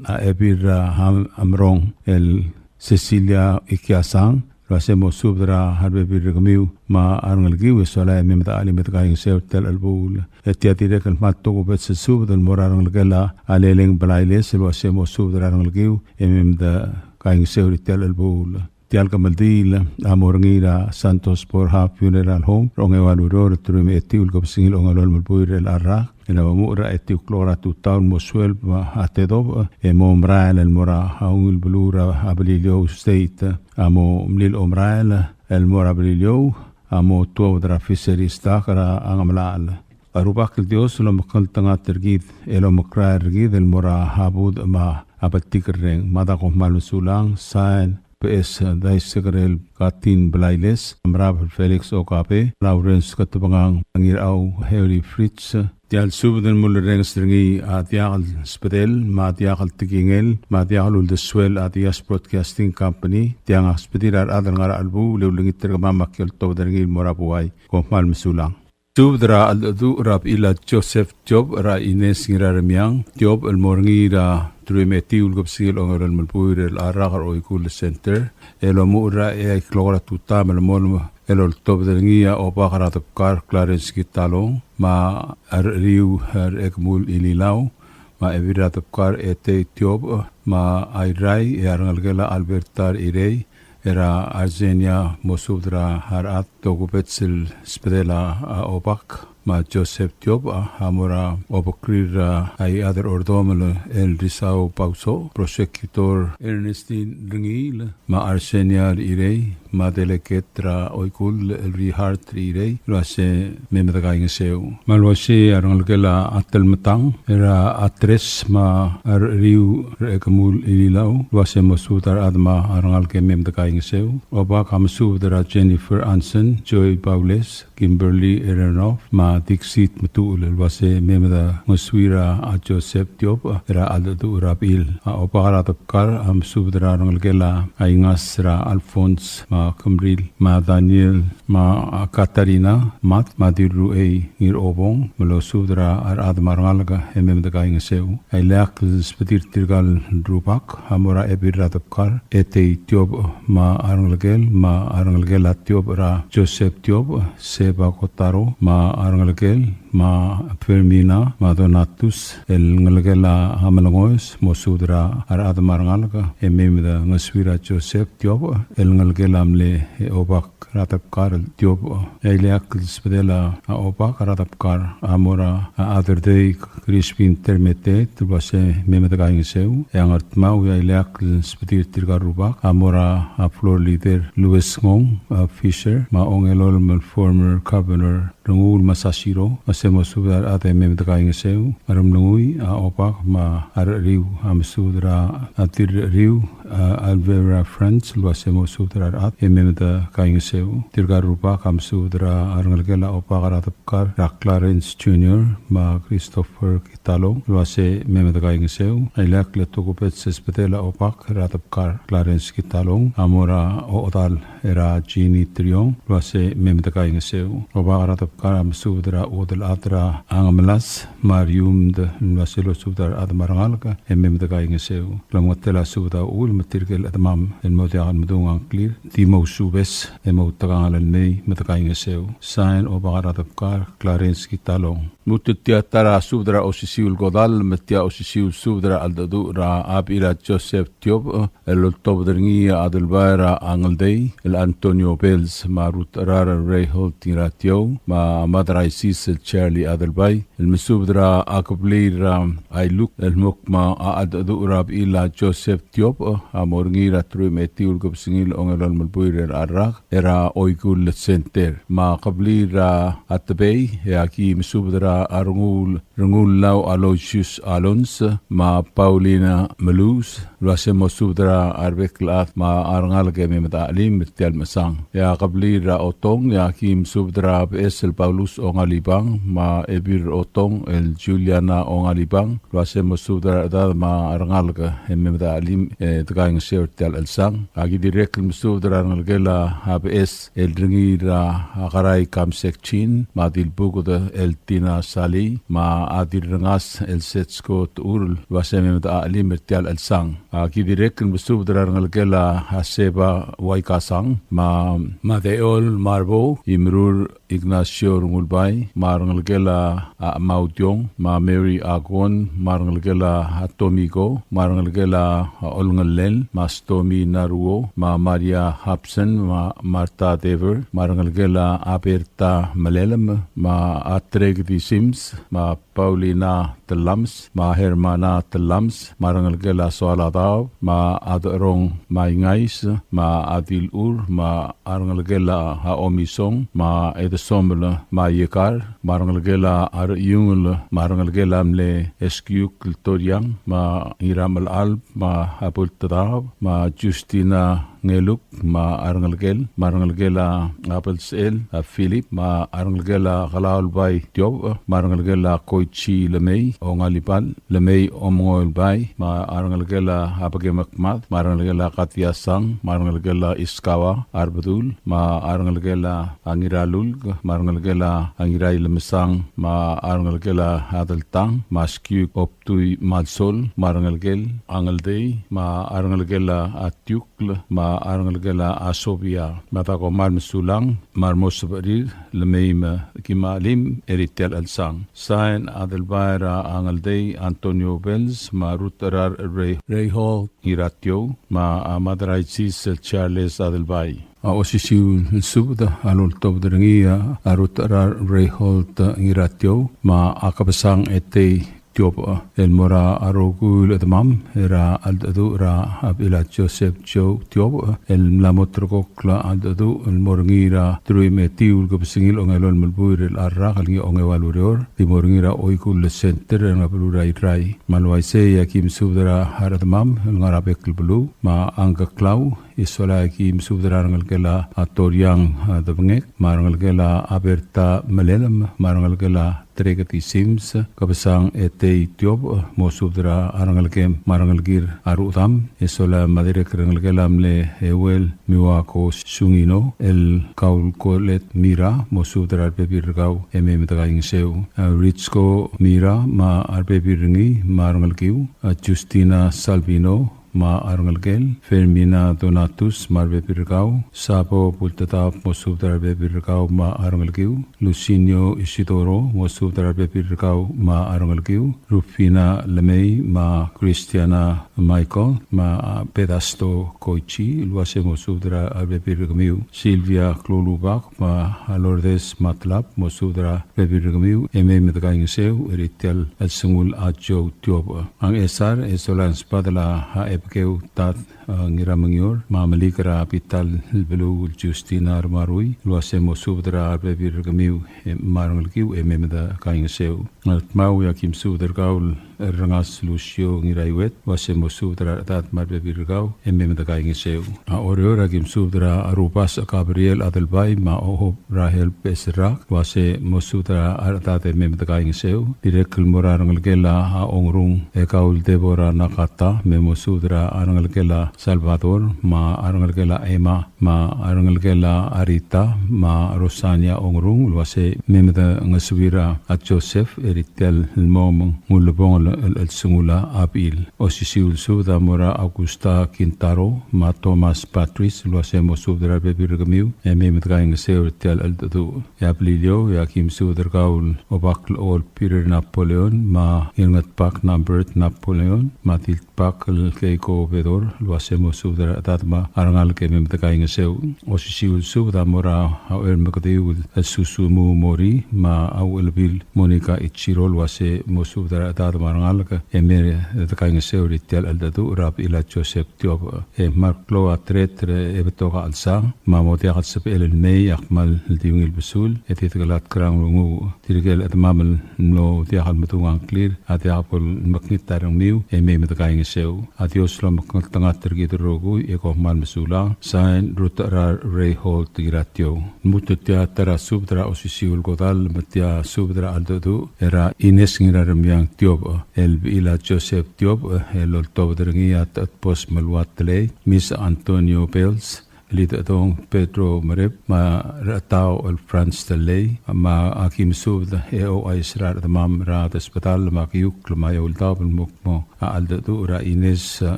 a Ebil er a Ham-, Amrong el Cecilia Ikiasang, el uase mo subed er a rebebil er kemiu me a rengelekiu e sola e mei me de chelim e de kaingeseu er tia el chelebuul. E tia dirrek el kmal tokubets el subed el mo er a rengelekel a Leleng Blailes el uase mo subed er a rengelekiu e mei me de kaingeseu er tia el chelebuul. Tia el kemeldiil a mo er ngii er a Santos Borja Funeral Home er a ongeua el ureor, teruich me a etiu el kebesengil a ongelolem el buil er a rak, el mo er a etiu el klok er a tutau el mo sueleb a tedobech e mo merael el mo er a ungil beluu er a Beliliou State. A mo mlil omerael el mo er a Beliliou a mo tuobed er a Fisheries dock er a Ngemelachel. A Rubak el Dios el omekngeltengat er kid el omekrael er kid el mo er a budech me a bltikerreng. Mada kom kmal mesulang. Sain, Beches Daisekerel Katin Blailes, Merab Felix Okabe, Lawrence Ketebengang, Ngirau Harry Fritz. Tia el subed el mulerrenges er ngii a diak el sbedel, me a diak el tekingel, me a diak el uldesuel a Diaz Broadcasting Company. Tiang a sbedir a rechad el ngar er a chelebuul e ulengit er kemam me aki oltobed er ngii el mo er a buai. Kom kmal mesulang. Subed er a cheldecheduch er a bechil a Joseph Job er a Ines Ngiraremiang Job el mo er ngii er a teruich me a etiu el kebesengil a ongelolem el buil er a rak er a Oikull Center, el omuchel er a eai el klok er a tutau me a lemolem el oltobed er ngii a Obak er a Debkar Clarence Kitalong, me a Recheriu er a Ekemul Ililau, me a Ebil er a Debkar Etei Job, me a Airai, e a rengelekel a Alberta er a Irei, er a Arsenia, mo subed er a rechad. Tokubets el sbedel a Obak me a Joseph Job a mo er a obekrir er a Iechad er a Ordomel el Risau Pauso, Prosecutor Ernestine Rengiil, me a Arsenia er a Irei, me a Delegate er a Oikull el Richard er a Irei, el uase mei me de kaingeseu. Me a le uaisei a rengelekel a Telmetang, er a Atres me a Recheriu er a Ekemul Ililau, el uase mo subed a rechad me a rengalek e mei me de kaingeseu. Obak a mesubed er a Jennifer Anson, Joy Baules, Kimberly Erenoff, me a Dixit Metuchel, el uase mei me de ngosuir a Joseph Job er a cheldecheduch er a bechil. A Obak er a Debkar a mesubed er a rengelekel a Ingas er a Alphonse, me a Kemril, me a Daniel, me a Katarina Mat, me a Dirruchei Ngirobong, me losubed er a rechad me a rengalek e mei me de kaingeseu. A ileakl el sbedir tirka el rubak a mo er a Ebil er a Debkar Etei Job me a rengelekel, me a rengelekel a Job er a Joseph Job, se Eba Kotaro, me a rengelekel, me a Fermina, me a Donatus, el ngelekel a Melengoes, mo subed er a rechad me a rengalek, e mei me de ngesuir a Joseph Tiob, el ngelekel a mle Obak Radebkar el Tiob. E a ileakl el subedel a Obak Radebkar a mo er a Aderdei Crispin Termeteet el uase mei me de kaingeseu. E a Ngardmau, e a ileakl el subedir tirka el rubak a mo er a floor leader Louis Ngong, a Fisher, me a ongelolem el former governor Renguul Masashiro, me se mo subed a rechad e mei me de kaingeseu. A Ngeremlengui, a Obak me a Recheriu a mesubed er a Dirrecheriu, a Alvera Franz, el uase mo subed er a rechad e mei me de kaingeseu. Tirka el rubak a mesubed er a rengelekel a Obak Radebkar, er a Clarence Junior, me a Christopher Kitalong, el uase mei me de kaingeseu. A ileakl el tokubets el subedel a Obak Radebkar, Clarence Kitalong a mo er a ochedal er a Jeannie Triong, el uase mei me de kaingeseu. Obak Radebkar a mesubed er a chuodel chad er a Ngemelas me a Riumd, el uase losubed er a rechad me a rengalek e mei me de kaingeseu. Klemengetel a subed a uchul me tirke el chedemam el mo diak el medung a ngklir, di mousubes e moutekangel el mei me de kaingeseu. Sain, Obak Radebkar, Clarence Kitalong. Lmuut el tia ta er a subed er a osisiu el kodall, me tia osisiu el subed er a cheldecheduch er a bechil a Joseph Tiob, el oltobed er ngii a Adelbai er a Ngeldei, el Antonio Bells, me a Rutecherar Reinhold Ngiratiou, me a Madraisis el Charlie Adelbai, el mesubed er a kebliil er a Ailuk, el kmo a cheldecheduch er a bechil a Joseph Tiob a mo er ngii er a teruich me a etiu el kebesengil a ongelolem el buil er a rak, er a Oikull Center. Me a kebliil er a Tebei, e aki mesubed er a Renguul, Renguul Lau Aloysius Alons, me a Paulina Melus, el uase mo subed er a rebek el chad me a rengalek e mei me de chelim er tia el mechesang. E a kebliil er a Otong, e aki mesubed er a Beches el Paulus Ongalibang, me a Ebil er a Otong el Juliana Ongalibang, el uase mo subed er a rechedad me a rengalek e mei me de chelim e de kaingeseu er tia el chelsang. Aki dirrek el mesubed er a rengelekel a Beches el Rengiil er a Kerai Kamsek Chin, me a Dilbuked el Tina Salii, me a Dirrengas el Setsko Techur, el uase mei me de chelim er tia el chelsang. Aki dirrek el mesubed er a rengelekel a Seba Waikasang, me a, me a Deol Marbou, Imrur Ignacio Rengulbai, me a rengelekel a, a, Maudiong, me a Mary Agon, me a rengelekel a, a, Tomiko, me a rengelekel a, a, Olngellel, me a Stomi Naruo, me a Maria Hobson, me a Martha Dever, me a rengelekel a, a, Berta Melelem, me a, a, Tregdi Sims, me a Paulina Telames, me a Hermana Telames, me a rengelekel a Soaladaob, me a Aderong Maingais, me a Adil Ur, me a rengelekel a Omisong, me a Edesomel, me a Iekar, me a rengelekel a Areiungel, me a rengelekel a mle Eskiuk el Toriang, me a Ngiramelchalb, me a Abultedaob, me a Justina Ngeluk, me a rengelekel, me a rengelekel a Abelsel, a Philip, me a rengelekel a Kalaulbai Tiob, me a rengelekel a Koichi Lemei, Ongalibal, Lemei Omngoelbai, me a rengelekel a Bekemekmad, me a rengelekel a Katiasang, me a rengelekel a Iskawa, Arbedul, me a rengelekel a Ngiralulk, me a rengelekel a Ngirailemesang, me a rengelekel a Adeltang, me a Skiuk Optui Malsol, me a rengelekel a Ngeldei, me a rengelekel a Tiuk, me a rengelekel a Sobia, me a dako mal mesulang, me a remo sebechir, le mei me ki mal chelim er tia el chelsang. Sain, Adelbai er a Ngeldei Antonio Bells, me a Rutecherar Rei, Reinhold Ngiratiou, me a Madraisis el Charles Adelbai. A osisiu el subed a loltobed er ngii a Rutecherar Reinhold Ngiratiou, me a Kebesang Etei Tiob, el mo er a rokui el chedemam er a cheldecheduch er a bechil a Joseph Joe Tiob, el mla mo ulterekokl a cheldecheduch el mo er ngii er a teruich me a etiu el kebesengil a ongelolem el buil er a rak el ngii a ongeua el ureor, di mo er ngii er a Oikull Center er a beluu er a Irrai. Me a le uaisei e aki mesubed er a rechedemam el ngar er a bek el beluu, me a Ngkeklau, e sola e aki mesubed er a rengelekel a Toriang, a, Debengek, me a rengelekel a Berta Melelem, me a rengelekel a Treketi Sims, Kebesang Etei Tiob, mo subed er a rengelekem me a rengelekir a rudam, e sola me a dirrek rengelekel a mle Euel Miwako Sungino, el Kaul Kolet Mira, mo subed er a rebebil er kau e mei me de kaingeseu. A, Ritsko Mira, me a rebebil er ngii, me a rengelekiu, a, Justina Salvino, me a rengelekel, Fermina Donatus me a rebebil er kau, Sabo Bultedaob, mosubed er a rebebil er kau me a rengelekiu, Lucinio Isidoro, mosubed er a rebebil er kau me a rengelekiu, Rufina Lemei me a Christiana Michael me a Pedasto Koichi, el uase mosubed er a rebebil er kemiu, Silvia Klulubak me a Lourdes Matlab, mosubed er a rebebil er kemiu, e mei me dekaingeseu er tia el chelsengul a Joe Tiob. A Ngchesar, e solang sbadel a Ebekeu Tad, a, Ngiramengior, me a Melik er a Bital el beluu el Justina Remarui, el uase mosubed er a rebebil er kemiu, e, me a rengelekiu, e mei me dekaingeseu. Ngardmau, e aki mesubed er kau el Rengas Lucio Ngiraiuet, el uase mosubed er a rechedad me a rebebil er kau, e mei me dekaingeseu. A Oreor, e aki mesubed er a Rubasech Gabriel Adelbai me a Ohob Rahel Beserrak, el uase mosubed er a rechedad e mei me dekaingeseu. Dirrek el mo er a rengelekel a Ongrung, e kau el Deborah Nakata, me mosubed er a rengelekel a Salvador, me a rengelekel a Emma, me a rengelekel a Rita, me a Rosania Ongrung, el uase mei me dengesuir a Joseph er tia el mo me ng ulebongel el, el, el chelsengul a bechil. Osisiu el subed a mo er a Augusta Kintaro, me a Thomas Patris, el uase mosubed er a rebebil er kemiu, e mei me dekaingeseu er tia el cheldecheduch. E a Beliliou, e aki mesubed er kau el Obak el Ol Peter Napoleon, me a Ngirngetbak Nambert Napoleon, me a Tiltbak el Keiko Bedor, el uase mosubed er a rechedad me a rengalek e mei me dekaingeseu. Osisiu el subed a mo er a Auchermekediu el Susumu Mori, me a Auchelebil Monica Ichiro, el uase mosubed er a rechedad me a rengalek e mei me dekaingeseu er tia el cheldecheduch er a bechil a Joseph Tiob. E Mark Lo a Tret, e betok a chelsang, me a mo diak el sebechel el mei a kmal di ungil besul, e di dekelatk er a nglunguuch. Tirke el chedemam el mlo diak el medung a ngklir a diak bo lemekngit a rengmiu, e mei me dekaingeseu. A Dios lomekngeltengat er kid el rokui, e kom kmal mesulang. Sain, Rutecherar Reinhold Ngiratiou. Lmuut tia ta er a subed er a osisiu el kodall, me tia subed er a cheldecheduch er a Ines Ngiraremiang Tiob, el bechil a Joseph Tiob, el oltobed er ngii a Techedbos Meluat Telei, Miss Antonio Bells, Lidechedong Pedro Merep, me a Rechetau el Franz Telei, me aki mesubed e ouchais er a rechedemam er a desbedall me a kiukl me a eou el daob el mo kmo a cheldecheduch er a Ines, a,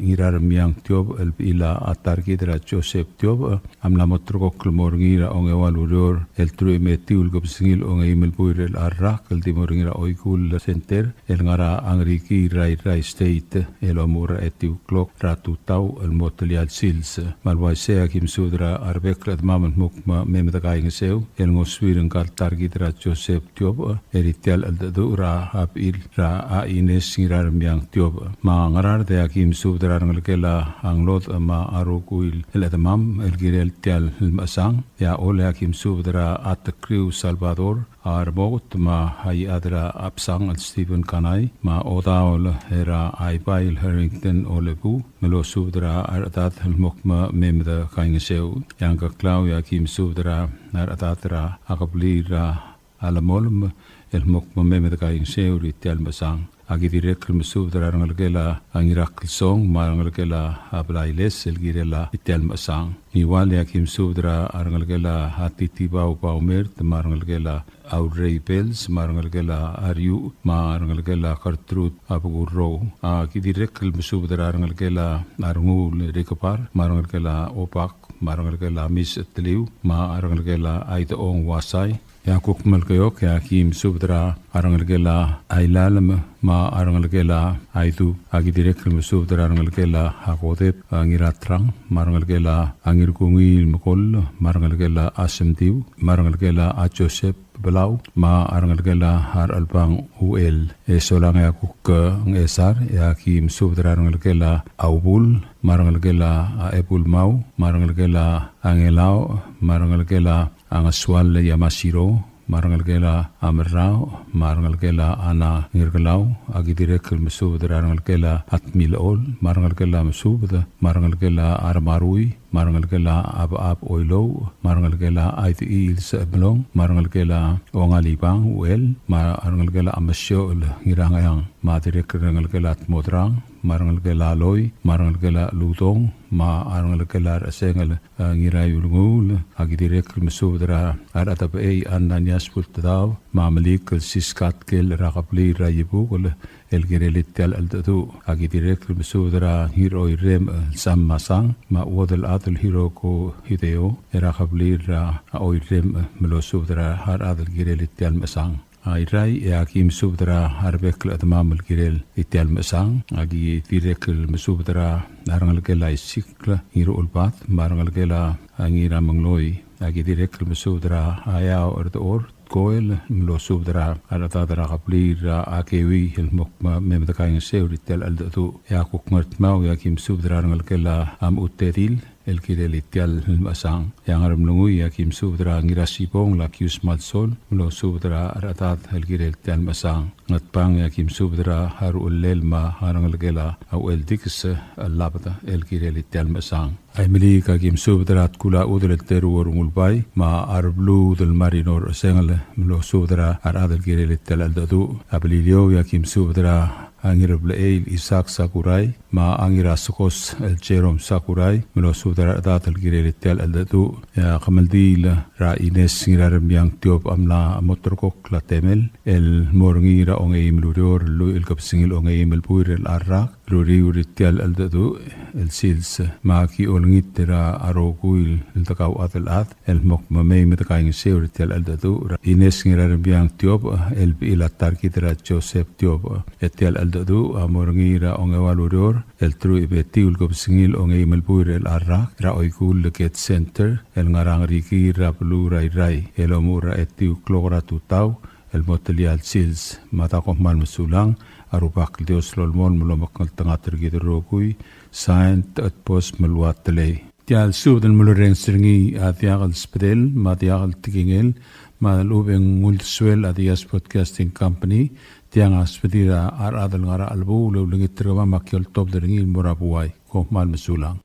Ngiraremiang Tiob, el bechil a ta er kid er a Joseph Tiob, a mla mo ulterekokl el mo er ngii er a ongeua el ureor el teruich me a etiu el kebesengil ongeim el buil er chelecha el rak, el di mo er ngii er a Oikull Center, el ngar er a Ngerikiil er a Irrai State, el omuchel er a etiu el klok er a tutau el mo telia el sils. Me a le uaisei e aki mesubed er a rebek el chedemam el mo kmo mei me dekaingeseu el ngosuir ngka el ta er kid er a Joseph Tiob er tia el cheldecheduch er a bechil er a Ines Ngiraremiang Tiob. Me a Ngaraard e aki mesubed er a rengelekel a Ngelodech me a rokui el chedemam el kirel tia el mechesang. E a Ollei e aki mesubed er a Tekriu Salvador, a Remoket me a Iechad er a Bsang el Stephen Kanai, me a Odaol er a Aibai el Harrington Olebu, me losubed er a rechedad el mo kmo mei me dekaingeseu. E a Ngkeklau e aki mesubed er a rechedad er a kebliil er a Lemolem el mo kmo mei me dekaingeseu er tia el mechesang. Aki dirrek el mesubed er a rengelekel a Ngirakelsong, me a rengelekel a Blailes el kirel tia el mechesang. Ngiwal e aki mesubed er a rengelekel a Titibau Baumert, me a rengelekel a Aurrei Bells, me a rengelekel a Riu, me a rengelekel a Gertrude Abekurrou. Aki dirrek el mesubed er a rengelekel a Renguul Rikebar, me a rengelekel a Obak, me a rengelekel a Mis Teliu, me a rengelekel a Aidechong Uasai. E a kuk Melekeok e aki mesubed er a rengelekel a Ailalem, me a rengelekel a Aidub. Aki dirrek el mesubed er a rengelekel a Kodep, a Ngiratrang, me a rengelekel a Ngirkungiil Mekoll, me a rengelekel a Semtiu, me a rengelekel a Joseph Belau, me a rengelekel a Rechelbang Uchel. E solang e a kuk Ngchesar e aki mesubed er a rengelekel a Ubul, me a rengelekel a Ebulmau, me a rengelekel a Ngelau, me a rengelekel a Ngesual Yamasiro, me a rengelekel a Merrau, me a rengelekel a Ana Ngirkelau. Aki dirrek el mesubed er a rengelekel a Tmilechol, me a rengelekel a Mesubed, me a rengelekel a Remarui, me a rengelekel a Abab Oilouch, me a rengelekel a Aidechiil Secheblong, me a rengelekel a Ongalibang Uchel, me a rengelekel a Mesiochel Ngirangeang, me a dirrek el rengelekel a Tmodrang, me a rengelekel a Loi, me a rengelekel a Ludong, me a rengelekel a Rechesengel, e, Ngiraiulenguul, a ki dirrek el mesubed er a rechad er a Bechei Ananias Bultedau, me a Melik el Siskatkel er a kebliil er a Iebukel, el kirel tia el cheldecheduch. A ki dirrek el mesubed er a Ngiroirem, e, Sam Masang, me a Uodelchad el Hiroko Hideo, er a kebliil er a Oirem, e, me losubed er a rechad el kirel tia el mechesang. A Irrai, e a ki mesubed er a rebek el chedemam el kirel tia el mechesang, a ki dirrek el mesubed er a rengelekel a Isikl Ngiruchelbad, me a rengelekel a Ngiramengloi, a ki dirrek el mesubed er a Eau Erdechor, Koel, me losubed er a rechedad er a kebliil er a Keui, el mo kmo mei me dekaingeseu er tia el cheldecheduch. E a kuk Ngardmau, e a ki mesubed er a rengelekel a Mechutedil, el kirel tia el mechesang. E a Ngeremlengui, e a ki mesubed er a Ngirasibong el Akius Malsol, me losubed er a rechedad el kirel tia el mechesang. Ngatpang, e a ki mesubed er a Ruchellel me a rengelekel a Ucheldikes el Labed, el kirel tia el mechesang. A Imeliik, a ki mesubed er a Tkulachudel el Teruo Rengulbai, me a Rebluud el Marino Rechesengel, me losubed er a rechad el kirel tia el cheldecheduch. A Beliliou, e a ki mesubed er a Ngirblechei el Isaac Sakurai, me a Ngirasekos el Jerome Sakurai, me losubed er a rechedad el kirel tia el cheldecheduch. E a kemeldiil er a Ines Ngiraremiang Tiobech a mla moterekokl a temel, el mo er ngii er a ongeim el ureor, el lluich el kebesengil ongeim el buil er a rak, el uriul er tia el cheldecheduch el sils. Me a ki olengit er a rokui el dekauchad el chad, el mo kmo mei me dekaingeseu er tia el cheldecheduch er a Ines Ngiraremiang Tiobech, el bechil a ta er kid er a Joseph Tiobech. E tia el cheldecheduch a mo er ngii er a ongeua el ureor, el teruich me a etiu el kebesengil ongeim el buil er a rak, er a Oikull Ked Center, el ngar er a Ngerikiil er a beluu er a Irrai, el omuchel er a etiu el klok er a tutau, el mo telia el sils. Me a da kom kmal mesulang, a Rubak el Dios a lolemolem el omekngeltengat er kid el rokui. Sain, Techedbos Meluat Telei. Tia el subed el mulerrenges er ngii a diak el sbedel, me a diak el tekingel, me a lechub e ng uldesuel a Diaz Broadcasting Company. Tiang a sbedir a rechad el ngar er a chelebuul, e ulengit er kemam me aki oltobed er ngii el mo er a buai. Kom kmal mesulang.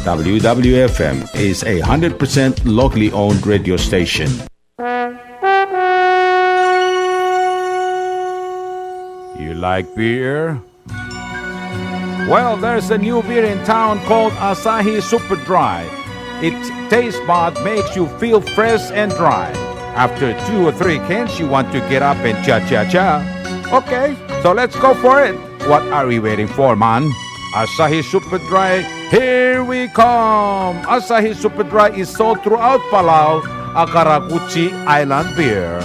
W W F M is a hundred percent locally owned radio station. You like beer? Well, there's a new beer in town called Asahi Super Dry. Its taste bud makes you feel fresh and dry. After two or three cans, you want to get up and cha-cha-cha. Okay, so let's go for it. What are we waiting for, man? Asahi Super Dry, here we come! Asahi Super Dry is sold throughout Palau, a karakuchi island beer.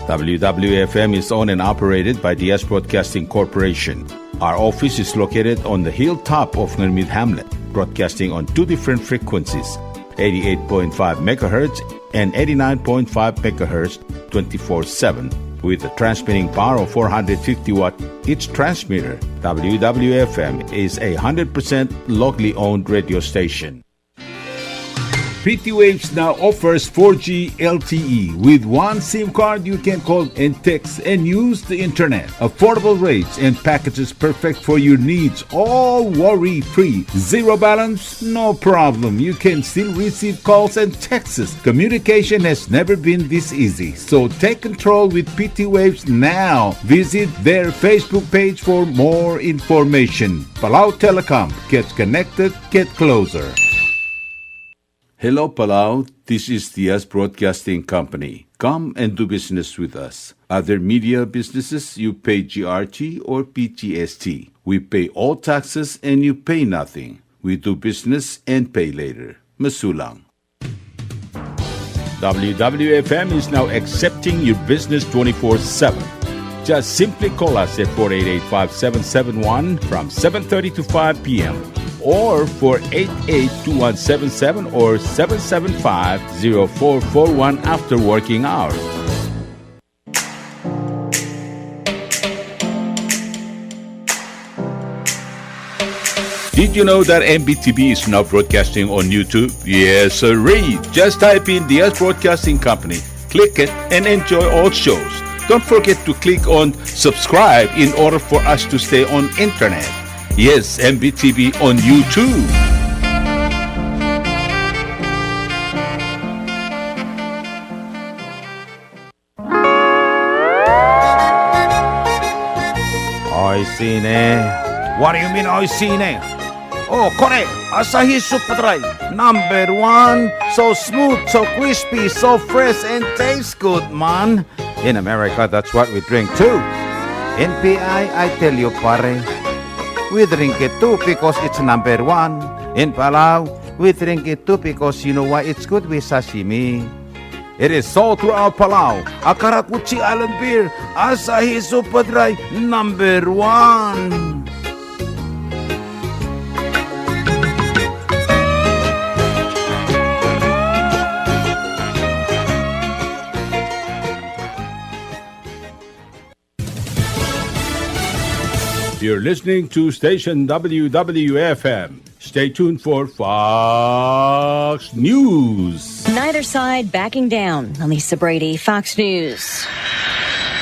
W W F M is owned and operated by Diaz Broadcasting Corporation. Our office is located on the hilltop of Ngermid Hamlet, broadcasting on two different frequencies, eighty-eight point five megahertz and eighty-nine point five megahertz, twenty-four seven, with a transmitting power of four hundred fifty watt each transmitter. W W F M is a hundred percent locally owned radio station. Pretty Waves now offers four G L T E. With one SIM card, you can call and text and use the internet. Affordable rates and packages perfect for your needs, all worry-free. Zero balance? No problem. You can still receive calls and texts. Communication has never been this easy. So take control with Pretty Waves now. Visit their Facebook page for more information. Palau Telecom. Get connected. Get closer. Hello, Palau. This is Diaz Broadcasting Company. Come and do business with us. Other media businesses, you pay G R T or P G S T. We pay all taxes and you pay nothing. We do business and pay later. Mesulang. W W F M is now accepting your business twenty-four seven. Just simply call us at four eight eight, five seven seven one from seven thirty to five p.m. or four eight eight, two one seven seven or seven seven five, zero four four one after working hours. Did you know that M B T V is now broadcasting on YouTube? Yes, sirree. Just type in Diaz Broadcasting Company, click it, and enjoy all shows. Don't forget to click on subscribe in order for us to stay on internet. Yes, M B T V on YouTube. Oishii ne. What do you mean, oishii ne? Oh, kore, Asahi Super Dry, number one. So smooth, so crispy, so fresh, and tastes good, man. In America, that's what we drink too. In P I, I tell you, pare, we drink it too because it's number one. In Palau, we drink it too because you know why? It's good with sashimi. It is sold throughout Palau. A karakuchi island beer, Asahi Super Dry, number one. You're listening to station W W F M. Stay tuned for Fox News. Neither side backing down. I'm Lisa Brady, Fox News.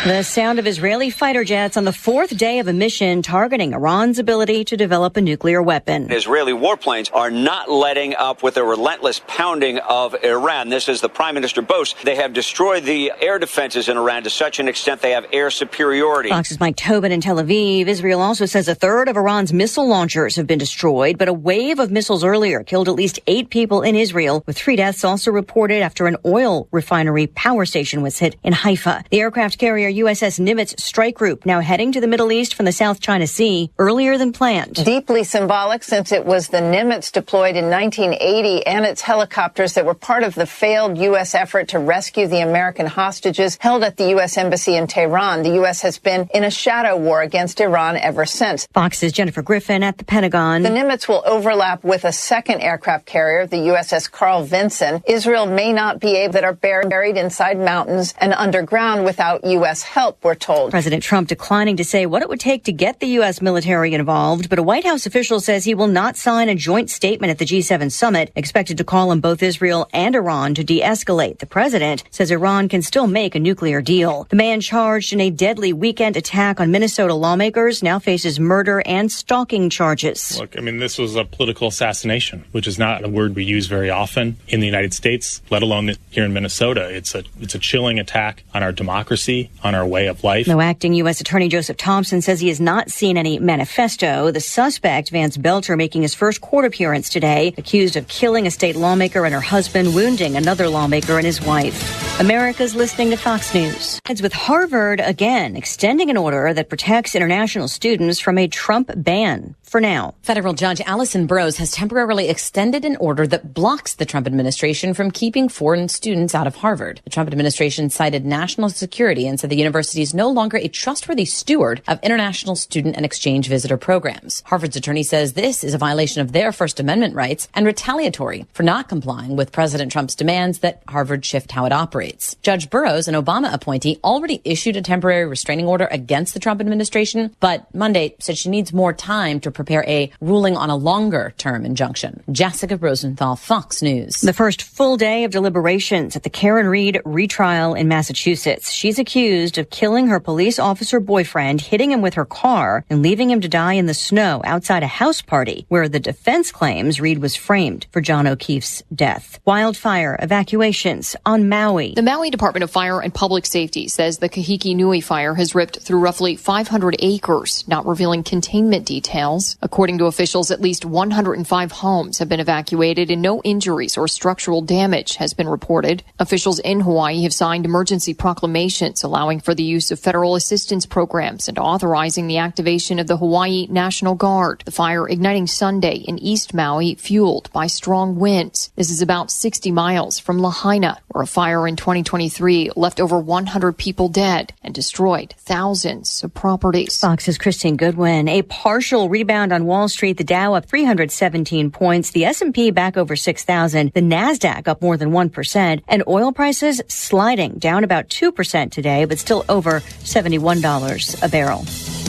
The sound of Israeli fighter jets on the fourth day of a mission targeting Iran's ability to develop a nuclear weapon. Israeli warplanes are not letting up with their relentless pounding of Iran. This is the Prime Minister boast they have destroyed the air defenses in Iran to such an extent they have air superiority. Fox's Mike Tobin in Tel Aviv. Israel also says a third of Iran's missile launchers have been destroyed, but a wave of missiles earlier killed at least eight people in Israel, with three deaths also reported after an oil refinery power station was hit in Haifa. The aircraft carrier U S S Nimitz strike group now heading to the Middle East from the South China Sea earlier than planned. Deeply symbolic, since it was the Nimitz deployed in nineteen eighty and its helicopters that were part of the failed U S effort to rescue the American hostages held at the U S Embassy in Tehran. The U S has been in a shadow war against Iran ever since. Fox's Jennifer Griffin at the Pentagon. The Nimitz will overlap with a second aircraft carrier, the U S S Carl Vinson. Israel may not be able that are bur-, buried inside mountains and underground without U S help, we're told. President Trump declining to say what it would take to get the U S military involved, but a White House official says he will not sign a joint statement at the G seven summit, expected to call on both Israel and Iran to de-escalate. The president says Iran can still make a nuclear deal. The man charged in a deadly weekend attack on Minnesota lawmakers now faces murder and stalking charges. Look, I mean, this was a political assassination, which is not a word we use very often in the United States, let alone here in Minnesota. It's a, it's a chilling attack on our democracy, on our way of life. Though acting U S Attorney Joseph Thompson says he has not seen any manifesto, the suspect, Vance Belcher, making his first court appearance today, accused of killing a state lawmaker and her husband, wounding another lawmaker and his wife. America's listening to Fox News. Heads with Harvard again, extending an order that protects international students from a Trump ban. For now. Federal Judge Allison Burroughs has temporarily extended an order that blocks the Trump administration from keeping foreign students out of Harvard. The Trump administration cited national security and said the university is no longer a trustworthy steward of international student and exchange visitor programs. Harvard's attorney says this is a violation of their First Amendment rights and retaliatory for not complying with President Trump's demands that Harvard shift how it operates. Judge Burroughs, an Obama appointee, already issued a temporary restraining order against the Trump administration, but Monday said she needs more time to prepare a ruling on a longer-term injunction. Jessica Rosenthal, Fox News. The first full day of deliberations at the Karen Read retrial in Massachusetts. She's accused of killing her police officer boyfriend, hitting him with her car, and leaving him to die in the snow outside a house party where the defense claims Read was framed for John O'Keefe's death. Wildfire evacuations on Maui. The Maui Department of Fire and Public Safety says the Kahiki Nui fire has ripped through roughly five hundred acres, not revealing containment details. According to officials, at least one hundred five homes have been evacuated and no injuries or structural damage has been reported. Officials in Hawaii have signed emergency proclamations allowing for the use of federal assistance programs and authorizing the activation of the Hawaii National Guard. The fire igniting Sunday in East Maui, fueled by strong winds. This is about sixty miles from Lahaina, where a fire in twenty twenty-three left over one hundred people dead and destroyed thousands of properties. Fox's Christine Goodwin. A partial rebound on Wall Street. The Dow up three hundred seventeen points. The S and P back over six thousand. The Nasdaq up more than one percent. And oil prices sliding, down about two percent today, but still over seventy-one dollars a barrel.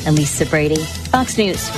I'm Lisa Brady, Fox News.